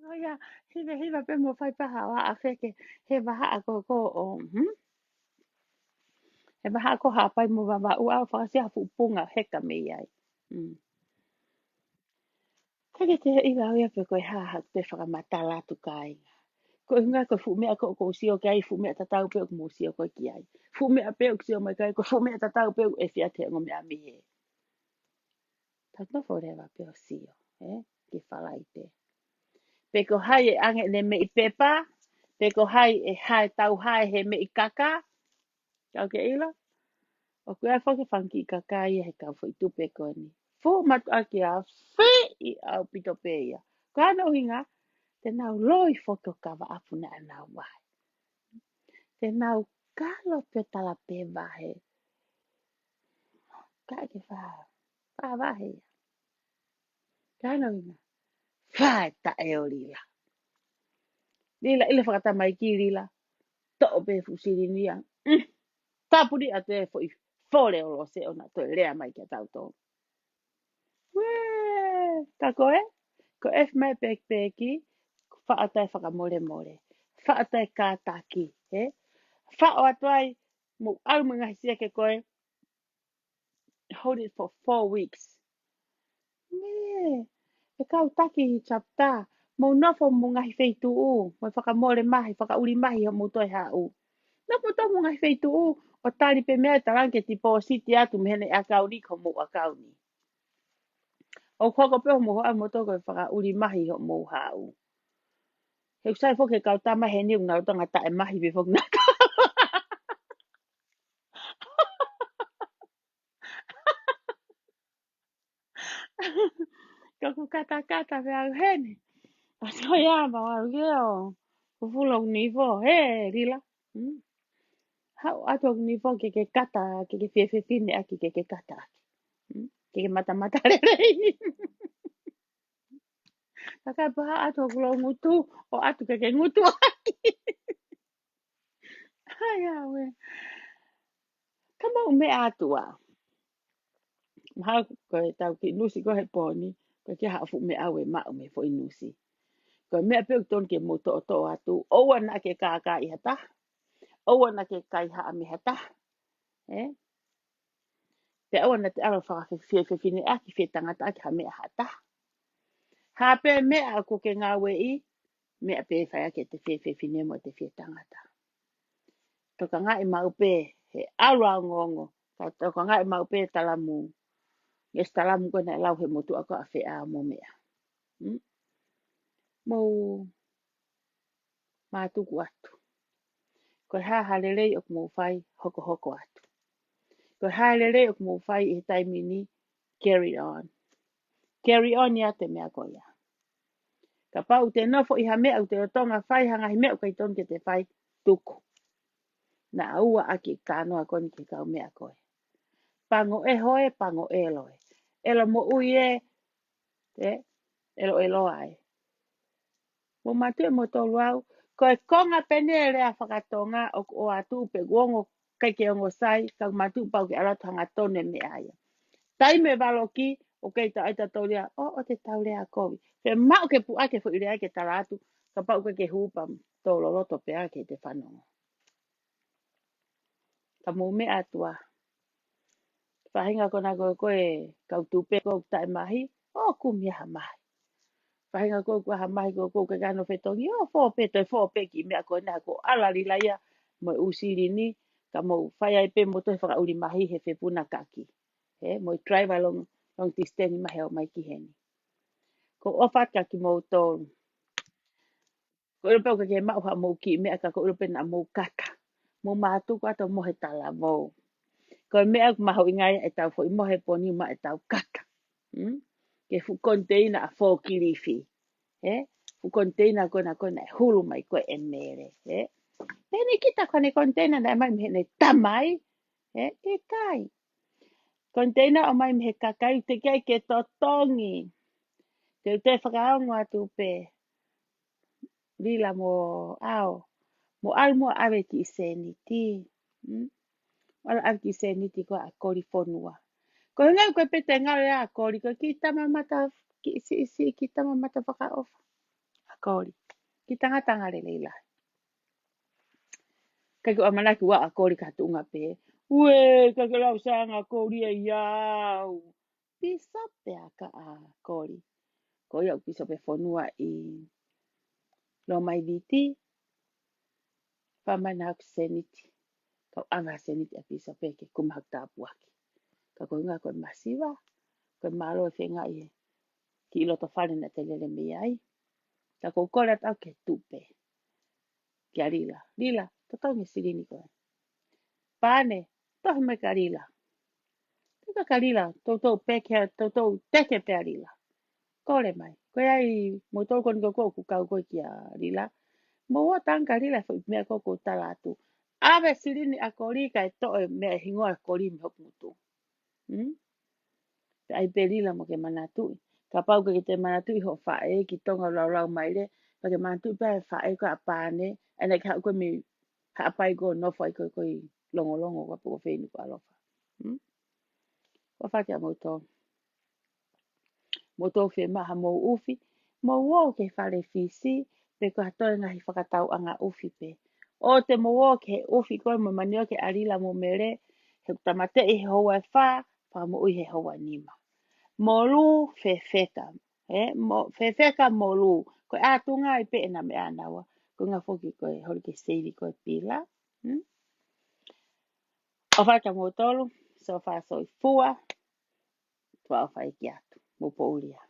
Ko ia, hiva, hiva pē mo fai paha ʻo aʻa feke, he vahaʻa ko ko ʻo, hmm? He vahaʻa ko Haʻapai mo Vavaʻu ʻalu fakasia fuʻu punga heka mei ai. Hmm. Ka ke te ʻiva au ia pe ko e hā haʻaku pē fakamatala atu kāinga. Ko e ʻuhinga ko e fuʻu meʻa ko ʻoku ou sio ki ai, fuʻu meʻa tatau pē ʻoku mou sio ko ē ki ai. Fuʻu meʻa pē ʻoku sio mai ki ai, ko e fuʻu meʻa tatau pē ʻoku ʻe fiate ongo meʻa mei he. Tau nofo leva pē ʻo sio, ē? Ki Falaite. Pe ko hai ʻe ʻange ʻene meʻi pepa, pe ko hai ʻe hae tau hae he meʻi kaka, kau ke ʻilo. ʻOku ʻi ai foki fanga kiʻi kaka ia he kau foʻi tupe ko eni. Fuʻu matuʻaki ʻa fiʻi ʻaupito pē ia. Ko hono ʻuhinga, te nau loi foki ʻo kava ʻapu naʻa nau vahe. Te nau kalo pē tala pē vahe. Ka ke fā, fā vahe ia. Ka hono ʻuhinga, fā e taʻe ʻo Lila. Lila, ʻilo fakatamaiki Lila. Toʻo pē fuʻu silini ia. Mm. Tapuni atu e foʻi fole ʻo Lose ʻo na toe lea mai kia tautolu. Uē, ka ko e, ko e ʻefi mai pekipeki, faʻa taʻe fakamolemole. Faʻa taʻe kātaki, he? Faʻo atu ai, mo ʻalu mo e ngaahi siake ko e, hold it for four weeks. Nē, e kau taki ʻi chapter, mo nofo mo ngaahi feituʻu, mo fakamole mahi, fakaʻuli mahi hoʻomou toe haʻu. Nofo to mo ngaahi feituʻu, ʻo tali pē meʻa e talanga ke tipōsiti atu mei heʻene ʻakauni ki homou ʻakauni. ʻO hoko pē hoʻomou haʻu mo toe ko e fakaʻuli mahi hoʻomou haʻu. He ʻoku sai foki e kau tama heni ʻoku nau tanga taʻe mahi pē foki naka. Ka ku katakata pē au heni. ʻA so ia ma au ke o. Ku fula ʻoku nifo, he, Lila. Hmm. Haʻu atu ʻoku nifo ke ke kata, ke ke fefefine ʻaki, ke ke kata ʻaki. Hmm. Ke ke matamata lelei. Ka kai paha atu ʻoku lou ngutu, ʻo atu ke ke ngutu ʻaki. Hai awe. Ka mou meʻa atu ā. Mahalo ko e tau kiʻi nusi ko he pōni, ko e ke haʻu fuʻu meʻa au e maʻu mei he foʻi nusi. Ko e meʻa pē ʻoku tonu ke mou toʻotoʻo atu, ʻoua naʻa ke kākaaʻi ha taha, ʻoua naʻa ke kaihaʻa mei ha taha. Ē? Pea ʻoua naʻa te ʻalu fakafefefine ʻaki, fetangata ʻaki ha meʻa ha taha. Ha pē meʻa ʻoku ke ngāueʻi, meʻa pē fai ʻaki e te fefefine mo te fetangata. Tokangaʻi maʻu pē he ʻalu ʻa ongoongo, ka tokangaʻi maʻu pē talamu. Yes, talamu ko ena ʻe lau he motuʻa ko ʻAfeʻao mo meʻa. Hmm? Mou mātuku atu. Ko e hā ha lelei ʻoku mou fai, hokohoko atu. Ko e hā e lelei ʻoku mou fai ʻi he taimi ni, carry on. Carry on ia te meʻa ko ia. Kapau te nofo ʻi ha meʻa ʻoku te lolotonga fai, ha ngaahi meʻa ʻoku ʻikai tonu ke te fai, tuku. Naʻa ua ʻaki e kānoa ko eni ki he kau meʻa ko ē. Pango ʻeho ē, pango ʻelo ē. ʻElo moʻui ē, ē, ʻelo ʻelo ai. Mou mātuʻa mo tolu au, ko e konga pē eni e lea fakatonga ʻoku ʻoatu pe ʻoku ongo ʻikai ke ongo sai, ka mātuʻa pau ke ʻalu atu hangatonu e meʻa ia. Taimi e valoki, ʻoku ʻikai tau ʻai tautolu ia, ʻo, ʻo te tau lea kovi. Pe maʻu ke puʻaki e foʻi lea ke tala atu, kapau ʻoku ʻikai ke hū pea tō loloto pē ʻa ke te fanongo. Ka mou meʻa atu ā. Faʻahinga ko ena ko e, ko e kau tupe ko e taʻe mahi, ʻo kumi ha mahi. Faʻahinga ko e ko ha mahi ko e ko e kano fetongi, ʻo fō pē, toe fō pē ki meʻa ko ena ko ʻAlalila ia, mo e ʻū silini, ka mou fai ai pē mo toe fakaʻuli mahi he fepuna kaki. He, mo e drive along, long distance mai he ō mai ki heni. Ko e ʻofa atu kia kimoutolu. Ko ʻilo pē ʻoku ʻikai ke maʻu haʻamou kiʻi meʻa ka ko ʻilo pē naʻa mou kaka. Mou mātuku atu mo e talavou. Ko e meʻa ʻoku mahuʻinga ai ʻetau foʻi mohe poni mo ʻetau kaka. Hmm? Ko e fuʻu koniteina ʻa e fōkilifi. Ē? Fuʻu koniteina ko ena ko ena ʻe hulu mai ko ē ʻe Mele. Ē? Pehē ni kita ko ʻene koniteina naʻe ʻomai mei heʻene tamai. Ē? ʻIkai. Koniteina ʻomai mei he kakai, teʻeki ai ke totongi. Te u toe fakaongo atu pē. Lila mo ʻAo. Mo ʻalu mo ʻave kiʻi sēniti. Hmm? ʻAlu ʻave kiʻi sēniti ko ē ʻa Koli fonua. Ko e ngaahi ko e pete ngalo ia ʻa Koli, ko e kiʻi tama mata, kiʻi siʻisiʻi, kiʻi tama mata fakaʻofa. ʻA Koli. Kiʻi tangata ngalelei lahi. Ka ko e ʻamanaki ua ʻa Koli ka tuʻunga pē. Ue, ka ke lau sanga Koli e iau. Pīsope ʻa ka ʻa Koli. Ko ia ʻoku pīsope fonua ʻi Loma ʻi Viti. Fai mai naʻa ku sēniti. Kau ʻave ha sēniti ʻa pīsope ke kumi haku tāpuaki. Ka ko e ngaahi ko e masiva. Ko e mālō e fengaʻi he kiʻi loto fale naʻa te lele mei ai. Ka ko u kole atu au ke tupe. Kia Lila. Lila, totongi silini ko ē. Pane, tohi mai kia Lila. Teka kia Lila, toutou peke, toutou teke pē ʻa Lila. Kole mai. Ko ia ai, mo tolu ko eni ko ē ʻoku kau ko ē kia Lila. Mo ua tanga kia Lila, foʻi meʻa ko ē ʻoku ou tala atu. ʻAve silini ʻa Koli kae toʻo e meʻa hingoa ʻa Koli mei hoku ngutu. Hmm? Pea ʻai pē Lila mo ke manatuʻi. Kapau ʻoku ʻikai te manatuʻi hoʻo faʻē ki Tonga ʻo laulau mai lē, pea ke manatuʻi pē ʻa e faʻē ko ē ʻa Pane, ʻa ena ke haʻu ko ē mei Haʻapai ko ē ʻo nofo ai ko ē ko ē ʻi Longolongo, ʻoku ʻapaʻapa ko Feni ko ʻAlofa. Hmm? ʻOfa atu kia moutolu. Moutolu fiemaʻu haʻamou ʻufi, mou ō ki he fale Fisi, pe ko ha toe ngaahi fakatauʻanga ʻufi pē. ʻOua te mou ō ki he ʻufi ko ē mo manioke ʻa Lila mo Mele, he ʻoku tāmateʻi he houa ʻe fā, fakamoʻui he houa ʻe nima. Molū fefeka, ē, mo, fefeka molū, ko e ʻātunga ai pē ʻena meʻa ʻanaua, ko e ngaahi foki ko e holi ke seili ko e pila. Hmm? ʻOfa kia moutolu, so far so fua, tuʻa ʻofa ʻeiki atu, mou poʻuli ā.